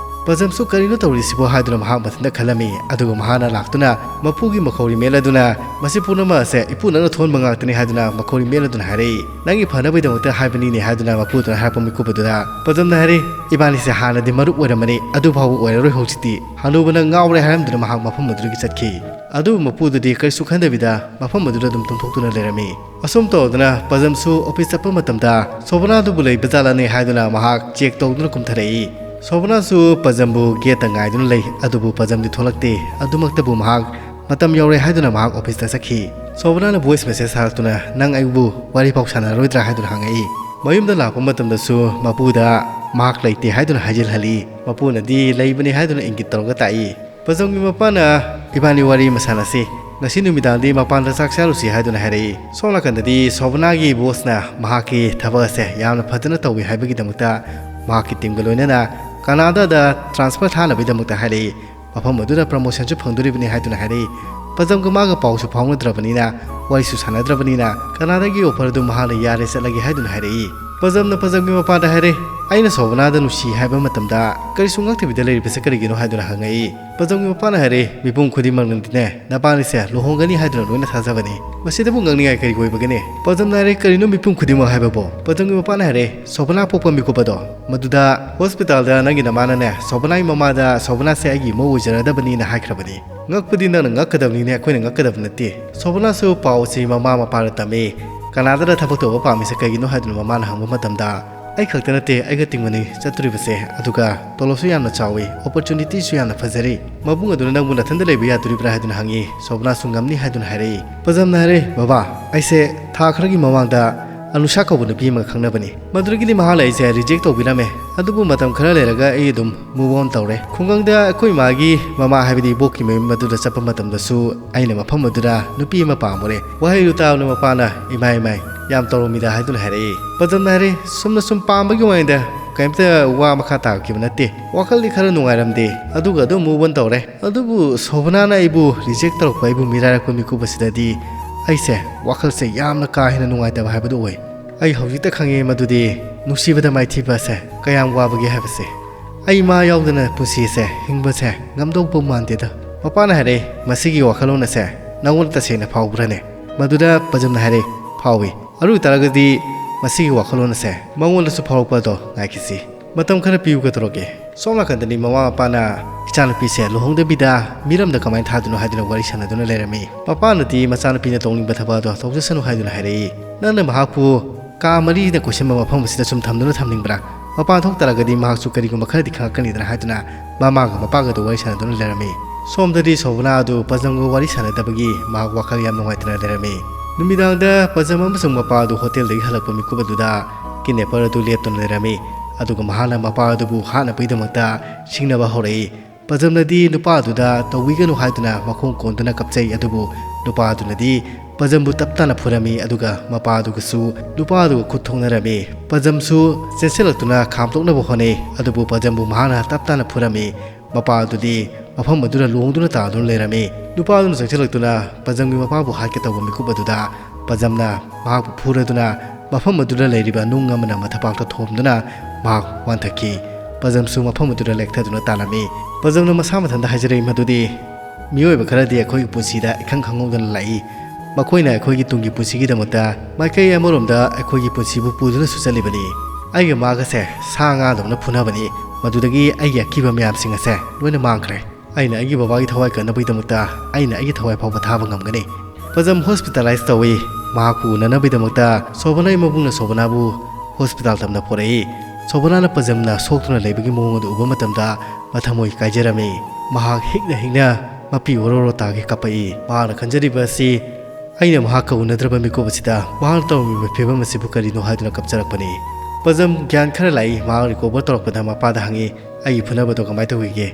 ꯄꯖꯝꯁꯨ "ꯀꯔꯤꯅꯣ ꯇꯧꯔꯤꯁꯤꯕꯣ?" ꯍꯥꯏꯗꯨꯅ ꯃꯍꯥꯛ ꯃꯊꯟꯇ ꯈꯜꯂꯝꯃꯤ꯫ ꯑꯗꯨꯒ ꯃꯍꯥꯛꯅ ꯂꯥꯛꯇꯨꯅ ꯃꯄꯨꯒꯤ ꯃꯈꯧꯔꯤ ꯃꯦꯠꯂꯗꯨꯅ, "ꯃꯁꯤ ꯄꯨꯝꯅꯃꯛ ꯑꯁꯦ ꯏꯄꯨ ꯅꯪꯅ ꯊꯣꯛꯍꯟꯕ ꯉꯥꯛꯇꯅꯤ" ꯍꯥꯏꯗꯨꯅ ꯃꯈꯧꯔꯤ ꯃꯦꯠꯂꯗꯨꯅ ꯍꯥꯏꯔꯛꯏ꯫ "ꯅꯪꯒꯤ ꯐꯅꯕꯒꯤꯗꯃꯛꯇ ꯍꯥꯏꯕꯅꯤꯅꯦ" ꯍꯥꯏꯗꯨꯅ ꯃꯄꯨꯗꯨꯅ ꯍꯥꯏꯔꯛꯄ ꯃꯤꯀꯨꯞ ꯑꯗꯨꯗ ꯄꯖꯝꯅ ꯍꯥꯏꯔꯛꯏ, "ꯏꯕꯥꯅꯤꯁꯦ ꯍꯥꯟꯅꯗꯤ ꯃꯔꯨꯞ ꯑꯣꯏꯔꯝꯕꯅꯤ, ꯑꯗꯨ ꯐꯥꯎꯕ ꯑꯣꯏꯔꯔꯣꯏ ꯍꯧꯖꯤꯛꯇꯤ꯫ ꯍꯅꯨꯕ ꯅꯪ ꯉꯥꯎꯔꯦ" ꯍꯥꯏꯔꯝꯗꯨꯅ ꯃꯍꯥꯛ ꯃꯐꯝ ꯑꯗꯨꯗꯒꯤ ꯆꯠꯈꯤ꯫ ꯑꯗꯨꯕꯨ ꯃꯄꯨꯗꯨꯗꯤ ꯀꯔꯤꯁꯨ ꯈꯟꯗꯕꯤꯗ ꯃꯐꯝ ꯑꯗꯨꯗ ꯑꯗꯨꯝ ꯇꯨꯝꯊꯣꯛꯇꯨꯅ ꯂꯩꯔꯝꯃꯤ꯫ ꯑꯁꯨꯝ ꯇꯧꯗꯨꯅ ꯄꯖꯝꯁꯨ ꯑꯣꯐꯤꯁ ꯆꯠꯄ ꯃꯇꯝꯗ ꯁꯣꯕꯅꯥꯗꯨꯕꯨ ꯂꯩꯕ ꯖꯥꯠꯂꯅꯦ ꯍꯥꯏꯗꯨꯅ ꯃꯍꯥꯛ ꯆꯦꯛ ꯇꯧꯗꯨꯅ ꯀꯨꯝꯊꯔꯛꯏ꯫ ꯁꯣꯕꯅꯥꯁꯨ ꯄꯖꯝꯕꯨ ꯒꯦꯠꯇ ꯉꯥꯏꯗꯨꯅ ꯂꯩ, ꯑꯗꯨꯕꯨ ꯄꯖꯝꯗꯤ ꯊꯣꯛꯂꯛꯇꯦ꯫ ꯑꯗꯨꯃꯛꯇꯕꯨ ꯃꯍꯥꯛ ꯃꯇꯝ ꯌꯧꯔꯦ ꯍꯥꯏꯗꯨꯅ ꯃꯍꯥꯛ ꯑꯣꯐꯤꯁꯇ ꯆꯠꯈꯤ꯫ ꯁꯣꯕꯅꯥꯅ ꯚꯣꯏꯁ ꯃꯦꯁꯦꯖ ꯊꯥꯔꯛꯇꯨꯅ, "ꯅꯪ ꯑꯩꯕꯨ ꯋꯥꯔꯤ ꯐꯥꯎ ꯁꯥꯟꯅꯔꯣꯏꯗ꯭ꯔꯥ?" ꯍꯥꯏꯗꯨꯅ ꯍꯪꯉꯛꯏ꯫ ꯃꯌꯨꯝꯗ ꯂꯥꯛꯄ ꯃꯇꯝꯗꯁꯨ ꯃꯄꯨꯗ ꯃꯍꯥꯛ ꯂꯩꯇꯦ ꯍꯥꯏꯗꯨꯅ ꯍꯥꯏꯖꯤꯜꯍꯜꯂꯤ꯫ ꯃꯄꯨꯅꯗꯤ ꯂꯩꯕꯅꯤ ꯍꯥꯏꯗꯨꯅ ꯏꯪꯒꯤꯠ ꯇꯧꯔꯒ ꯇꯥꯛꯏ꯫ ꯄꯖꯝꯒꯤ ꯃꯄꯥꯅ, "ꯏꯕꯥꯅꯤ ꯋꯥꯔꯤ ꯑꯃ ꯁꯥꯟꯅꯁꯤ꯫ ꯉꯁꯤ ꯅꯨꯃꯤꯗꯥꯡꯗꯤ ꯃꯄꯥꯟꯗ ꯆꯥꯛ ꯆꯥꯔꯨꯁꯤ" ꯍꯥꯏꯗꯨꯅ ꯍꯥꯏꯔꯛꯏ꯫ ꯁꯣꯝ ꯅꯥꯀꯟꯗꯗꯤ ꯁꯣꯕꯅꯥꯒꯤ ꯕꯣꯁꯅ ꯃꯍꯥꯛꯀꯤ ꯊꯕꯛ ꯑꯁꯦ ꯌꯥꯝꯅ ꯐꯖꯅ ꯇꯧꯏ ꯍꯥꯏꯕꯒꯤꯗꯃꯛꯇ ꯃꯍꯥꯛꯀꯤ ꯇꯤꯝꯒ ꯂꯣꯏꯅꯅ ꯀꯅꯥꯗꯥꯗ ꯇ꯭ꯔꯥꯟꯁꯐꯔ ꯊꯥꯅꯕꯒꯤꯗꯃꯛꯇ ꯍꯥꯏꯔꯛꯏ꯫ ꯃꯐꯝ ꯑꯗꯨꯗ ꯄ꯭ꯔꯃꯣꯁꯟꯁꯨ ꯐꯪꯗꯣꯔꯤꯕꯅꯤ ꯍꯥꯏꯗꯨꯅ ꯍꯥꯏꯔꯛꯏ꯫ ꯄꯖꯝꯒ ꯃꯥꯒ ꯄꯥꯎꯁꯨ ꯐꯥꯎꯅꯗ꯭ꯔꯕꯅꯤꯅ, ꯋꯥꯔꯤꯁꯨ ꯁꯥꯟꯅꯗ꯭ꯔꯕꯅꯤꯅ, ꯀꯅꯥꯗꯥꯒꯤ ꯑꯣꯐꯔ ꯑꯗꯨ ꯃꯍꯥꯛꯅ ꯌꯥꯔꯦ ꯆꯠꯂꯒꯦ ꯍꯥꯏꯗꯨꯅ ꯍꯥꯏꯔꯛꯏ꯫ ꯄꯖꯝꯅ ꯄꯖꯝꯒꯤ ꯃꯄꯥꯗ ꯍꯥꯏꯔꯦ, "ꯑꯩꯅ ꯁꯣꯕꯅꯥꯗ ꯅꯨꯡꯁꯤ ꯍꯥꯏꯕ ꯃꯇꯝꯗ ꯀꯔꯤꯁꯨ ꯉꯛꯇꯕꯤꯗ ꯂꯩꯔꯤꯕꯁꯦ ꯀꯔꯤꯒꯤꯅꯣ?" ꯍꯥꯏꯗꯨꯅ ꯍꯪꯉꯛꯏ꯫ ꯄꯖꯝꯒꯤ ꯃꯄꯥꯅ ꯍꯥꯏꯔꯦ, "ꯃꯤꯄꯨꯝ ꯈꯨꯗꯤꯡꯃꯛꯅꯗꯤꯅꯦ, ꯅꯕꯥꯅꯤꯁꯦ ꯂꯨꯍꯣꯡꯒꯅꯤ ꯍꯥꯏꯗꯨꯅ ꯂꯣꯏꯅ ꯊꯥꯖꯕꯅꯤ꯫ ꯃꯁꯤꯗꯕꯨ ꯉꯛꯅꯤꯡꯉꯥꯏ ꯀꯔꯤ ꯑꯣꯏꯕꯒꯦꯅꯦ?" ꯄꯖꯝꯅ ꯍꯥꯏꯔꯦ, "ꯀꯔꯤꯅꯣ ꯃꯤꯄꯨꯝ ꯈꯨꯗꯤꯡꯃꯛ ꯍꯥꯏꯕꯕꯣ?" ꯄꯖꯝꯒꯤ ꯃꯄꯥꯅ ꯍꯥꯏꯔꯦ, "ꯁꯣꯕꯅꯥ ꯄꯣꯛꯄ ꯃꯤꯀꯨꯞ ꯑꯗꯣ, ꯃꯗꯨꯗ ꯍꯣꯁꯄꯤꯇꯥꯜꯗ ꯅꯪꯒꯤ ꯅꯃꯥꯅꯅꯦ, ꯁꯣꯕꯅꯥꯒꯤ ꯃꯃꯥꯗ ꯁꯣꯕꯅꯥꯁꯦ ꯑꯩꯒꯤ ꯏꯃꯧ ꯑꯣꯏꯖꯔꯗꯕꯅꯤꯅ ꯍꯥꯏꯈ꯭ꯔꯕꯅꯤ꯫ ꯉꯛꯄꯗꯤ ꯅꯪꯅ ꯉꯛꯀꯗꯕꯅꯤꯅꯦ, ꯑꯩꯈꯣꯏꯅ ꯉꯛꯀꯗꯕ ꯅꯠꯇꯦ꯫ ꯁꯣꯕꯅꯥꯁꯨ ꯄꯥꯎ ꯑꯁꯤ ꯃꯃꯥ ꯃꯄꯥꯗ ꯇꯝꯃꯤ꯫ ꯀꯅꯥꯗꯥꯗ ꯊꯕꯛ ꯇꯧꯕ ꯄꯥꯝꯃꯤꯁꯦ ꯀꯩꯒꯤꯅꯣ?" ꯍꯥꯏꯗꯨꯅ ꯃꯃꯥꯅ ꯍꯪꯕ ꯃꯇꯝꯗ, "ꯑꯩ ꯈꯛꯇ ꯅꯠꯇꯦ, ꯑꯩꯒ ꯇꯤꯡꯕꯅꯤ ꯆꯠꯇꯣꯔꯤꯕꯁꯦ, ꯑꯗꯨꯒ ꯇꯣꯂꯣꯞꯁꯨ ꯌꯥꯝꯅ ꯆꯥꯎꯏ, ꯑꯣꯄꯣꯔꯆꯨꯅꯤꯇꯤꯁꯨ ꯌꯥꯝꯅ ꯐꯖꯔꯤ꯫ ꯃꯕꯨꯡ ꯑꯗꯨꯅ ꯅꯪꯕꯨ ꯅꯊꯟꯗ ꯂꯩꯕ ꯌꯥꯗꯣꯔꯤꯕ꯭ꯔꯥ?" ꯍꯥꯏꯗꯨꯅ ꯍꯪꯉꯤ꯫ ꯁꯣꯕꯅꯥꯁꯨ ꯉꯝꯅꯤ ꯍꯥꯏꯗꯨꯅ ꯍꯥꯏꯔꯛꯏ꯫ ꯄꯖꯝꯅ ꯍꯥꯏꯔꯦ, "ꯕꯕꯥ, ꯑꯩꯁꯦ ꯊꯥ ꯈꯔꯒꯤ ꯃꯃꯥꯡꯗ ꯑꯅꯨꯁꯥ ꯀꯧꯕ ꯅꯨꯄꯤ ꯑꯃꯒ ꯈꯪꯅꯕꯅꯤ꯫ ꯃꯗꯨꯗꯒꯤꯗꯤ ꯃꯍꯥꯛꯅ ꯑꯩꯁꯦ ꯔꯤꯖꯦꯛ ꯇꯧꯕꯤꯔꯝꯃꯦ꯫ ꯑꯗꯨꯕꯨ ꯃꯇꯝ ꯈꯔ ꯂꯩꯔꯒ ꯑꯩ ꯑꯗꯨꯝ move on ꯇꯧꯔꯦ꯫ ꯈꯨꯡꯒꯪꯗ ꯑꯩꯈꯣꯏ ꯏꯃꯥꯒꯤ ꯃꯃꯥ, ꯍꯥꯏꯕꯗꯤ ꯏꯕꯣꯛꯀꯤ ꯃꯌꯨꯝ ꯑꯗꯨꯗ ꯆꯠꯄ ꯃꯇꯝꯗꯁꯨ ꯑꯩꯅ ꯃꯐꯝ ꯑꯗꯨꯗ ꯅꯨꯄꯤ ꯑꯃ ꯄꯥꯝꯃꯨꯔꯦ꯫ ꯋꯥꯍꯩꯗꯨ ꯇꯥꯕꯗ ꯃꯄꯥꯅ, "ꯏꯃꯥꯏ, ꯏꯃꯥꯏ, ꯌꯥꯝ ꯇꯧꯔꯝꯃꯤꯗ" ꯍꯥꯏꯗꯨꯅ ꯍꯥꯏꯔꯛꯏ꯫ ꯄꯖꯝꯅ ꯍꯥꯏꯔꯦ, "ꯁꯨꯝꯅ ꯁꯨꯝ ꯄꯥꯝꯕꯒꯤ ꯋꯥꯅꯤꯗ, ꯀꯔꯤꯝꯇ ꯋꯥ ꯃꯈꯥ ꯇꯥꯔꯛꯈꯤꯕ ꯅꯠꯇꯦ꯫ ꯋꯥꯈꯜꯗꯤ ꯈꯔ ꯅꯨꯡꯉꯥꯏꯔꯝꯗꯦ, ꯑꯗꯨꯒ ꯑꯗꯨꯝ move on ꯇꯧꯔꯦ꯫ ꯑꯗꯨꯕꯨ ꯁꯣꯕꯅꯥꯅ ꯑꯩꯕꯨ ꯔꯤꯖꯦꯛ ꯇꯧꯔꯛꯄ, ꯑꯩꯕꯨ ꯃꯤꯔꯥꯏꯔꯛꯄ ꯃꯤꯀꯨꯞ ꯑꯁꯤꯗꯗꯤ ꯑꯩꯁꯦ ꯋꯥꯈꯜꯁꯦ ꯌꯥꯝꯅ ꯀꯥ ꯍꯦꯟꯅ ꯅꯨꯡꯉꯥꯏꯇꯕ ꯍꯥꯏꯕꯗꯨ ꯑꯣꯏ꯫ ꯑꯩ ꯍꯧꯖꯤꯛꯇ ꯈꯪꯉꯦ ꯃꯗꯨꯗꯤ ꯅꯨꯡꯁꯤꯕꯗ ꯃꯥꯏꯊꯤꯕ ꯑꯁꯦ ꯀꯌꯥꯝ ꯋꯥꯕꯒꯦ ꯍꯥꯏꯕꯁꯦ"꯫ "ꯑꯩ ꯃꯥ ꯌꯥꯎꯗꯅ ꯄꯨꯟꯁꯤꯁꯦ ꯍꯤꯡꯕꯁꯦ ꯉꯝꯗꯧꯕ ꯃꯥꯟꯗꯦꯗ"꯫ ꯃꯄꯥꯅ ꯍꯥꯏꯔꯦ, "ꯃꯁꯤꯒꯤ ꯋꯥꯈꯜꯂꯣꯟ ꯑꯁꯦ ꯅꯉꯣꯟꯗ ꯇꯁꯦꯡꯅ ꯐꯥꯎꯕ꯭ꯔꯅꯦ?" ꯃꯗꯨꯗ ꯄꯖꯝꯅ ꯍꯥꯏꯔꯦ, "ꯐꯥꯎꯏ꯫ ꯑꯗꯨ ꯑꯣꯏꯇꯥꯔꯒꯗꯤ ꯃꯁꯤꯒꯤ ꯋꯥꯈꯜꯂꯣꯟ ꯑꯁꯦ ꯃꯉꯣꯟꯗꯁꯨ ꯐꯥꯎꯔꯛꯄ ꯑꯗꯣ ꯉꯥꯏꯈꯤꯁꯤ꯫ ꯃꯇꯝ ꯈꯔ ꯄꯤꯌꯨ ꯀꯩꯗꯧꯔꯒꯦ?" ꯁꯣꯝ ꯅꯥꯀꯟꯗꯅꯤ ꯃꯃꯥ ꯃꯄꯥꯅ ꯏꯆꯥꯅꯨꯄꯤꯁꯦ ꯂꯨꯍꯣꯡꯗꯕꯤꯗ ꯃꯤꯔꯝꯗ ꯀꯃꯥꯏꯅ ꯊꯥꯗꯣꯏꯅꯣ ꯍꯥꯏꯗꯨꯅ ꯋꯥꯔꯤ ꯁꯥꯟꯅꯗꯨꯅ ꯂꯩꯔꯝꯃꯤ꯫ ꯃꯄꯥꯅꯗꯤ ꯃꯆꯥꯅꯨꯄꯤꯅ ꯇꯧꯅꯤꯡꯕ ꯊꯕꯛ ꯑꯗꯣ ꯇꯧꯖꯁꯅꯨ ꯍꯥꯏꯗꯨꯅ ꯍꯥꯏꯔꯛꯏ꯫ "ꯅꯪꯅ ꯃꯍꯥꯛꯄꯨ ꯀꯥ ꯃꯔꯤꯅ ꯀꯣꯏꯁꯤꯟꯕ ꯃꯐꯝ ꯑꯁꯤꯗ ꯁꯨꯝ ꯊꯝꯗꯨꯅ ꯊꯝꯅꯤꯡꯕ꯭ꯔꯥ? ꯃꯄꯥꯟ ꯊꯣꯛ ꯇꯥꯔꯒꯗꯤ ꯃꯍꯥꯛꯁꯨ ꯀꯔꯤꯒꯨꯝꯕ ꯈꯔꯗꯤ ꯈꯪꯉꯛꯀꯅꯤꯗꯅ" ꯍꯥꯏꯗꯨꯅ ꯃꯃꯥꯒ ꯃꯄꯥꯒꯗꯨ ꯋꯥꯔꯤ ꯁꯥꯟꯅꯗꯨꯅ ꯂꯩꯔꯝꯃꯤ꯫ ꯁꯣꯝꯗꯗꯤ ꯁꯣꯕꯅꯥ ꯑꯗꯨ ꯄꯖꯝꯒ ꯋꯥꯔꯤ ꯁꯥꯟꯅꯗꯕꯒꯤ ꯃꯍꯥꯛ ꯋꯥꯈꯜ ꯌꯥꯝ ꯅꯨꯡꯉꯥꯏꯇꯅ ꯂꯩꯔꯝꯃꯤ꯫ ꯅꯨꯃꯤꯗꯥꯡꯗ ꯄꯖꯝ ꯑꯃꯁꯨꯡ ꯃꯄꯥ ꯑꯗꯨ ꯍꯣꯇꯦꯜꯗꯒꯤ ꯍꯜꯂꯛꯄ ꯃꯤꯀꯨꯞ ꯑꯗꯨꯗ ꯀꯤꯗꯅꯦꯄꯔ ꯑꯗꯨ ꯂꯦꯞꯇꯨꯅ ꯂꯩꯔꯝꯃꯤ꯫ ꯑꯗꯨꯒ ꯃꯍꯥꯛꯅ ꯃꯄꯥ ꯑꯗꯨꯕꯨ ꯍꯥꯠꯅꯕꯒꯤꯗꯃꯛꯇ ꯁꯤꯡꯅꯕ ꯍꯧꯔꯛꯏ꯫ ꯄꯖꯝꯅꯗꯤ ꯅꯨꯄꯥ ꯑꯗꯨꯗ ꯇꯧꯕꯤꯒꯅꯨ ꯍꯥꯏꯗꯨꯅ ꯃꯈꯣꯡ ꯀꯣꯟꯗꯨꯅ ꯀꯞꯆꯩ, ꯑꯗꯨꯕꯨ ꯅꯨꯄꯥ ꯑꯗꯨꯅꯗꯤ ꯄꯖꯝꯕꯨ ꯇꯞ ꯇꯥꯅ ꯐꯨꯔꯝꯃꯤ, ꯑꯗꯨꯒ ꯃꯄꯥ ꯑꯗꯨꯒꯁꯨ ꯅꯨꯄꯥ ꯑꯗꯨꯒ ꯈꯨꯠ ꯊꯣꯛꯅꯔꯝꯃꯤ꯫ ꯄꯖꯝꯁꯨ ꯆꯦꯟꯁꯤꯜꯂꯛꯇꯨꯅ ꯈꯥꯝꯗꯣꯛꯅꯕ ꯍꯣꯠꯅꯩ, ꯑꯗꯨꯕꯨ ꯄꯖꯝꯕꯨ ꯃꯍꯥꯛꯅ ꯇꯞ ꯇꯥꯅ ꯐꯨꯔꯝꯃꯤ꯫ ꯃꯄꯥ ꯑꯗꯨꯗꯤ ꯃꯐꯝ ꯑꯗꯨꯗ ꯂꯣꯡꯗꯨꯅ ꯇꯥꯗꯨꯅ ꯂꯩꯔꯝꯃꯤ꯫ ꯅꯨꯄꯥ ꯑꯗꯨꯅ ꯆꯪꯁꯤꯜꯂꯛꯇꯨꯅ ꯄꯖꯝꯒꯤ ꯃꯄꯥꯕꯨ ꯍꯥꯠꯀꯦ ꯇꯧꯕ ꯃꯤꯀꯨꯞ ꯑꯗꯨꯗ ꯄꯖꯝꯅ ꯃꯍꯥꯛꯄꯨ ꯐꯨꯔꯗꯨꯅ ꯃꯐꯝ ꯑꯗꯨꯗ ꯂꯩꯔꯤꯕ ꯅꯨꯡ ꯑꯃꯅ ꯃꯊꯕꯥꯛꯇ ꯊꯣꯝꯗꯨꯅ ꯃꯍꯥꯛ ꯋꯥꯟꯊꯈꯤ꯫ ꯄꯖꯝꯁꯨ ꯃꯐꯝ ꯑꯗꯨꯗ ꯂꯦꯛꯊꯗꯨꯅ ꯇꯥꯔꯝꯃꯤ꯫ ꯄꯖꯝꯅ ꯃꯁꯥ ꯃꯊꯟꯇ ꯍꯥꯏꯖꯔꯛꯏ ꯃꯗꯨꯗꯤ, "ꯃꯤꯑꯣꯏꯕ ꯈꯔꯗꯤ ꯑꯩꯈꯣꯏꯒꯤ ꯄꯨꯟꯁꯤꯗ ꯏꯈꯪ ꯈꯪꯍꯧꯗꯅ ꯂꯥꯛꯏ꯫ ꯃꯈꯣꯏꯅ ꯑꯩꯈꯣꯏꯒꯤ ꯇꯨꯡꯒꯤ ꯄꯨꯟꯁꯤꯒꯤꯗꯃꯛꯇ ꯃꯥꯏꯀꯩ ꯑꯃꯔꯣꯝꯗ ꯑꯩꯈꯣꯏꯒꯤ ꯄꯨꯟꯁꯤꯕꯨ ꯄꯨꯗꯨꯅꯁꯨ ꯆꯠꯂꯤꯕꯅꯤ꯫ ꯑꯩꯒ ꯃꯥꯒꯁꯦ ꯁꯥ ꯉꯥꯗꯧꯅ ꯐꯨꯅꯕꯅꯤ꯫ ꯃꯗꯨꯗꯒꯤ ꯑꯩꯒꯤ ꯑꯀꯤꯕ ꯃꯌꯥꯝꯁꯤꯡ ꯑꯁꯦ ꯂꯣꯏꯅ ꯃꯥꯡꯈ꯭ꯔꯦ꯫ ꯑꯩꯅ ꯑꯩꯒꯤ ꯕꯕꯥꯒꯤ ꯊꯋꯥꯏ ꯀꯟꯅꯕꯒꯤꯗꯃꯛꯇ ꯑꯩꯅ ꯑꯩꯒꯤ ꯊꯋꯥꯏ ꯐꯥꯎꯕ ꯊꯥꯕ ꯉꯝꯒꯅꯤ"꯫ ꯄꯖꯝ ꯍꯣꯁꯄꯤꯇꯥꯂꯥꯏꯁ ꯇꯧꯏ꯫ ꯃꯍꯥꯛꯄꯨ ꯎꯅꯅꯕꯒꯤꯗꯃꯛꯇ ꯁꯣꯕꯅꯥꯒꯤ ꯃꯕꯨꯡꯅ ꯁꯣꯕꯅꯥꯕꯨ ꯍꯣꯁꯄꯤꯇꯥꯜ ꯇꯝꯅ ꯄꯨꯔꯛꯏ꯫ ꯁꯣꯕꯅꯥꯅ ꯄꯖꯝꯅ ꯁꯣꯛꯇꯨꯅ ꯂꯩꯕꯒꯤ ꯃꯑꯣꯡ ꯑꯗꯨ ꯎꯕ ꯃꯇꯝꯗ ꯃꯊꯃꯣꯏ ꯀꯥꯏꯖꯔꯝꯃꯤ꯫ ꯃꯍꯥꯛ ꯍꯤꯛꯅ ꯍꯤꯛꯅ ꯃꯄꯤ ꯑꯣꯔꯣ ꯑꯣꯔꯣ ꯇꯥꯒꯩ ꯀꯞꯄꯛꯏ꯫ ꯃꯍꯥꯛꯅ ꯈꯟꯖꯔꯤꯕ ꯑꯁꯤ, "ꯑꯩꯅ ꯃꯍꯥꯛꯀ ꯎꯅꯗ꯭ꯔꯕ ꯃꯤꯀꯨꯞ ꯑꯁꯤꯗ ꯃꯍꯥꯛꯅ ꯇꯧꯔꯝꯃꯤꯕ ꯐꯤꯕꯝ ꯑꯁꯤꯕꯨ ꯀꯔꯤꯅꯣ?" ꯍꯥꯏꯗꯨꯅ ꯀꯞꯆꯔꯛꯄꯅꯤ꯫ ꯄꯖꯝ ꯒ꯭ꯌꯥꯟ ꯈꯔ ꯂꯥꯛꯏ꯫ ꯃꯍꯥꯛ ꯔꯤꯀꯣꯚꯔ ꯇꯧꯔꯛꯄꯗ ꯃꯄꯥꯗ ꯍꯪꯉꯤ, "ꯑꯩꯒꯤ ꯐꯨꯅꯕꯗꯣ ꯀꯃꯥꯏꯅ ꯇꯧꯈꯤꯒꯦ?"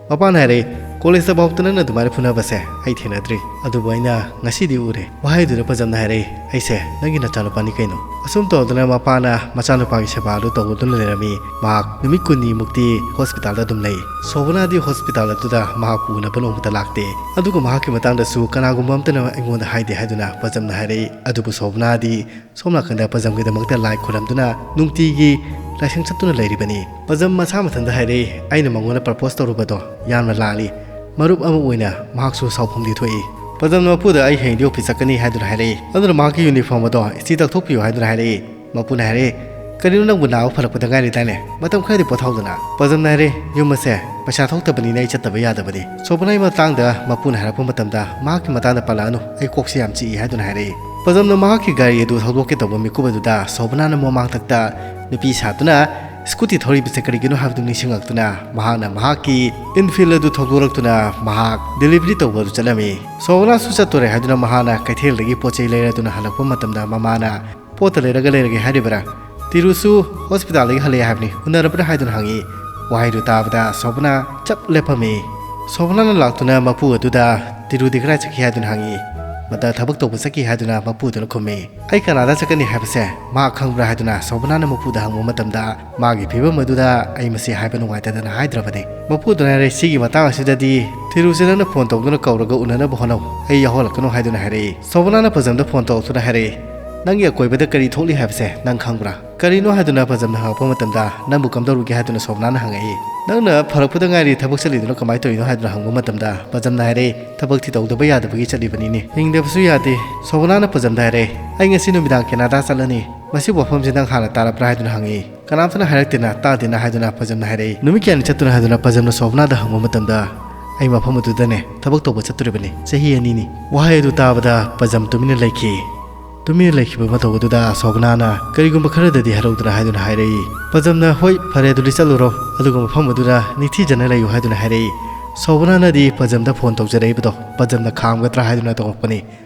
ꯃꯄꯥꯅ ꯍꯥꯏꯔꯛꯏ, "ꯀꯣꯂꯦꯖꯇ ꯐꯥꯎꯕꯗ ꯅꯪꯅ ꯑꯗꯨꯃꯥꯏꯅ ꯐꯨꯅꯕꯁꯦ ꯑꯩ ꯊꯦꯡꯅꯗ꯭ꯔꯤ, ꯑꯗꯨꯕꯨ ꯑꯩꯅ ꯉꯁꯤꯗꯤ ꯎꯔꯦ"꯫ ꯋꯥꯍꯩꯗꯨꯗ ꯄꯖꯝꯅ ꯍꯥꯏꯔꯛꯏ, "ꯑꯩꯁꯦ ꯅꯪꯒꯤ ꯅꯆꯥꯅꯨꯄꯥꯅꯤ ꯀꯩꯅꯣ"꯫ ꯑꯁꯨꯝ ꯇꯧꯗꯨꯅ ꯃꯄꯥꯅ ꯃꯆꯥꯅꯨꯄꯥꯒꯤ ꯁꯦꯕꯥ ꯑꯗꯨ ꯇꯧꯗꯨꯅ ꯂꯩꯔꯝꯃꯤ꯫ ꯃꯍꯥꯛ ꯅꯨꯃꯤꯠ ꯀꯨꯟꯅꯤꯃꯨꯛꯇꯤ ꯍꯣꯁꯄꯤꯇꯥꯜꯗ ꯑꯗꯨꯝ ꯂꯩ꯫ ꯁꯣꯕꯅꯥꯗꯤ ꯍꯣꯁꯄꯤꯇꯥꯜ ꯑꯗꯨꯗ ꯃꯍꯥꯛꯄꯨ ꯎꯅꯕ ꯅꯣꯡꯃꯇ ꯂꯥꯛꯇꯦ꯫ ꯑꯗꯨꯒ ꯃꯍꯥꯛꯀꯤ ꯃꯇꯥꯡꯗꯁꯨ ꯀꯅꯥꯒꯨꯝꯕ ꯑꯃꯠꯇꯅ ꯑꯩꯉꯣꯟꯗ ꯍꯥꯏꯗꯦ ꯍꯥꯏꯗꯨꯅ ꯄꯖꯝꯅ ꯍꯥꯏꯔꯛꯏ꯫ ꯑꯗꯨꯕꯨ ꯁꯣꯕꯅꯥꯗꯤ ꯁꯣꯝ ꯅꯥꯀꯟꯗ ꯄꯖꯝꯒꯤꯗꯃꯛꯇ ꯂꯥꯏ ꯈꯨꯔꯝꯗꯨꯅ ꯅꯨꯡꯇꯤꯒꯤ ꯂꯥꯏꯁꯪ ꯆꯠꯇꯨꯅ ꯂꯩꯔꯤꯕꯅꯤ꯫ ꯄꯖꯝ ꯃꯁꯥ ꯃꯊꯟꯇ ꯍꯥꯏꯔꯛꯏ, "ꯑꯩꯅ ꯃꯉꯣꯟꯗ ꯄ꯭ꯔꯄꯣꯁ ꯇꯧꯔꯨꯕꯗꯣ ꯌꯥꯝꯅ ꯂꯥꯜꯂꯤ꯫ ꯃꯔꯨꯞ ꯑꯃ ꯑꯣꯏꯅ ꯃꯍꯥꯛꯁꯨ ꯁꯥꯎꯐꯝꯗꯤ ꯊꯣꯛꯏ"꯫ ꯄꯖꯝꯅ ꯃꯄꯨꯗ "ꯑꯩ ꯍꯌꯦꯡꯗꯤ ꯑꯣꯐꯤꯁ ꯆꯠꯀꯅꯤ" ꯍꯥꯏꯗꯨꯅ ꯍꯥꯏꯔꯛꯏ꯫ ꯑꯗꯨꯅ ꯃꯍꯥꯛꯀꯤ ꯌꯨꯅꯤꯐꯣꯔꯝ ꯑꯗꯣ ꯏꯁꯇꯤ ꯇꯛꯊꯣꯛꯄꯤꯌꯨ ꯍꯥꯏꯗꯨꯅ ꯍꯥꯏꯔꯛꯏ꯫ ꯃꯄꯨꯅ ꯍꯥꯏꯔꯛꯏ, "ꯀꯔꯤꯅꯣ, ꯅꯪꯕꯨ ꯅꯥꯕ ꯐꯔꯛꯄꯗ ꯉꯥꯏꯔꯤꯗꯥꯏꯅꯦ? ꯃꯇꯝ ꯈꯔꯗꯤ ꯄꯣꯊꯥꯎꯗꯅ"꯫ ꯄꯖꯝꯅ ꯍꯥꯏꯔꯛꯏ, "ꯌꯨꯝ ꯑꯁꯦ ꯄꯩꯁꯥ ꯊꯣꯛꯇꯕꯅꯤꯅ ꯑꯩ ꯆꯠꯇꯕ ꯌꯥꯗꯕꯅꯤ꯫ ꯁꯣꯕꯅꯥꯒꯤ ꯃꯇꯥꯡꯗ ꯃꯄꯨꯅ ꯍꯥꯏꯔꯛꯄ ꯃꯇꯝꯗ ꯃꯍꯥꯛꯀꯤ ꯃꯇꯥꯡꯗ ꯄꯜꯂꯛꯑꯅꯨ, ꯑꯩ ꯀꯣꯛꯁꯦ ꯌꯥꯝ ꯆꯤꯛꯏ" ꯍꯥꯏꯗꯨꯅ ꯍꯥꯏꯔꯛꯏ꯫ ꯄꯖꯝꯅ ꯃꯍꯥꯛꯀꯤ ꯒꯥꯔꯤ ꯑꯗꯨ ꯊꯧꯗꯣꯛꯀꯦ ꯇꯧꯕ ꯃꯤꯀꯨꯞ ꯑꯗꯨꯗ ꯁꯣꯕꯅꯥꯅ ꯃꯃꯥꯡꯊꯛꯇ ꯅꯨꯄꯤ ꯁꯥꯗꯨꯅ ꯁ꯭ꯀꯨꯇꯤ ꯊꯧꯔꯤꯕꯁꯦ ꯀꯔꯤꯒꯤꯅꯣ ꯍꯥꯏꯕꯗꯨ ꯅꯤꯡꯁꯤꯡꯂꯛꯇꯨꯅ ꯃꯍꯥꯛꯅ ꯃꯍꯥꯛꯀꯤ ꯏꯟꯐꯤꯜ ꯑꯗꯨ ꯊꯧꯗꯣꯔꯛꯇꯨꯅ ꯃꯍꯥꯛ ꯗꯦꯂꯤꯚꯔꯤ ꯇꯧꯕ ꯑꯗꯨ ꯆꯠꯂꯝꯃꯤ꯫ ꯁꯣꯕꯅꯥꯁꯨ ꯆꯠꯇꯣꯔꯦ ꯍꯥꯏꯗꯨꯅ ꯃꯍꯥꯛꯅ ꯀꯩꯊꯦꯜꯗꯒꯤ ꯄꯣꯠ ꯆꯩ ꯂꯩꯔꯗꯨꯅ ꯍꯜꯂꯛꯄ ꯃꯇꯝꯗ ꯃꯃꯥꯅ, "ꯄꯣꯠꯇ ꯂꯩꯔꯒ ꯂꯩꯔꯒꯦ ꯍꯥꯏꯔꯤꯕ꯭ꯔꯥ? ꯇꯤꯔꯨꯁꯨ ꯍꯣꯁꯄꯤꯇꯥꯜꯗꯒꯤ ꯍꯜꯂꯛꯑꯦ ꯍꯥꯏꯕꯅꯤ, ꯎꯅꯔꯕ꯭ꯔꯥ?" ꯍꯥꯏꯗꯨꯅ ꯍꯪꯉꯤ꯫ ꯋꯥꯍꯩꯗꯨ ꯇꯥꯕꯗ ꯁꯣꯕꯅꯥ ꯆꯞ ꯂꯦꯞꯄꯝꯃꯤ꯫ ꯁꯣꯕꯅꯥꯅ ꯂꯥꯛꯇꯨꯅ ꯃꯄꯨ ꯑꯗꯨꯗ, "ꯇꯤꯔꯨꯗꯤ ꯀꯗꯥꯏ ꯆꯠꯈꯤ?" ꯍꯥꯏꯗꯨꯅ ꯍꯪꯉꯤ꯫ "ꯃꯗ ꯊꯕꯛ ꯇꯧꯕ ꯆꯠꯈꯤ" ꯍꯥꯏꯗꯨꯅ ꯃꯄꯨꯗꯨꯅ ꯈꯨꯝꯃꯤ꯫ "ꯑꯩ ꯀꯅꯥꯗꯥ ꯆꯠꯀꯅꯤ ꯍꯥꯏꯕꯁꯦ ꯃꯍꯥꯛ ꯈꯪꯕ꯭ꯔꯥ?" ꯍꯥꯏꯗꯨꯅ ꯁꯣꯕꯅꯥꯅ ꯃꯄꯨꯗ ꯍꯪꯕ ꯃꯇꯝꯗ, "ꯃꯥꯒꯤ ꯐꯤꯕꯝ ꯑꯗꯨꯗ ꯑꯩ ꯃꯁꯤ ꯍꯥꯏꯕ ꯅꯨꯡꯉꯥꯏꯇꯗꯅ ꯍꯥꯏꯗ꯭ꯔꯕꯅꯤ"꯫ ꯃꯄꯨꯗꯨꯅ ꯍꯥꯏꯔꯦ, "ꯁꯤꯒꯤ ꯃꯇꯥꯡ ꯑꯁꯤꯗꯅ ꯇꯤꯔꯨꯁꯦ ꯅꯪꯅ ꯐꯣꯟ ꯇꯧꯗꯨꯅ ꯀꯧꯔꯒ ꯎꯅꯅꯕ ꯍꯣꯠꯅꯧ, ꯑꯩ ꯌꯥꯎꯍꯜꯂꯛꯀꯅꯨ" ꯍꯥꯏꯗꯨꯅ ꯍꯥꯏꯔꯛꯏ꯫ ꯁꯣꯕꯅꯥꯅ ꯄꯖꯝꯗ ꯐꯣꯟ ꯇꯧꯔꯛꯇꯨꯅ ꯍꯥꯏꯔꯛꯏ, "ꯅꯪꯒꯤ ꯑꯀꯣꯏꯕꯗ ꯀꯔꯤ ꯊꯣꯛꯂꯤ ꯍꯥꯏꯕꯁꯦ ꯅꯪ ꯈꯪꯕ꯭ꯔꯥ?" "ꯀꯔꯤꯅꯣ?" ꯍꯥꯏꯗꯨꯅ ꯄꯖꯝꯅ ꯍꯪꯉꯛꯄ ꯃꯇꯝꯗ, "ꯅꯪꯕꯨ ꯀꯝꯗꯧꯔꯨꯒꯦ?" ꯍꯥꯏꯗꯨꯅ ꯁꯣꯕꯅꯥꯅ ꯍꯪꯉꯛꯏ꯫ "ꯅꯪꯅ ꯐꯔꯛꯄꯗ ꯉꯥꯏꯔꯤ, ꯊꯕꯛ ꯆꯠꯂꯤꯗꯨꯅ ꯀꯃꯥꯏꯅ ꯇꯧꯔꯤꯅꯣ?" ꯍꯥꯏꯗꯨꯅ ꯍꯪꯕ ꯃꯇꯝꯗ, ꯄꯖꯝꯅ ꯍꯥꯏꯔꯛꯏ, "ꯊꯕꯛꯇꯤ ꯇꯧꯗꯕ ꯌꯥꯗꯕꯒꯤ ꯆꯠꯂꯤꯕꯅꯤꯅꯦ, ꯍꯤꯡꯗꯕꯁꯨ ꯌꯥꯗꯦ"꯫ ꯁꯣꯕꯅꯥꯅ ꯄꯖꯝꯗ ꯍꯥꯏꯔꯛꯏ, "ꯑꯩ ꯉꯁꯤ ꯅꯨꯃꯤꯗꯥꯡ ꯀꯦꯅꯥꯗꯥ ꯆꯠꯂꯅꯤ, ꯃꯁꯤꯒꯤ ꯋꯥꯐꯝꯁꯤ ꯅꯪ ꯍꯥꯟꯅ ꯇꯥꯔꯕ꯭ꯔꯥ?" ꯍꯥꯏꯗꯨꯅ ꯍꯪꯉꯛꯏ꯫ "ꯀꯅꯥꯝꯇꯅ ꯍꯥꯏꯔꯛꯇꯦꯅ, ꯇꯥꯗꯦꯅ" ꯍꯥꯏꯗꯨꯅ ꯄꯖꯝꯅ ꯍꯥꯏꯔꯛꯏ꯫ "ꯅꯨꯃꯤꯠ ꯀꯌꯥꯅꯤ ꯆꯠꯇꯨꯅ?" ꯍꯥꯏꯗꯨꯅ ꯄꯖꯝꯅ ꯁꯣꯕꯅꯥꯗ ꯍꯪꯕ ꯃꯇꯝꯗ, "ꯑꯩ ꯃꯐꯝ ꯑꯗꯨꯗꯅꯦ ꯊꯕꯛ ꯇꯧꯕ ꯆꯠꯇꯣꯔꯤꯕꯅꯤ, ꯆꯍꯤ ꯑꯅꯤꯅꯤ"꯫ ꯋꯥꯍꯩ ꯑꯗꯨ ꯇꯥꯕꯗ ꯄꯖꯝ ꯇꯨꯃꯤꯟꯅ ꯂꯩꯈꯤ꯫ ꯇꯨꯃꯤꯟꯅ ꯂꯩꯈꯤꯕ ꯃꯇꯧ ꯑꯗꯨꯗ ꯁꯣꯕꯅꯥꯅ, "ꯀꯔꯤꯒꯨꯝꯕ ꯈꯔꯗꯗꯤ ꯍꯥꯏꯔꯧꯗꯅ" ꯍꯥꯏꯗꯨꯅ ꯍꯥꯏꯔꯛꯏ꯫ ꯄꯖꯝꯅ, "ꯍꯣꯏ, ꯐꯔꯦ, ꯑꯗꯨꯗꯤ ꯆꯠꯂꯨꯔꯣ, ꯑꯗꯨꯒ ꯃꯐꯝ ꯑꯗꯨꯗ ꯅꯤꯡꯊꯤꯖꯅ ꯂꯩꯌꯨ" ꯍꯥꯏꯗꯨꯅ ꯍꯥꯏꯔꯛꯏ꯫ ꯁꯣꯕꯅꯥꯅꯗꯤ ꯄꯖꯝꯗ ꯐꯣꯟ ꯇꯧꯖꯔꯛꯏꯕꯗꯣ ꯄꯖꯝꯅ ꯈꯥꯝꯒꯗ꯭ꯔꯥ ꯍꯥꯏꯗꯨꯅ ꯇꯧꯔꯛꯄꯅꯤ,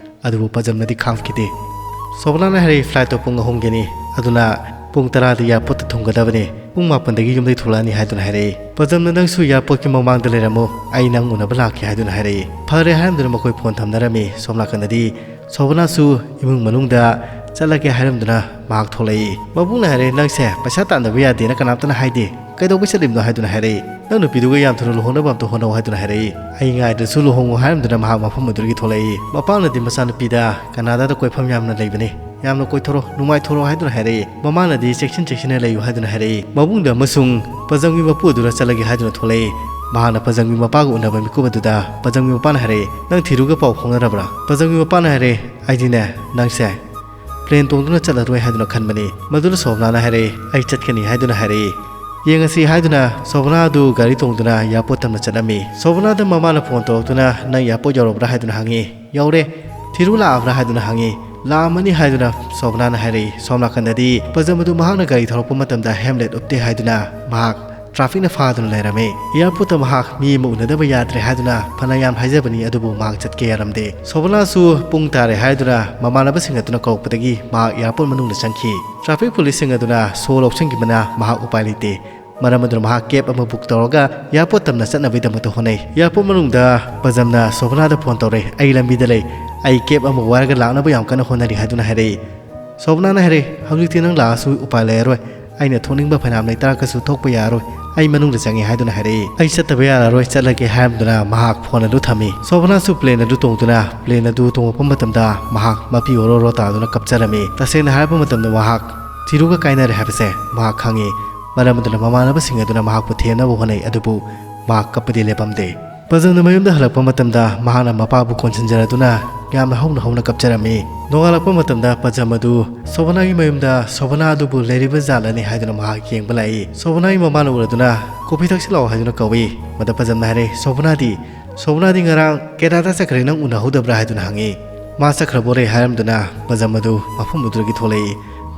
ꯑꯗꯨꯕꯨ ꯄꯖꯝꯅꯗꯤ ꯈꯥꯝꯈꯤꯗꯦ꯫ ꯁꯣꯕꯅꯥꯅ ꯍꯥꯏꯔꯛꯏ, "ꯐ꯭ꯂꯥꯏꯠꯇꯣ ꯄꯨꯡ ꯑꯍꯨꯝꯒꯤꯅꯤ, ꯑꯗꯨꯅ ꯄꯨꯡ ꯇꯔꯥꯗ ꯏꯌꯥꯔꯄꯣꯔꯠꯇ ꯊꯨꯡꯒꯗꯕꯅꯤ, ꯄꯨꯡ ꯃꯥꯄꯟꯗꯒꯤ ꯌꯨꯝꯗꯒꯤ ꯊꯣꯛꯂꯛꯑꯅꯤ" ꯍꯥꯏꯗꯨꯅ ꯍꯥꯏꯔꯛꯏ꯫ ꯄꯖꯝꯅ, "ꯅꯪꯁꯨ ꯏꯌꯥꯔꯄꯣꯔꯠꯀꯤ ꯃꯃꯥꯡꯗ ꯂꯩꯔꯝꯃꯨ, ꯑꯩ ꯅꯪ ꯎꯅꯕ ꯂꯥꯛꯀꯦ" ꯍꯥꯏꯗꯨꯅ ꯍꯥꯏꯔꯛꯏ꯫ ꯐꯔꯦ ꯍꯥꯏꯔꯝꯗꯨꯅ ꯃꯈꯣꯏ ꯐꯣꯟ ꯊꯝꯅꯔꯝꯃꯤ꯫ ꯁꯣꯝ ꯅꯥꯀꯟꯗꯗꯤ ꯁꯣꯕꯅꯥꯁꯨ ꯏꯃꯨꯡ ꯃꯅꯨꯡꯗ ꯆꯠꯂꯒꯦ ꯍꯥꯏꯔꯝꯗꯨꯅ ꯃꯍꯥꯛ ꯊꯣꯛꯂꯛꯏ꯫ ꯃꯕꯨꯡꯅ ꯍꯥꯏꯔꯦ, "ꯅꯪꯁꯦ ꯄꯩꯁꯥ ꯇꯥꯟꯗꯕ ꯌꯥꯗꯦꯅ ꯀꯅꯥꯝꯇꯅ ꯍꯥꯏꯗꯦ, ꯀꯩꯗꯧꯕꯩ ꯆꯠꯂꯤꯕꯅꯣ?" ꯍꯥꯏꯗꯨꯅ ꯍꯥꯏꯔꯛꯏ꯫ "ꯅꯪ ꯅꯨꯄꯤꯗꯨꯒ ꯌꯥꯝ ꯊꯨꯅ ꯂꯨꯍꯣꯡꯅꯕ ꯑꯝꯇ ꯍꯣꯠꯅꯧ" ꯍꯥꯏꯗꯨꯅ ꯍꯥꯏꯔꯛꯏ꯫ "ꯑꯩ ꯉꯥꯏꯗ꯭ꯔꯁꯨ ꯂꯨꯍꯣꯡꯉꯨ" ꯍꯥꯏꯔꯝꯗꯨꯅ ꯃꯍꯥꯛ ꯃꯐꯝ ꯑꯗꯨꯗꯒꯤ ꯊꯣꯛꯂꯛꯏ꯫ ꯃꯄꯥꯅꯗꯤ ꯃꯆꯥꯅꯨꯄꯤꯗ ꯀꯅꯥꯗꯥꯗ ꯀꯣꯏꯐꯝ ꯌꯥꯝꯅ ꯂꯩꯕꯅꯤ, ꯌꯥꯝꯅ ꯀꯣꯏꯊꯣꯔꯣ, ꯅꯨꯡꯉꯥꯏꯊꯣꯔꯣ ꯍꯥꯏꯗꯨꯅ ꯍꯥꯏꯔꯛꯏ꯫ ꯃꯃꯥꯅꯗꯤ ꯆꯦꯛꯁꯤꯟ ꯆꯦꯛꯁꯤꯟꯅ ꯂꯩꯌꯨ ꯍꯥꯏꯗꯨꯅ ꯍꯥꯏꯔꯛꯏ꯫ ꯃꯕꯨꯡꯗ ꯑꯃꯁꯨꯡ ꯄꯖꯪꯒꯤ ꯃꯄꯨ ꯑꯗꯨꯗ ꯆꯠꯂꯒꯦ ꯍꯥꯏꯗꯨꯅ ꯊꯣꯛꯂꯛꯏ꯫ ꯃꯍꯥꯛꯅ ꯄꯖꯪꯒꯤ ꯃꯄꯥꯒ ꯎꯅꯕ ꯃꯤꯀꯨꯞ ꯑꯗꯨꯗ ꯄꯖꯪꯒꯤ ꯃꯄꯥꯅ ꯍꯥꯏꯔꯛꯏ, "ꯅꯪ ꯊꯤꯔꯨꯒ ꯄꯥꯎ ꯐꯥꯎꯅꯔꯕ꯭ꯔꯥ?" ꯄꯖꯪꯒꯤ ꯃꯄꯥꯅ ꯍꯥꯏꯔꯛꯏ, "ꯑꯩꯗꯤꯅꯦ, ꯅꯪꯁꯦ ꯄ꯭ꯂꯦꯟ ꯇꯣꯡꯗꯨꯅ ꯆꯠꯂꯔꯣꯏ ꯍꯥꯏꯗꯨꯅ ꯈꯟꯕꯅꯤ꯫" ꯃꯗꯨꯗ ꯁꯣꯕꯅꯥꯅ ꯍꯥꯏꯔꯛꯏ, "ꯑꯩ ꯆꯠꯀꯅꯤ" ꯍꯥꯏꯗꯨꯅ ꯍꯥꯏꯔꯛꯏ꯫ ꯌꯦꯡꯉꯁꯤ ꯍꯥꯏꯗꯨꯅ ꯁꯣꯕꯅꯥ ꯑꯗꯨ ꯒꯥꯔꯤ ꯇꯣꯡꯗꯨꯅ ꯏꯌꯥꯔꯄꯣꯔꯠ ꯇꯝꯅ ꯆꯠꯂꯝꯃꯤ꯫ ꯁꯣꯕꯅꯥꯗ ꯃꯃꯥꯅ ꯐꯣꯟ ꯇꯧꯔꯛꯇꯨꯅ, "ꯅꯪ ꯏꯌꯥꯔꯄꯣꯔꯠ ꯌꯧꯔꯕ꯭ꯔꯥ?" ꯍꯥꯏꯗꯨꯅ ꯍꯪꯉꯤ꯫ "ꯌꯧꯔꯦ꯫ ꯊꯤꯔꯨ ꯂꯥꯛꯑꯕ꯭ꯔꯥ?" ꯍꯥꯏꯗꯨꯅ ꯍꯪꯉꯤ꯫ "ꯂꯥꯛꯑꯝꯃꯅꯤ" ꯍꯥꯏꯗꯨꯅ ꯁꯣꯕꯅꯥꯅ ꯍꯥꯏꯔꯛꯏ꯫ ꯁꯣꯝ ꯅꯥꯀꯟꯗꯗꯤ ꯄꯖꯝ ꯑꯗꯨ ꯃꯍꯥꯛꯅ ꯒꯥꯔꯤ ꯊꯧꯔꯛꯄ ꯃꯇꯝꯗ ꯍꯦꯜꯃꯦꯠ ꯎꯞꯇꯦ ꯍꯥꯏꯗꯨꯅ ꯃꯍꯥꯛ ꯇ꯭ꯔꯥꯐꯤꯛꯅ ꯐꯥꯗꯨꯅ ꯂꯩꯔꯝꯃꯤ꯫ ꯏꯌꯥꯔꯄꯣꯔꯠꯇ ꯃꯍꯥꯛ ꯃꯤ ꯑꯃ ꯎꯅꯗꯕ ꯌꯥꯗ꯭ꯔꯦ ꯍꯥꯏꯗꯨꯅ ꯐꯅ ꯌꯥꯝ ꯍꯥꯏꯖꯕꯅꯤ, ꯑꯗꯨꯕꯨ ꯃꯍꯥꯛ ꯆꯠꯀꯦ ꯌꯥꯔꯝꯗꯦ꯫ ꯁꯣꯕꯅꯥꯁꯨ ꯄꯨꯡ ꯇꯥꯔꯦ ꯍꯥꯏꯗꯨꯅ ꯃꯃꯥꯟꯅꯕꯁꯤꯡ ꯑꯗꯨꯅ ꯀꯧꯔꯛꯄꯗꯒꯤ ꯃꯍꯥꯛ ꯏꯌꯥꯔꯄꯣꯔꯠ ꯃꯅꯨꯡꯗ ꯆꯪꯈꯤ꯫ ꯇ꯭ꯔꯥꯐꯤꯛ ꯄꯨꯂꯤꯁꯁꯤꯡ ꯑꯗꯨꯅ ꯁꯣ ꯂꯧꯁꯤꯟꯈꯤꯕꯅ ꯃꯍꯥꯛ ꯎꯄꯥꯏ ꯂꯩꯇꯦ꯫ ꯃꯔꯝ ꯑꯗꯨꯅ ꯃꯍꯥꯛ ꯀꯦꯕ ꯑꯃ ꯕꯨꯛ ꯇꯧꯔꯒ ꯏꯌꯥꯔꯄꯣꯔꯠ ꯇꯝꯅ ꯆꯠꯅꯕꯒꯤꯗꯃꯛꯇ ꯍꯣꯠꯅꯩ꯫ ꯏꯌꯥꯔꯄꯣꯔꯠ ꯃꯅꯨꯡꯗ ꯄꯖꯝꯅ ꯁꯣꯕꯅꯥꯗ ꯐꯣꯟ ꯇꯧꯔꯦ, "ꯑꯩ ꯂꯝꯕꯤꯗ ꯂꯩ, ꯑꯩ ꯀꯦꯕ ꯑꯃ ꯋꯥꯏꯔꯒ ꯂꯥꯛꯅꯕ ꯌꯥꯝ ꯀꯟꯅ ꯍꯣꯠꯅꯔꯤ" ꯍꯥꯏꯗꯨꯅ ꯍꯥꯏꯔꯛꯏ꯫ ꯁꯣꯕꯅꯥꯅ ꯍꯥꯏꯔꯛꯏ, "ꯍꯧꯖꯤꯛꯇꯤ ꯅꯪ ꯂꯥꯛꯑꯁꯨ ꯎꯄꯥꯏ ꯂꯩꯔꯔꯣꯏ꯫ ꯑꯩꯅ ꯊꯣꯛꯅꯤꯡꯕ ꯐꯅꯌꯥꯝ ꯂꯩꯇꯥꯔꯒꯁꯨ ꯊꯣꯛꯄ ꯌꯥꯔꯔꯣꯏ꯫ ꯑꯩ ꯃꯅꯨꯡꯗ ꯆꯪꯉꯦ" ꯍꯥꯏꯗꯨꯅ ꯍꯥꯏꯔꯛꯏ꯫ "ꯑꯩ ꯆꯠꯇꯕ ꯌꯥꯔꯔꯣꯏ, ꯆꯠꯂꯒꯦ" ꯍꯥꯏꯔꯝꯗꯨꯅ ꯃꯍꯥꯛ ꯐꯣꯟ ꯑꯗꯨ ꯊꯝꯃꯤ꯫ ꯁꯣꯕꯅꯥꯁꯨ ꯄ꯭ꯂꯦꯟ ꯑꯗꯨ ꯇꯣꯡꯗꯨꯅ ꯄ꯭ꯂꯦꯟ ꯑꯗꯨ ꯇꯣꯡꯉꯛꯄ ꯃꯇꯝꯗ ꯃꯍꯥꯛ ꯃꯄꯤ ꯑꯣꯔꯣ ꯑꯣꯔꯣ ꯇꯥꯗꯨꯅ ꯀꯞꯆꯔꯝꯃꯤ꯫ ꯇꯁꯦꯡꯅ ꯍꯥꯏꯔꯕ ꯃꯇꯝꯗ ꯃꯍꯥꯛ ꯊꯤꯔꯨꯒ ꯀꯥꯏꯅꯔꯦ ꯍꯥꯏꯕꯁꯦ ꯃꯍꯥꯛ ꯈꯪꯉꯤ꯫ ꯃꯔꯝ ꯑꯗꯨꯅ ꯃꯃꯥꯟꯅꯕꯁꯤꯡ ꯑꯗꯨꯅ ꯃꯍꯥꯛꯄꯨ ꯊꯦꯝꯅꯕ ꯍꯣꯠꯅꯩ, ꯑꯗꯨꯕꯨ ꯃꯍꯥꯛ ꯀꯞꯄꯗꯤ ꯂꯦꯞꯄꯝꯗꯦ꯫ ꯄꯖꯝꯅ ꯃꯌꯨꯝꯗ ꯍꯜꯂꯛꯄ ꯃꯇꯝꯗ ꯃꯍꯥꯛꯅ ꯃꯄꯥꯕꯨ ꯀꯣꯟꯁꯤꯟꯖꯔꯗꯨꯅ ꯌꯥꯝꯅ ꯍꯧꯅ ꯍꯧꯅ ꯀꯞꯆꯔꯝꯃꯤ꯫ ꯅꯣꯡꯉꯥꯜꯂꯛꯄ ꯃꯇꯝꯗ ꯄꯖꯝ ꯑꯗꯨ ꯁꯣꯕꯅꯥꯒꯤ ꯃꯌꯨꯝꯗ ꯁꯣꯕꯅꯥ ꯑꯗꯨꯕꯨ ꯂꯩꯔꯤꯕ ꯖꯥꯠꯂꯅꯤ ꯍꯥꯏꯗꯨꯅ ꯃꯍꯥꯛ ꯌꯦꯡꯕ ꯂꯥꯛꯏ꯫ ꯁꯣꯕꯅꯥꯒꯤ ꯃꯃꯥꯅ ꯎꯔꯗꯨꯅ "ꯀꯣꯐꯤ ꯊꯛꯁꯤ ꯂꯥꯛꯑꯣ" ꯍꯥꯏꯗꯨꯅ ꯀꯧꯏ꯫ ꯃꯗ ꯄꯖꯝꯅ ꯍꯥꯏꯔꯦ, "ꯁꯣꯕꯅꯥꯗꯤ? ꯁꯣꯕꯅꯥꯗꯤ ꯉꯔꯥꯡ ꯀꯦꯅꯥꯗꯥ ꯆꯠꯈ꯭ꯔꯦ, ꯅꯪ ꯎꯅꯍꯧꯗꯕ꯭ꯔꯥ?" ꯍꯥꯏꯗꯨꯅ ꯍꯪꯉꯤ꯫ "ꯃꯥ ꯆꯠꯈ꯭ꯔꯕꯣꯔꯦ?" ꯍꯥꯏꯔꯝꯗꯨꯅ ꯄꯖꯝ ꯑꯗꯨ ꯃꯐꯝ ꯑꯗꯨꯗꯒꯤ ꯊꯣꯛꯂꯛꯏ꯫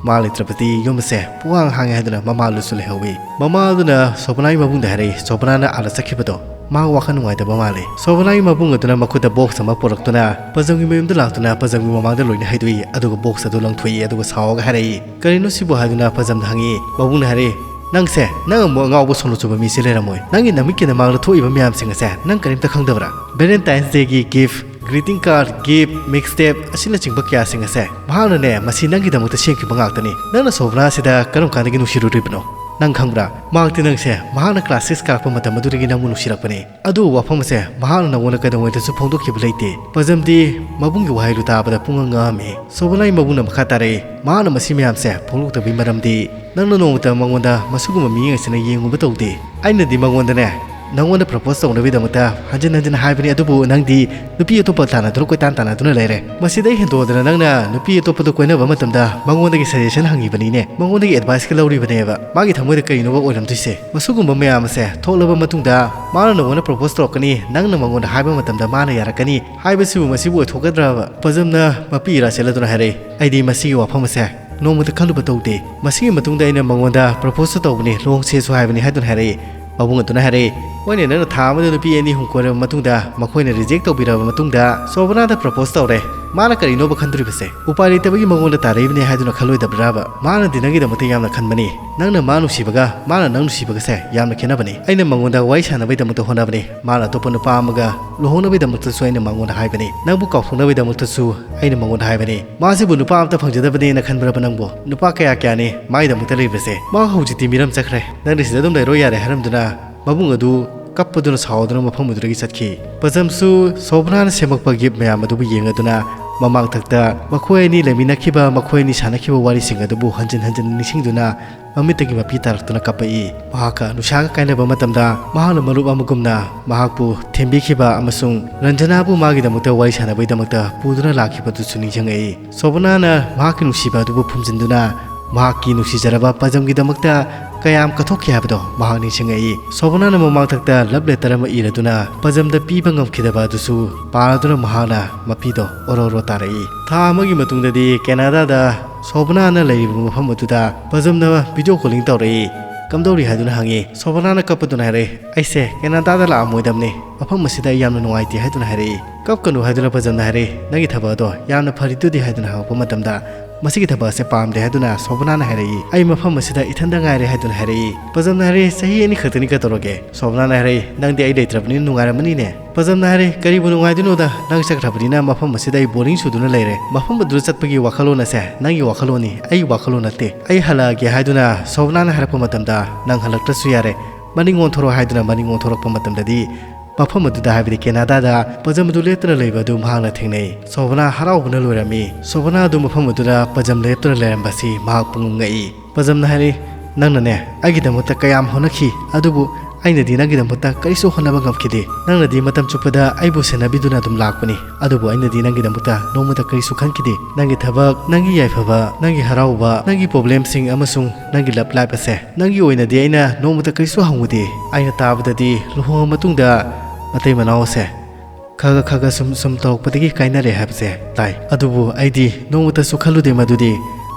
ꯃꯥ ꯂꯩꯇ꯭ꯔꯕꯗꯤ ꯌꯨꯝ ꯑꯁꯦ ꯄꯨꯡꯍꯥꯡ ꯍꯥꯡꯉꯦ ꯍꯥꯏꯗꯨꯅ ꯃꯃꯥ ꯑꯗꯨꯁꯨ ꯂꯩꯍꯧꯏ꯫ ꯃꯃꯥ ꯑꯗꯨꯅ ꯁꯣꯕꯅꯥꯒꯤ ꯃꯕꯨꯡꯗ ꯍꯥꯏꯔꯛꯏ, "ꯁꯣꯕꯅꯥꯅ ꯑꯥꯗ ꯆꯠꯈꯤꯕꯗꯣ ꯃꯥ ꯋꯥꯈꯜ ꯅꯨꯡꯉꯥꯏꯇꯕ ꯃꯥꯜꯂꯦ꯫" ꯁꯣꯕꯅꯥꯒꯤ ꯃꯕꯨꯡ ꯑꯗꯨꯅ ꯃꯈꯨꯠꯇ ꯕꯣꯛꯁ ꯑꯃ ꯄꯨꯔꯛꯇꯨꯅ ꯄꯖꯝꯒꯤ ꯃꯌꯨꯝꯗ ꯂꯥꯛꯇꯨꯅ ꯄꯖꯝꯒꯤ ꯃꯃꯥꯡꯗ ꯂꯣꯏꯅ ꯍꯩꯗꯣꯛꯏ, ꯑꯗꯨꯒ ꯕꯣꯛꯁ ꯑꯗꯨ ꯂꯪꯊꯣꯛꯏ, ꯑꯗꯨꯒ ꯁꯥꯎꯔꯒ ꯍꯥꯏꯔꯛꯏ, "ꯀꯔꯤꯅꯣ ꯁꯤꯕꯨ?" ꯍꯥꯏꯗꯨꯅ ꯄꯖꯝꯗ ꯍꯪꯉꯤ꯫ ꯃꯕꯨꯡꯅ ꯍꯥꯏꯔꯛꯏ, "ꯅꯪꯁꯦ, ꯅꯪ ꯑꯃꯨꯛ ꯑꯉꯥꯎꯕ ꯁꯣꯅꯣ ꯆꯨꯕ ꯃꯤꯁꯦ ꯂꯩꯔꯝꯃꯣꯏ꯫ ꯅꯪꯒꯤ ꯅꯃꯤꯠꯀꯤ ꯅꯃꯥꯡꯗ ꯊꯣꯛꯏꯕ ꯃꯌꯥꯝꯁꯤꯡ ꯑꯁꯦ ꯅꯪ ꯀꯔꯤꯝꯇ ꯈꯪꯗꯕ꯭ꯔꯥ? ꯚꯦꯂꯦꯟꯇꯥꯏꯟꯁ ꯗꯦꯒꯤ ꯒꯤꯐ, ꯒ꯭ꯔꯤꯇꯤꯡ ꯀꯥꯔꯗ, ꯒꯤꯐ, ꯃꯤꯛꯁ ꯇꯦꯞ ꯑꯁꯤꯅꯆꯤꯡꯕ ꯀꯌꯥꯁꯤꯡ ꯑꯁꯦ ꯃꯍꯥꯛꯅꯅꯦ, ꯃꯁꯤ ꯅꯪꯒꯤꯗꯃꯛꯇ ꯁꯦꯝꯈꯤꯕ ꯉꯥꯛꯇꯅꯤ꯫ ꯅꯪꯅ ꯁꯣꯕꯅꯥꯁꯤꯗ ꯀꯔꯝ ꯀꯥꯟꯗꯒꯤ ꯅꯨꯡꯁꯤꯔꯨꯔꯤꯕꯅꯣ?" "ꯅꯪ ꯈꯪꯕ꯭ꯔꯥ? ꯃꯍꯥꯛꯇꯤ ꯅꯪꯁꯦ ꯃꯍꯥꯛꯅ ꯀ꯭ꯂꯥꯁ ꯁꯤꯛꯁ ꯀꯥꯔꯛꯄ ꯃꯇꯝ ꯑꯗꯨꯗꯒꯤ ꯅꯪꯕꯨ ꯅꯨꯡꯁꯤꯔꯛꯄꯅꯦ꯫ ꯑꯗꯨꯕꯨ ꯋꯥꯐꯝ ꯑꯁꯦ ꯃꯍꯥꯛꯅ ꯅꯪꯉꯣꯟꯗ ꯀꯩꯗꯧꯉꯩꯗꯁꯨ ꯐꯣꯡꯗꯣꯛꯈꯤꯕ ꯂꯩꯇꯦ꯫" ꯄꯖꯝꯗꯤ ꯃꯕꯨꯡꯒꯤ ꯋꯥꯍꯩꯗꯨ ꯇꯥꯕꯗ ꯄꯨꯡꯉꯛ ꯉꯛꯑꯝꯃꯤ꯫ ꯁꯣꯕꯅꯥꯒꯤ ꯃꯕꯨꯡꯅ ꯃꯈꯥ ꯇꯥꯔꯛꯏ, "ꯃꯍꯥꯛꯅ ꯃꯁꯤ ꯃꯌꯥꯝꯁꯦ ꯐꯣꯡꯗꯣꯛꯇꯕꯒꯤ ꯃꯔꯝꯗꯤ ꯅꯪꯅ ꯅꯣꯡꯃꯇ ꯃꯉꯣꯟꯗ ꯃꯁꯤꯒꯨꯝꯕ ꯃꯤꯠꯌꯦꯡ ꯑꯁꯤꯅ ꯌꯦꯡꯉꯨꯕ ꯇꯧꯗꯦ꯫ ꯑꯩꯅꯗꯤ ꯃꯉꯣꯟꯗꯅꯦ, ꯅꯪꯉꯣꯟꯗ ꯄ꯭ꯔꯄꯣꯁ ꯇꯧꯅꯕꯒꯤꯗꯃꯛꯇ ꯍꯟꯖꯤꯟ ꯍꯟꯖꯤꯟ ꯍꯥꯏꯕꯅꯤ, ꯑꯗꯨꯕꯨ ꯅꯪꯗꯤ ꯅꯨꯄꯤ ꯑꯇꯣꯞꯄ ꯇꯥꯟꯅꯗꯨꯅ ꯀꯣꯏꯇꯥꯟ ꯇꯥꯟꯅꯗꯨꯅ ꯂꯩꯔꯦ꯫ ꯃꯁꯤꯗꯩ ꯍꯦꯟꯗꯣꯛꯑꯗꯅ ꯅꯪꯅ ꯅꯨꯄꯤ ꯑꯇꯣꯞꯄꯗ ꯀꯣꯏꯅꯕ ꯃꯇꯝꯗ ꯃꯉꯣꯟꯗꯒꯤ ꯁꯖꯦꯁꯟ ꯍꯪꯉꯤꯕꯅꯤꯅꯦ, ꯃꯉꯣꯟꯗꯒꯤ ꯑꯦꯗꯚꯥꯏꯁꯀ ꯂꯧꯔꯤꯕꯅꯦꯕ꯫ ꯃꯥꯒꯤ ꯊꯃꯣꯏꯗ ꯀꯔꯤꯅꯣꯕ ꯑꯣꯏꯔꯝꯗꯣꯏꯁꯦ? ꯃꯁꯤꯒꯨꯝꯕ ꯃꯌꯥꯝ ꯑꯁꯦ ꯊꯣꯛꯂꯕ ꯃꯇꯨꯡꯗ ꯃꯥꯅ ꯅꯉꯣꯟꯗ ꯄ꯭ꯔꯄꯣꯁ ꯇꯧꯔꯛꯀꯅꯤ, ꯅꯪꯅ ꯃꯉꯣꯟꯗ ꯍꯥꯏꯕ ꯃꯇꯝꯗ ꯃꯥꯅ ꯌꯥꯔꯛꯀꯅꯤ ꯍꯥꯏꯕꯁꯤꯕꯨ ꯃꯁꯤꯕꯨ ꯑꯣꯏꯊꯣꯛꯀꯗ꯭ꯔꯕ?" ꯄꯖꯝꯅ ꯃꯄꯤ ꯏꯔꯥ ꯆꯦꯜꯂꯗꯨꯅ ꯍꯥꯏꯔꯛꯏ, "ꯑꯩꯗꯤ ꯃꯁꯤꯒꯤ ꯋꯥꯐꯝ ꯑꯁꯦ ꯅꯣꯡꯃꯇ ꯈꯜꯂꯨꯕ ꯇꯧꯗꯦ꯫ ꯃꯁꯤꯒꯤ ꯃꯇꯨꯡꯗ ꯑꯩꯅ ꯃꯉꯣꯟꯗ ꯄ꯭ꯔꯄꯣꯁꯁꯨ ꯇꯧꯕꯅꯤ, ꯂꯨꯍꯣꯡꯁꯦꯁꯨ ꯍꯥꯏꯕꯅꯤ" ꯍꯥꯏꯗꯨꯅ ꯍꯥꯏꯔꯛꯏ꯫ ꯃꯕꯨꯡ ꯑꯗꯨꯅ ꯍꯥꯏꯔꯛꯏ, "ꯍꯣꯏꯅꯦ, ꯅꯪꯅ ꯊꯥ ꯑꯃꯗ ꯅꯨꯄꯤ ꯑꯅꯤ ꯑꯍꯨꯝ ꯀꯣꯏꯔꯕ ꯃꯇꯨꯡꯗ ꯃꯈꯣꯏꯅ ꯔꯤꯖꯦꯛ ꯇꯧꯕꯤꯔꯕ ꯃꯇꯨꯡꯗ ꯁꯣꯕꯅꯥꯗ ꯄ꯭ꯔꯄꯣꯁ ꯇꯧꯔꯦ꯫ ꯃꯥꯅ ꯀꯔꯤꯅꯣꯕ ꯈꯟꯗꯣꯔꯤꯕꯁꯦ? ꯎꯄꯥꯏ ꯂꯩꯇꯕꯒꯤ ꯃꯉꯣꯟꯗ ꯇꯥꯔꯛꯏꯕꯅꯦ ꯍꯥꯏꯗꯨꯅ ꯈꯜꯂꯣꯏꯗꯕ꯭ꯔꯥꯕ? ꯃꯥꯅꯗꯤ ꯅꯪꯒꯤꯗꯃꯛꯇ ꯌꯥꯝꯅ ꯈꯟꯕꯅꯤ꯫ ꯅꯪꯅ ꯃꯥ ꯅꯨꯡꯁꯤꯕꯒ ꯃꯥꯅ ꯅꯪ ꯅꯨꯡꯁꯤꯕꯒꯁꯦ ꯌꯥꯝꯅ ꯈꯦꯠꯅꯕꯅꯤ꯫ ꯑꯩꯅ ꯃꯉꯣꯟꯗ ꯋꯥꯔꯤ ꯁꯥꯟꯅꯕꯒꯤꯗꯃꯛꯇ ꯍꯣꯠꯅꯕꯅꯤ꯫ ꯃꯥꯅ ꯑꯇꯣꯞꯄ ꯅꯨꯄꯥ ꯑꯃꯒ ꯂꯨꯍꯣꯡꯅꯕꯒꯤꯗꯃꯛꯇꯁꯨ ꯑꯩꯅ ꯃꯉꯣꯟꯗ ꯍꯥꯏꯕꯅꯤ꯫ ꯅꯪꯕꯨ ꯀꯥꯎꯊꯣꯛꯅꯕꯒꯤꯗꯃꯛꯇꯁꯨ ꯑꯩꯅ ꯃꯉꯣꯟꯗ ꯍꯥꯏꯕꯅꯤ꯫ ꯃꯥꯁꯤꯕꯨ ꯅꯨꯄꯥ ꯑꯝꯇ ꯐꯪꯖꯗꯕꯅꯦꯅ ꯈꯟꯕ꯭ꯔꯕ ꯅꯪꯕꯨ? ꯅꯨꯄꯥ ꯀꯌꯥ ꯀꯌꯥꯅꯤ ꯃꯥꯒꯤꯗꯃꯛꯇ ꯂꯩꯕꯁꯦ? ꯃꯥ ꯍꯧꯖꯤꯛꯇꯤ ꯃꯤꯔꯝ ꯆꯠꯈ꯭ꯔꯦ꯫ ꯅꯪꯗꯤ ꯁꯤꯗ ꯑꯗꯨꯝ ꯂꯩꯔꯣ ꯌꯥꯔꯦ" ꯍꯥꯏꯔꯝꯗꯨꯅ ꯃꯕꯨꯡ ꯑꯗꯨ ꯀꯞꯄꯗꯨꯅ ꯁꯥꯎꯗꯨꯅ ꯃꯐꯝ ꯑꯗꯨꯗꯒꯤ ꯆꯠꯈꯤ꯫ ꯄꯖꯝꯁꯨ ꯁꯣꯕꯅꯥꯅ ꯁꯦꯝꯃꯛꯄ ꯒꯤꯐ ꯃꯌꯥꯝ ꯑꯗꯨꯕꯨ ꯌꯦꯡꯂꯗꯨꯅ ꯃꯃꯥꯡꯊꯛꯇ ꯃꯈꯣꯏ ꯑꯅꯤ ꯂꯩꯃꯤꯟꯅꯈꯤꯕ, ꯃꯈꯣꯏ ꯑꯅꯤ ꯁꯥꯟꯅꯈꯤꯕ ꯋꯥꯔꯤꯁꯤꯡ ꯑꯗꯨꯕꯨ ꯍꯟꯖꯤꯟ ꯍꯟꯖꯤꯟ ꯅꯤꯡꯁꯤꯡꯗꯨꯅ ꯃꯃꯤꯠꯇꯒꯤ ꯃꯄꯤ ꯇꯥꯔꯛꯇꯨꯅ ꯀꯞꯄꯛꯏ꯫ ꯃꯍꯥꯛꯀ ꯅꯨꯁꯥꯒ ꯀꯥꯏꯅꯕ ꯃꯇꯝꯗ ꯃꯍꯥꯛꯅ ꯃꯔꯨꯞ ꯑꯃꯒꯨꯝꯅ ꯃꯍꯥꯛꯄꯨ ꯊꯦꯝꯕꯤꯈꯤꯕ ꯑꯃꯁꯨꯡ ꯔꯟꯖꯅꯥꯕꯨ ꯃꯥꯒꯤꯗꯃꯛꯇ ꯋꯥꯔꯤ ꯁꯥꯟꯅꯕꯒꯤꯗꯃꯛꯇ ꯄꯨꯗꯨꯅ ꯂꯥꯛꯈꯤꯕꯗꯨꯁꯨ ꯅꯤꯡꯁꯤꯡꯉꯛꯏ꯫ ꯁꯣꯕꯅꯥꯅ ꯃꯍꯥꯛꯀꯤ ꯅꯨꯡꯁꯤꯕ ꯑꯗꯨꯕꯨ ꯐꯨꯝꯖꯤꯟꯗꯨꯅ ꯃꯍꯥꯛꯀꯤ ꯅꯨꯡꯁꯤꯖꯔꯕ ꯄꯖꯝꯒꯤꯗꯃꯛꯇ ꯀꯌꯥꯝ ꯀꯠꯊꯣꯛꯈꯤ ꯍꯥꯏꯕꯗꯣ ꯃꯍꯥꯛ ꯅꯤꯡꯁꯤꯡꯉꯛꯏ꯫ ꯁꯣꯕꯅꯥꯅ ꯃꯃꯥꯡꯊꯛꯇ ꯂꯚ ꯂꯦꯇꯔ ꯑꯃ ꯏꯔꯗꯨꯅ ꯄꯖꯝꯗ ꯄꯤꯕ ꯉꯝꯈꯤꯗꯕ ꯑꯗꯨꯁꯨ ꯄꯥꯔꯗꯨꯅ ꯃꯍꯥꯛꯅ ꯃꯄꯤꯗꯣ ꯑꯣꯔꯣ ꯑꯣꯔꯣ ꯇꯥꯔꯛꯏ꯫ ꯊꯥ ꯑꯃꯒꯤ ꯃꯇꯨꯡꯗꯗꯤ ꯀꯦꯅꯥꯗꯥꯗ ꯁꯣꯕꯅꯥꯅ ꯂꯩꯔꯤꯕ ꯃꯐꯝ ꯑꯗꯨꯗ ꯄꯖꯝꯅ ꯚꯤꯗꯤꯑꯣ ꯀꯣꯂꯤꯡ ꯇꯧꯔꯛꯏ꯫ "ꯀꯝꯗꯧꯔꯤ?" ꯍꯥꯏꯗꯨꯅ ꯍꯪꯉꯤ꯫ ꯁꯣꯕꯅꯥꯅ ꯀꯞꯄꯗꯨꯅ ꯍꯥꯏꯔꯛꯏ, "ꯑꯩꯁꯦ ꯀꯦꯅꯥꯗꯥꯗ ꯂꯥꯛꯑꯝꯃꯣꯏꯗꯕꯅꯤ, ꯃꯐꯝ ꯑꯁꯤꯗ ꯑꯩ ꯌꯥꯝꯅ ꯅꯨꯡꯉꯥꯏꯇꯦ" ꯍꯥꯏꯗꯨꯅ ꯍꯥꯏꯔꯛꯏ꯫ "ꯀꯞꯀꯅꯨ" ꯍꯥꯏꯗꯨꯅ ꯄꯖꯝꯅ ꯍꯥꯏꯔꯛꯏ, "ꯅꯪꯒꯤ ꯊꯕꯛ ꯑꯗꯣ ꯌꯥꯝꯅ ꯐꯔꯤꯗꯨꯗꯤ" ꯍꯥꯏꯗꯨꯅ ꯍꯪꯉꯛꯄ ꯃꯇꯝꯗ ꯃꯁꯤꯒꯤ ꯊꯕꯛ ꯑꯁꯦ ꯄꯥꯝꯗꯦ ꯍꯥꯏꯗꯨꯅ ꯁꯣꯕꯅꯥꯅ ꯍꯥꯏꯔꯛꯏ꯫ "ꯑꯩ ꯃꯐꯝ ꯑꯁꯤꯗ ꯏꯊꯟꯗ ꯉꯥꯏꯔꯦ" ꯍꯥꯏꯗꯨꯅ ꯍꯥꯏꯔꯛꯏ꯫ ꯄꯖꯝꯅ ꯍꯥꯏꯔꯛꯏ, "ꯆꯍꯤ ꯑꯅꯤ ꯈꯛꯇꯅꯤ, ꯀꯩꯗꯧꯔꯒꯦ?" ꯁꯣꯕꯅꯥꯅ ꯍꯥꯏꯔꯛꯏ, "ꯅꯪꯗꯤ ꯑꯩ ꯂꯩꯇ꯭ꯔꯕꯅꯤꯅ ꯅꯨꯡꯉꯥꯏꯔꯝꯃꯅꯤꯅꯦ?" ꯄꯖꯝꯅ ꯍꯥꯏꯔꯛꯏ, "ꯀꯔꯤꯕꯨ ꯅꯨꯡꯉꯥꯏꯗꯣꯏꯅꯣꯗ, ꯅꯪ ꯆꯠꯈ꯭ꯔꯕꯅꯤꯅ ꯃꯐꯝ ꯑꯁꯤꯗ ꯑꯩ ꯕꯣꯔꯤꯡ ꯆꯨꯗꯨꯅ ꯂꯩꯔꯦ꯫ ꯃꯐꯝ ꯑꯗꯨꯗ ꯆꯠꯄꯒꯤ ꯋꯥꯈꯜꯂꯣꯟ ꯑꯁꯦ ꯅꯪꯒꯤ ꯋꯥꯈꯜꯂꯣꯟꯅꯤ, ꯑꯩꯒꯤ ꯋꯥꯈꯜꯂꯣꯟ ꯅꯠꯇꯦ꯫ ꯑꯩ ꯍꯜꯂꯛꯑꯒꯦ ꯍꯥꯏꯗꯨꯅ ꯁꯣꯕꯅꯥꯅ ꯍꯥꯏꯔꯛꯄ ꯃꯇꯝꯗ ꯅꯪ ꯍꯜꯂꯛꯇ꯭ꯔꯁꯨ ꯌꯥꯔꯦ, ꯃꯅꯤꯡ ꯑꯣꯟꯊꯣꯔꯛꯑꯣ" ꯍꯥꯏꯗꯨꯅ ꯃꯅꯤꯡ ꯑꯣꯟꯊꯣꯔꯛꯄ ꯃꯇꯝꯗꯗꯤ ꯃꯐꯝ ꯑꯗꯨꯗ, ꯍꯥꯏꯕꯗꯤ ꯀꯦꯅꯥꯗꯥꯗ ꯄꯖꯝ ꯑꯗꯨ ꯂꯦꯞꯇꯨꯅ ꯂꯩꯕ ꯑꯗꯨ ꯃꯍꯥꯛꯅ ꯊꯦꯡꯅꯩ꯫ ꯁꯣꯕꯅꯥ ꯍꯔꯥꯎꯕꯅ ꯂꯣꯏꯔꯝꯃꯤ꯫ ꯁꯣꯕꯅꯥ ꯑꯗꯨ ꯃꯐꯝ ꯑꯗꯨꯗ ꯄꯖꯝ ꯂꯦꯞꯇꯨꯅ ꯂꯩꯔꯝꯕꯁꯤ ꯃꯍꯥꯛ ꯄꯨꯡꯉꯛ ꯉꯛꯏ꯫ ꯄꯖꯝꯅ ꯍꯥꯏꯔꯤ, "ꯅꯪꯅꯅꯦ ꯑꯩꯒꯤꯗꯃꯛꯇ ꯀꯌꯥꯝ ꯍꯣꯠꯅꯈꯤ, ꯑꯗꯨꯕꯨ ꯑꯩꯅꯗꯤ ꯅꯪꯒꯤꯗꯃꯛꯇ ꯀꯔꯤꯁꯨ ꯍꯣꯠꯅꯕ ꯉꯝꯈꯤꯗꯦ꯫ ꯅꯪꯅꯗꯤ ꯃꯇꯝ ꯆꯨꯞꯄꯗ ꯑꯩꯕꯨ ꯁꯦꯟꯅꯕꯤꯗꯨꯅ ꯑꯗꯨꯝ ꯂꯥꯛꯄꯅꯤ, ꯑꯗꯨꯕꯨ ꯑꯩꯅꯗꯤ ꯅꯪꯒꯤꯗꯃꯛꯇ ꯅꯣꯡꯃꯇ ꯀꯔꯤꯁꯨ ꯈꯟꯈꯤꯗꯦ꯫ ꯅꯪꯒꯤ ꯊꯕꯛ, ꯅꯪꯒꯤ ꯌꯥꯏꯐꯕ, ꯅꯪꯒꯤ ꯍꯔꯥꯎꯕ, ꯅꯪꯒꯤ ꯄ꯭ꯔꯣꯕ꯭ꯂꯦꯝꯁꯤꯡ ꯑꯃꯁꯨꯡ ꯅꯪꯒꯤ ꯂꯞ ꯂꯥꯏꯐ ꯑꯁꯦ ꯅꯪꯒꯤ ꯑꯣꯏꯅꯗꯤ ꯑꯩꯅ ꯅꯣꯡꯃꯇ ꯀꯔꯤꯁꯨ ꯍꯪꯉꯨꯗꯦ꯫ ꯑꯩꯅ ꯇꯥꯕꯗꯗꯤ ꯂꯨꯍꯣꯡꯉ ꯃꯇꯨꯡꯗ ꯃꯇꯩ ꯃꯅꯥꯎ ꯑꯁꯦ ꯈꯒ ꯈꯒ ꯁꯨꯝ ꯁꯨꯝ ꯇꯧꯔꯛꯄꯗꯒꯤ ꯀꯥꯏꯅꯔꯦ ꯍꯥꯏꯕꯁꯦ ꯇꯥꯏ꯫ ꯑꯗꯨꯕꯨ ꯑꯩꯗꯤ ꯅꯣꯡꯃꯇꯁꯨ ꯈꯜꯂꯨꯗꯦ ꯃꯗꯨꯗꯤ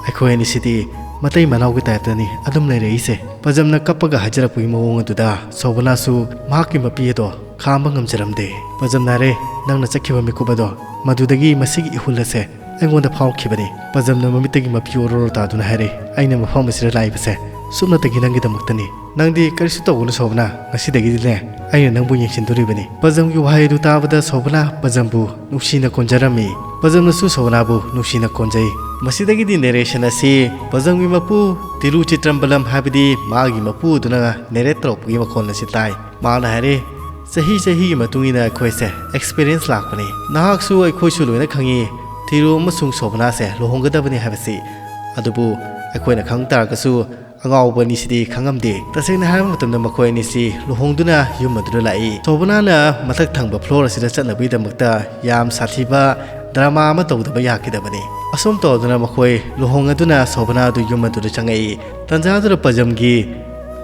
ꯑꯩꯈꯣꯏ ꯑꯅꯤꯁꯤꯗꯤ ꯃꯇꯩ ꯃꯅꯥꯎꯒꯤ ꯇꯥꯏꯞꯇꯅꯤ ꯑꯗꯨꯝ ꯂꯩꯔꯛꯏꯁꯦ"꯫ ꯄꯖꯝꯅ ꯀꯞꯄꯒ ꯍꯥꯏꯖꯔꯛꯄꯒꯤ ꯃꯑꯣꯡ ꯑꯗꯨꯗ ꯁꯣꯕꯅꯥꯁꯨ ꯃꯍꯥꯛꯀꯤ ꯃꯄꯤ ꯑꯗꯣ ꯈꯥꯝꯕ ꯉꯝꯖꯔꯝꯗꯦ꯫ ꯄꯖꯝꯅ ꯍꯥꯏꯔꯦ, "ꯅꯪꯅ ꯆꯠꯈꯤꯕ ꯃꯤꯀꯨꯞ ꯑꯗꯣ, ꯃꯗꯨꯗꯒꯤ ꯃꯁꯤꯒꯤ ꯏꯍꯨꯜ ꯑꯁꯦ ꯑꯩꯉꯣꯟꯗ ꯐꯥꯎꯔꯛꯈꯤꯕꯅꯤ"꯫ ꯄꯖꯝꯅ ꯃꯃꯤꯠꯇꯒꯤ ꯃꯄꯤ ꯑꯣꯔꯣ ꯑꯣꯔꯣ ꯇꯥꯗꯨꯅ ꯍꯥꯏꯔꯦ, "ꯑꯩꯅ ꯃꯐꯝ ꯑꯁꯤꯗ ꯂꯥꯛꯏꯕꯁꯦ ꯁꯨꯞꯅꯇꯒꯤ ꯅꯪꯒꯤꯗꯃꯛꯇꯅꯤ꯫ ꯅꯪꯗꯤ ꯀꯔꯤꯁꯨ ꯇꯧꯒꯅꯨ ꯁꯣꯕꯅꯥ, ꯉꯁꯤꯗꯒꯤꯗꯤꯅꯦ ꯑꯩꯅ ꯅꯪꯕꯨ ꯌꯦꯡꯁꯤꯟꯗꯣꯔꯤꯕꯅꯤ"꯫ ꯄꯖꯝꯒꯤ ꯋꯥꯍꯩ ꯑꯗꯨ ꯇꯥꯕꯗ ꯁꯣꯕꯅꯥ ꯄꯖꯝꯕꯨ ꯅꯨꯡꯁꯤꯅ ꯀꯣꯟꯖꯔꯝꯃꯤ꯫ ꯄꯖꯝꯅꯁꯨ ꯁꯣꯕꯅꯥꯕꯨ ꯅꯨꯡꯁꯤꯅ ꯀꯣꯟꯖꯩ꯫ ꯃꯁꯤꯗꯒꯤꯗꯤ ꯅꯦꯔꯦꯁꯟ ꯑꯁꯤ ꯄꯖꯝꯒꯤ ꯃꯄꯨ ꯇꯤꯔꯨ ꯆꯤꯇ꯭ꯔꯝꯕꯂꯝ, ꯍꯥꯏꯕꯗꯤ ꯃꯥꯒꯤ ꯃꯄꯨ ꯑꯗꯨꯅ ꯅꯦꯔꯦꯠ ꯇꯧꯔꯛꯄꯒꯤ ꯃꯈꯣꯜ ꯑꯁꯤ ꯇꯥꯏ꯫ ꯃꯥꯅ ꯍꯥꯏꯔꯦ, "ꯆꯍꯤ ꯆꯍꯤꯒꯤ ꯃꯇꯨꯡ ꯏꯟꯅ ꯑꯩꯈꯣꯏꯁꯦ ꯑꯦꯛꯁꯄꯤꯔꯤꯌꯦꯟꯁ ꯂꯥꯛꯄꯅꯤ꯫ ꯅꯍꯥꯛꯁꯨ ꯑꯩꯈꯣꯏꯁꯨ ꯂꯣꯏꯅ ꯈꯪꯉꯤ, ꯊꯤꯔꯨ ꯑꯃꯁꯨꯡ ꯁꯣꯕꯅꯥꯁꯦ ꯂꯨꯍꯣꯡꯒꯗꯕꯅꯤ ꯍꯥꯏꯕꯁꯤ꯫ ꯑꯗꯨꯕꯨ ꯑꯩꯈꯣꯏꯅ ꯈꯪ ꯇꯥꯔꯒꯁꯨ ꯑꯉꯥꯎꯕ ꯑꯅꯤꯁꯤꯗꯤ ꯈꯪꯉꯝꯗꯦ"꯫ ꯇꯁꯦꯡꯅ ꯍꯥꯏꯕ ꯃꯇꯝꯗ ꯃꯈꯣꯏ ꯑꯅꯤꯁꯤ ꯂꯨꯍꯣꯡꯗꯨꯅ ꯌꯨꯝ ꯑꯗꯨꯗ ꯂꯥꯛꯏ꯫ ꯁꯣꯕꯅꯥꯅ ꯃꯊꯛ ꯊꯪꯕ ꯐ꯭ꯂꯣꯔ ꯑꯁꯤꯗ ꯆꯠꯅꯕꯒꯤꯗꯃꯛꯇ ꯌꯥꯝ ꯁꯥꯊꯤꯕ ꯗ꯭ꯔꯃꯥ ꯑꯃ ꯇꯧꯗꯕ ꯌꯥꯈꯤꯗꯕꯅꯤ꯫ ꯑꯁꯨꯝ ꯇꯧꯗꯨꯅ ꯃꯈꯣꯏ ꯂꯨꯍꯣꯡꯉꯗꯨꯅ ꯁꯣꯕꯅꯥ ꯑꯗꯨ ꯌꯨꯝ ꯑꯗꯨꯗ ꯆꯪꯉꯛꯏ꯫ ꯇꯟꯖꯥꯗꯨꯗ ꯄꯖꯝꯒꯤ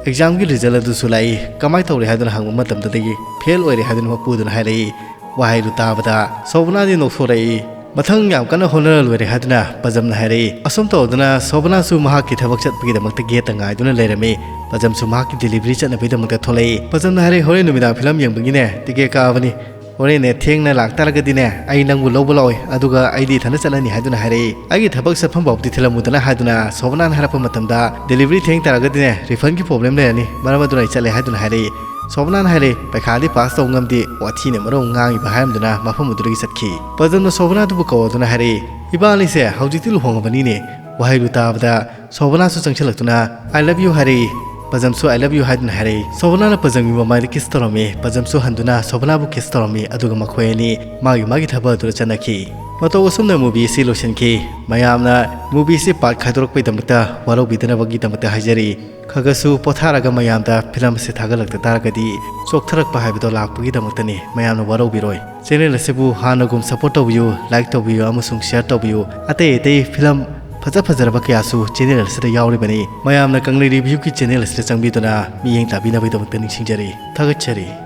ꯑꯦꯛꯖꯥꯝꯒꯤ ꯔꯤꯖꯜ ꯑꯗꯨꯁꯨ ꯂꯥꯛꯏ꯫ "ꯀꯃꯥꯏꯅ ꯇꯧꯔꯦ?" ꯍꯥꯏꯗꯨꯅ ꯍꯪꯕ ꯃꯇꯝꯗꯨꯗꯒꯤ, "ꯐꯦꯜ ꯑꯣꯏꯔꯦ" ꯍꯥꯏꯗꯨꯅ ꯃꯄꯨꯗꯨꯅ ꯍꯥꯏꯔꯛꯏ꯫ ꯋꯥꯍꯩꯗꯨ ꯇꯥꯕꯗ ꯁꯣꯕꯅꯥꯗꯤ ꯅꯣꯛꯊꯣꯔꯛꯏ꯫ "ꯃꯊꯪ ꯌꯥꯝ ꯀꯟꯅ ꯍꯣꯠꯅꯔ ꯂꯣꯏꯔꯦ" ꯍꯥꯏꯗꯨꯅ ꯄꯖꯝꯅ ꯍꯥꯏꯔꯛꯏ꯫ ꯑꯁꯨꯝ ꯇꯧꯗꯨꯅ ꯁꯣꯕꯅꯥꯁꯨ ꯃꯍꯥꯛꯀꯤ ꯊꯕꯛ ꯆꯠꯄꯒꯤꯗꯃꯛꯇ ꯒꯦꯠꯇ ꯉꯥꯏꯗꯨꯅ ꯂꯩꯔꯝꯃꯤ꯫ ꯄꯖꯝꯁꯨ ꯃꯍꯥꯛꯀꯤ ꯗꯦꯂꯤꯚꯔꯤ ꯆꯠꯅꯕꯒꯤꯗꯃꯛꯇ ꯊꯣꯛꯂꯛꯏ꯫ ꯄꯖꯝꯅ ꯍꯥꯏꯔꯛꯏ, "ꯍꯣꯔꯦꯟ ꯅꯨꯃꯤꯗꯥꯡ ꯐꯤꯂꯝ ꯌꯦꯡꯕꯒꯤꯅꯦ ꯇꯤꯀꯦꯠ ꯀꯛꯑꯕꯅꯤ, ꯍꯣꯔꯦꯟꯅꯦ ꯊꯦꯡꯅ ꯂꯥꯛꯇꯥꯔꯒꯗꯤꯅꯦ, ꯑꯩ ꯅꯪꯕꯨ ꯂꯧꯕ ꯂꯥꯛꯑꯣꯏ, ꯑꯗꯨꯒ ꯑꯩꯗꯤ ꯏꯊꯟꯗ ꯆꯠꯂꯅꯤ ꯍꯥꯏꯗꯨꯅ ꯍꯥꯏꯔꯛꯏ꯫ ꯑꯩꯒꯤ ꯊꯕꯛ ꯆꯠꯐꯝ ꯐꯥꯎꯕꯗꯤ ꯊꯤꯜꯂꯝꯃꯨꯗꯅ ꯍꯥꯏꯗꯨꯅ ꯁꯣꯕꯅꯥꯅ ꯍꯥꯏꯔꯛꯄ ꯃꯇꯝꯗ, ꯗꯦꯂꯤꯚꯔꯤ ꯊꯦꯡ ꯇꯥꯔꯒꯗꯤꯅꯦ, ꯔꯤꯐꯟꯒꯤ ꯄ꯭ꯔꯣꯕ꯭ꯂꯦꯝ ꯂꯩꯔꯅꯤ, ꯃꯔꯝ ꯑꯗꯨꯅ ꯑꯩ ꯆꯠꯂꯦ ꯍꯥꯏꯗꯨꯅ ꯍꯥꯏꯔꯛꯏ꯫ ꯁꯣꯕꯅꯥꯅ ꯍꯥꯏꯔꯛꯏ, ꯄꯩꯈꯥꯗꯤ ꯄꯥꯁ ꯇꯧꯕ ꯉꯝꯗꯦ, ꯋꯥꯊꯤꯅ ꯃꯔꯣꯜ ꯑꯃ ꯉꯥꯡꯉꯤꯕ ꯍꯥꯏꯔꯝꯗꯨꯅ ꯃꯐꯝ ꯑꯗꯨꯗꯒꯤ ꯆꯠꯈꯤ꯫ ꯄꯖꯝꯅ ꯁꯣꯕꯅꯥꯗꯨꯕꯨ ꯀꯧꯗꯨꯅ ꯍꯥꯏꯔꯛꯏ, ꯏꯕꯥꯅꯤꯁꯦ ꯍꯧꯖꯤꯛꯇꯤ ꯂꯨꯍꯣꯡꯉꯕꯅꯤꯅꯦ꯫ ꯋꯥꯍꯩꯗꯨ ꯇꯥꯕꯗ ꯁꯣꯕꯅꯥꯁꯨ ꯆꯪꯁꯤꯜꯂꯛꯇꯨꯅ "I love you" ꯍꯥꯏꯔꯛꯏ꯫ ꯄꯖꯝꯁꯨ "I love you" ꯍꯥꯏꯗꯨꯅ ꯍꯥꯏꯔꯛꯏ꯫ ꯁꯣꯕꯅꯥꯅ ꯄꯖꯝꯒꯤ ꯃꯃꯥꯏꯗ ꯀꯤꯁ ꯇꯧꯔꯝꯃꯤ꯫ ꯄꯖꯝꯁꯨ ꯍꯟꯗꯨꯅ ꯁꯣꯕꯅꯥꯕꯨ ꯀꯤꯁ ꯇꯧꯔꯝꯃꯤ, ꯑꯗꯨꯒ ꯃꯈꯣꯏ ꯑꯅꯤ ꯃꯥꯒꯤ ꯃꯥꯒꯤ ꯊꯕꯛ ꯑꯗꯨꯗ ꯆꯠꯅꯈꯤ꯫ ꯃꯇꯧ ꯑꯁꯨꯝꯅ ꯃꯨꯚꯤ ꯑꯁꯤ ꯂꯣꯏꯁꯤꯟꯈꯤ꯫ ꯃꯌꯥꯝꯅ ꯃꯨꯚꯤ ꯑꯁꯤ ꯄꯥꯔꯠ ꯈꯥꯏꯗꯣꯔꯛꯄꯒꯤꯗꯃꯛꯇ ꯋꯥꯔꯧꯕꯤꯗꯅꯕꯒꯤꯗꯃꯛꯇ ꯍꯥꯏꯖꯔꯤ꯫ ꯈꯒꯁꯨ ꯄꯣꯊꯥꯔꯒ ꯃꯌꯥꯝꯗ ꯐꯤꯂꯝ ꯑꯁꯤ ꯊꯥꯒꯠꯂꯛꯇ ꯇꯥꯔꯒꯗꯤ ꯆꯣꯛꯊꯔꯛꯄ ꯍꯥꯏꯕꯗꯣ ꯂꯥꯛꯄꯒꯤꯗꯃꯛꯇꯅꯤ꯫ ꯃꯌꯥꯝꯅ ꯋꯥꯔꯧꯕꯤꯔꯣꯏ꯫ ꯆꯦꯅꯦꯜ ꯑꯁꯤꯕꯨ ꯍꯥꯟꯅꯒꯨꯝ ꯁꯄꯣꯔꯠ ꯇꯧꯕꯤꯌꯨ, ꯂꯥꯏꯛ ꯇꯧꯕꯤꯌꯨ ꯑꯃꯁꯨꯡ ꯁꯤꯌꯔ ꯇꯧꯕꯤꯌꯨ꯫ ꯑꯇꯩ ꯑꯇꯩ ꯐꯤꯂꯝ ꯐꯖ ꯐꯖꯔꯕ ꯀꯌꯥꯁꯨ ꯆꯦꯅꯦꯜ ꯑꯁꯤꯗ ꯌꯥꯎꯔꯤꯕꯅꯤ꯫ ꯃꯌꯥꯝꯅ ꯀꯪꯂꯩ ꯔꯤꯚ꯭ꯌꯨꯒꯤ ꯆꯦꯅꯦꯜ ꯑꯁꯤꯗ ꯆꯪꯕꯤꯗꯨꯅ ꯃꯤꯠꯌꯦꯡ ꯇꯥꯕꯤꯅꯕꯒꯤꯗꯃꯛꯇ ꯅꯤꯡꯁꯤꯡꯖꯔꯤ꯫ ꯊꯥꯒꯠꯆꯔꯤ꯫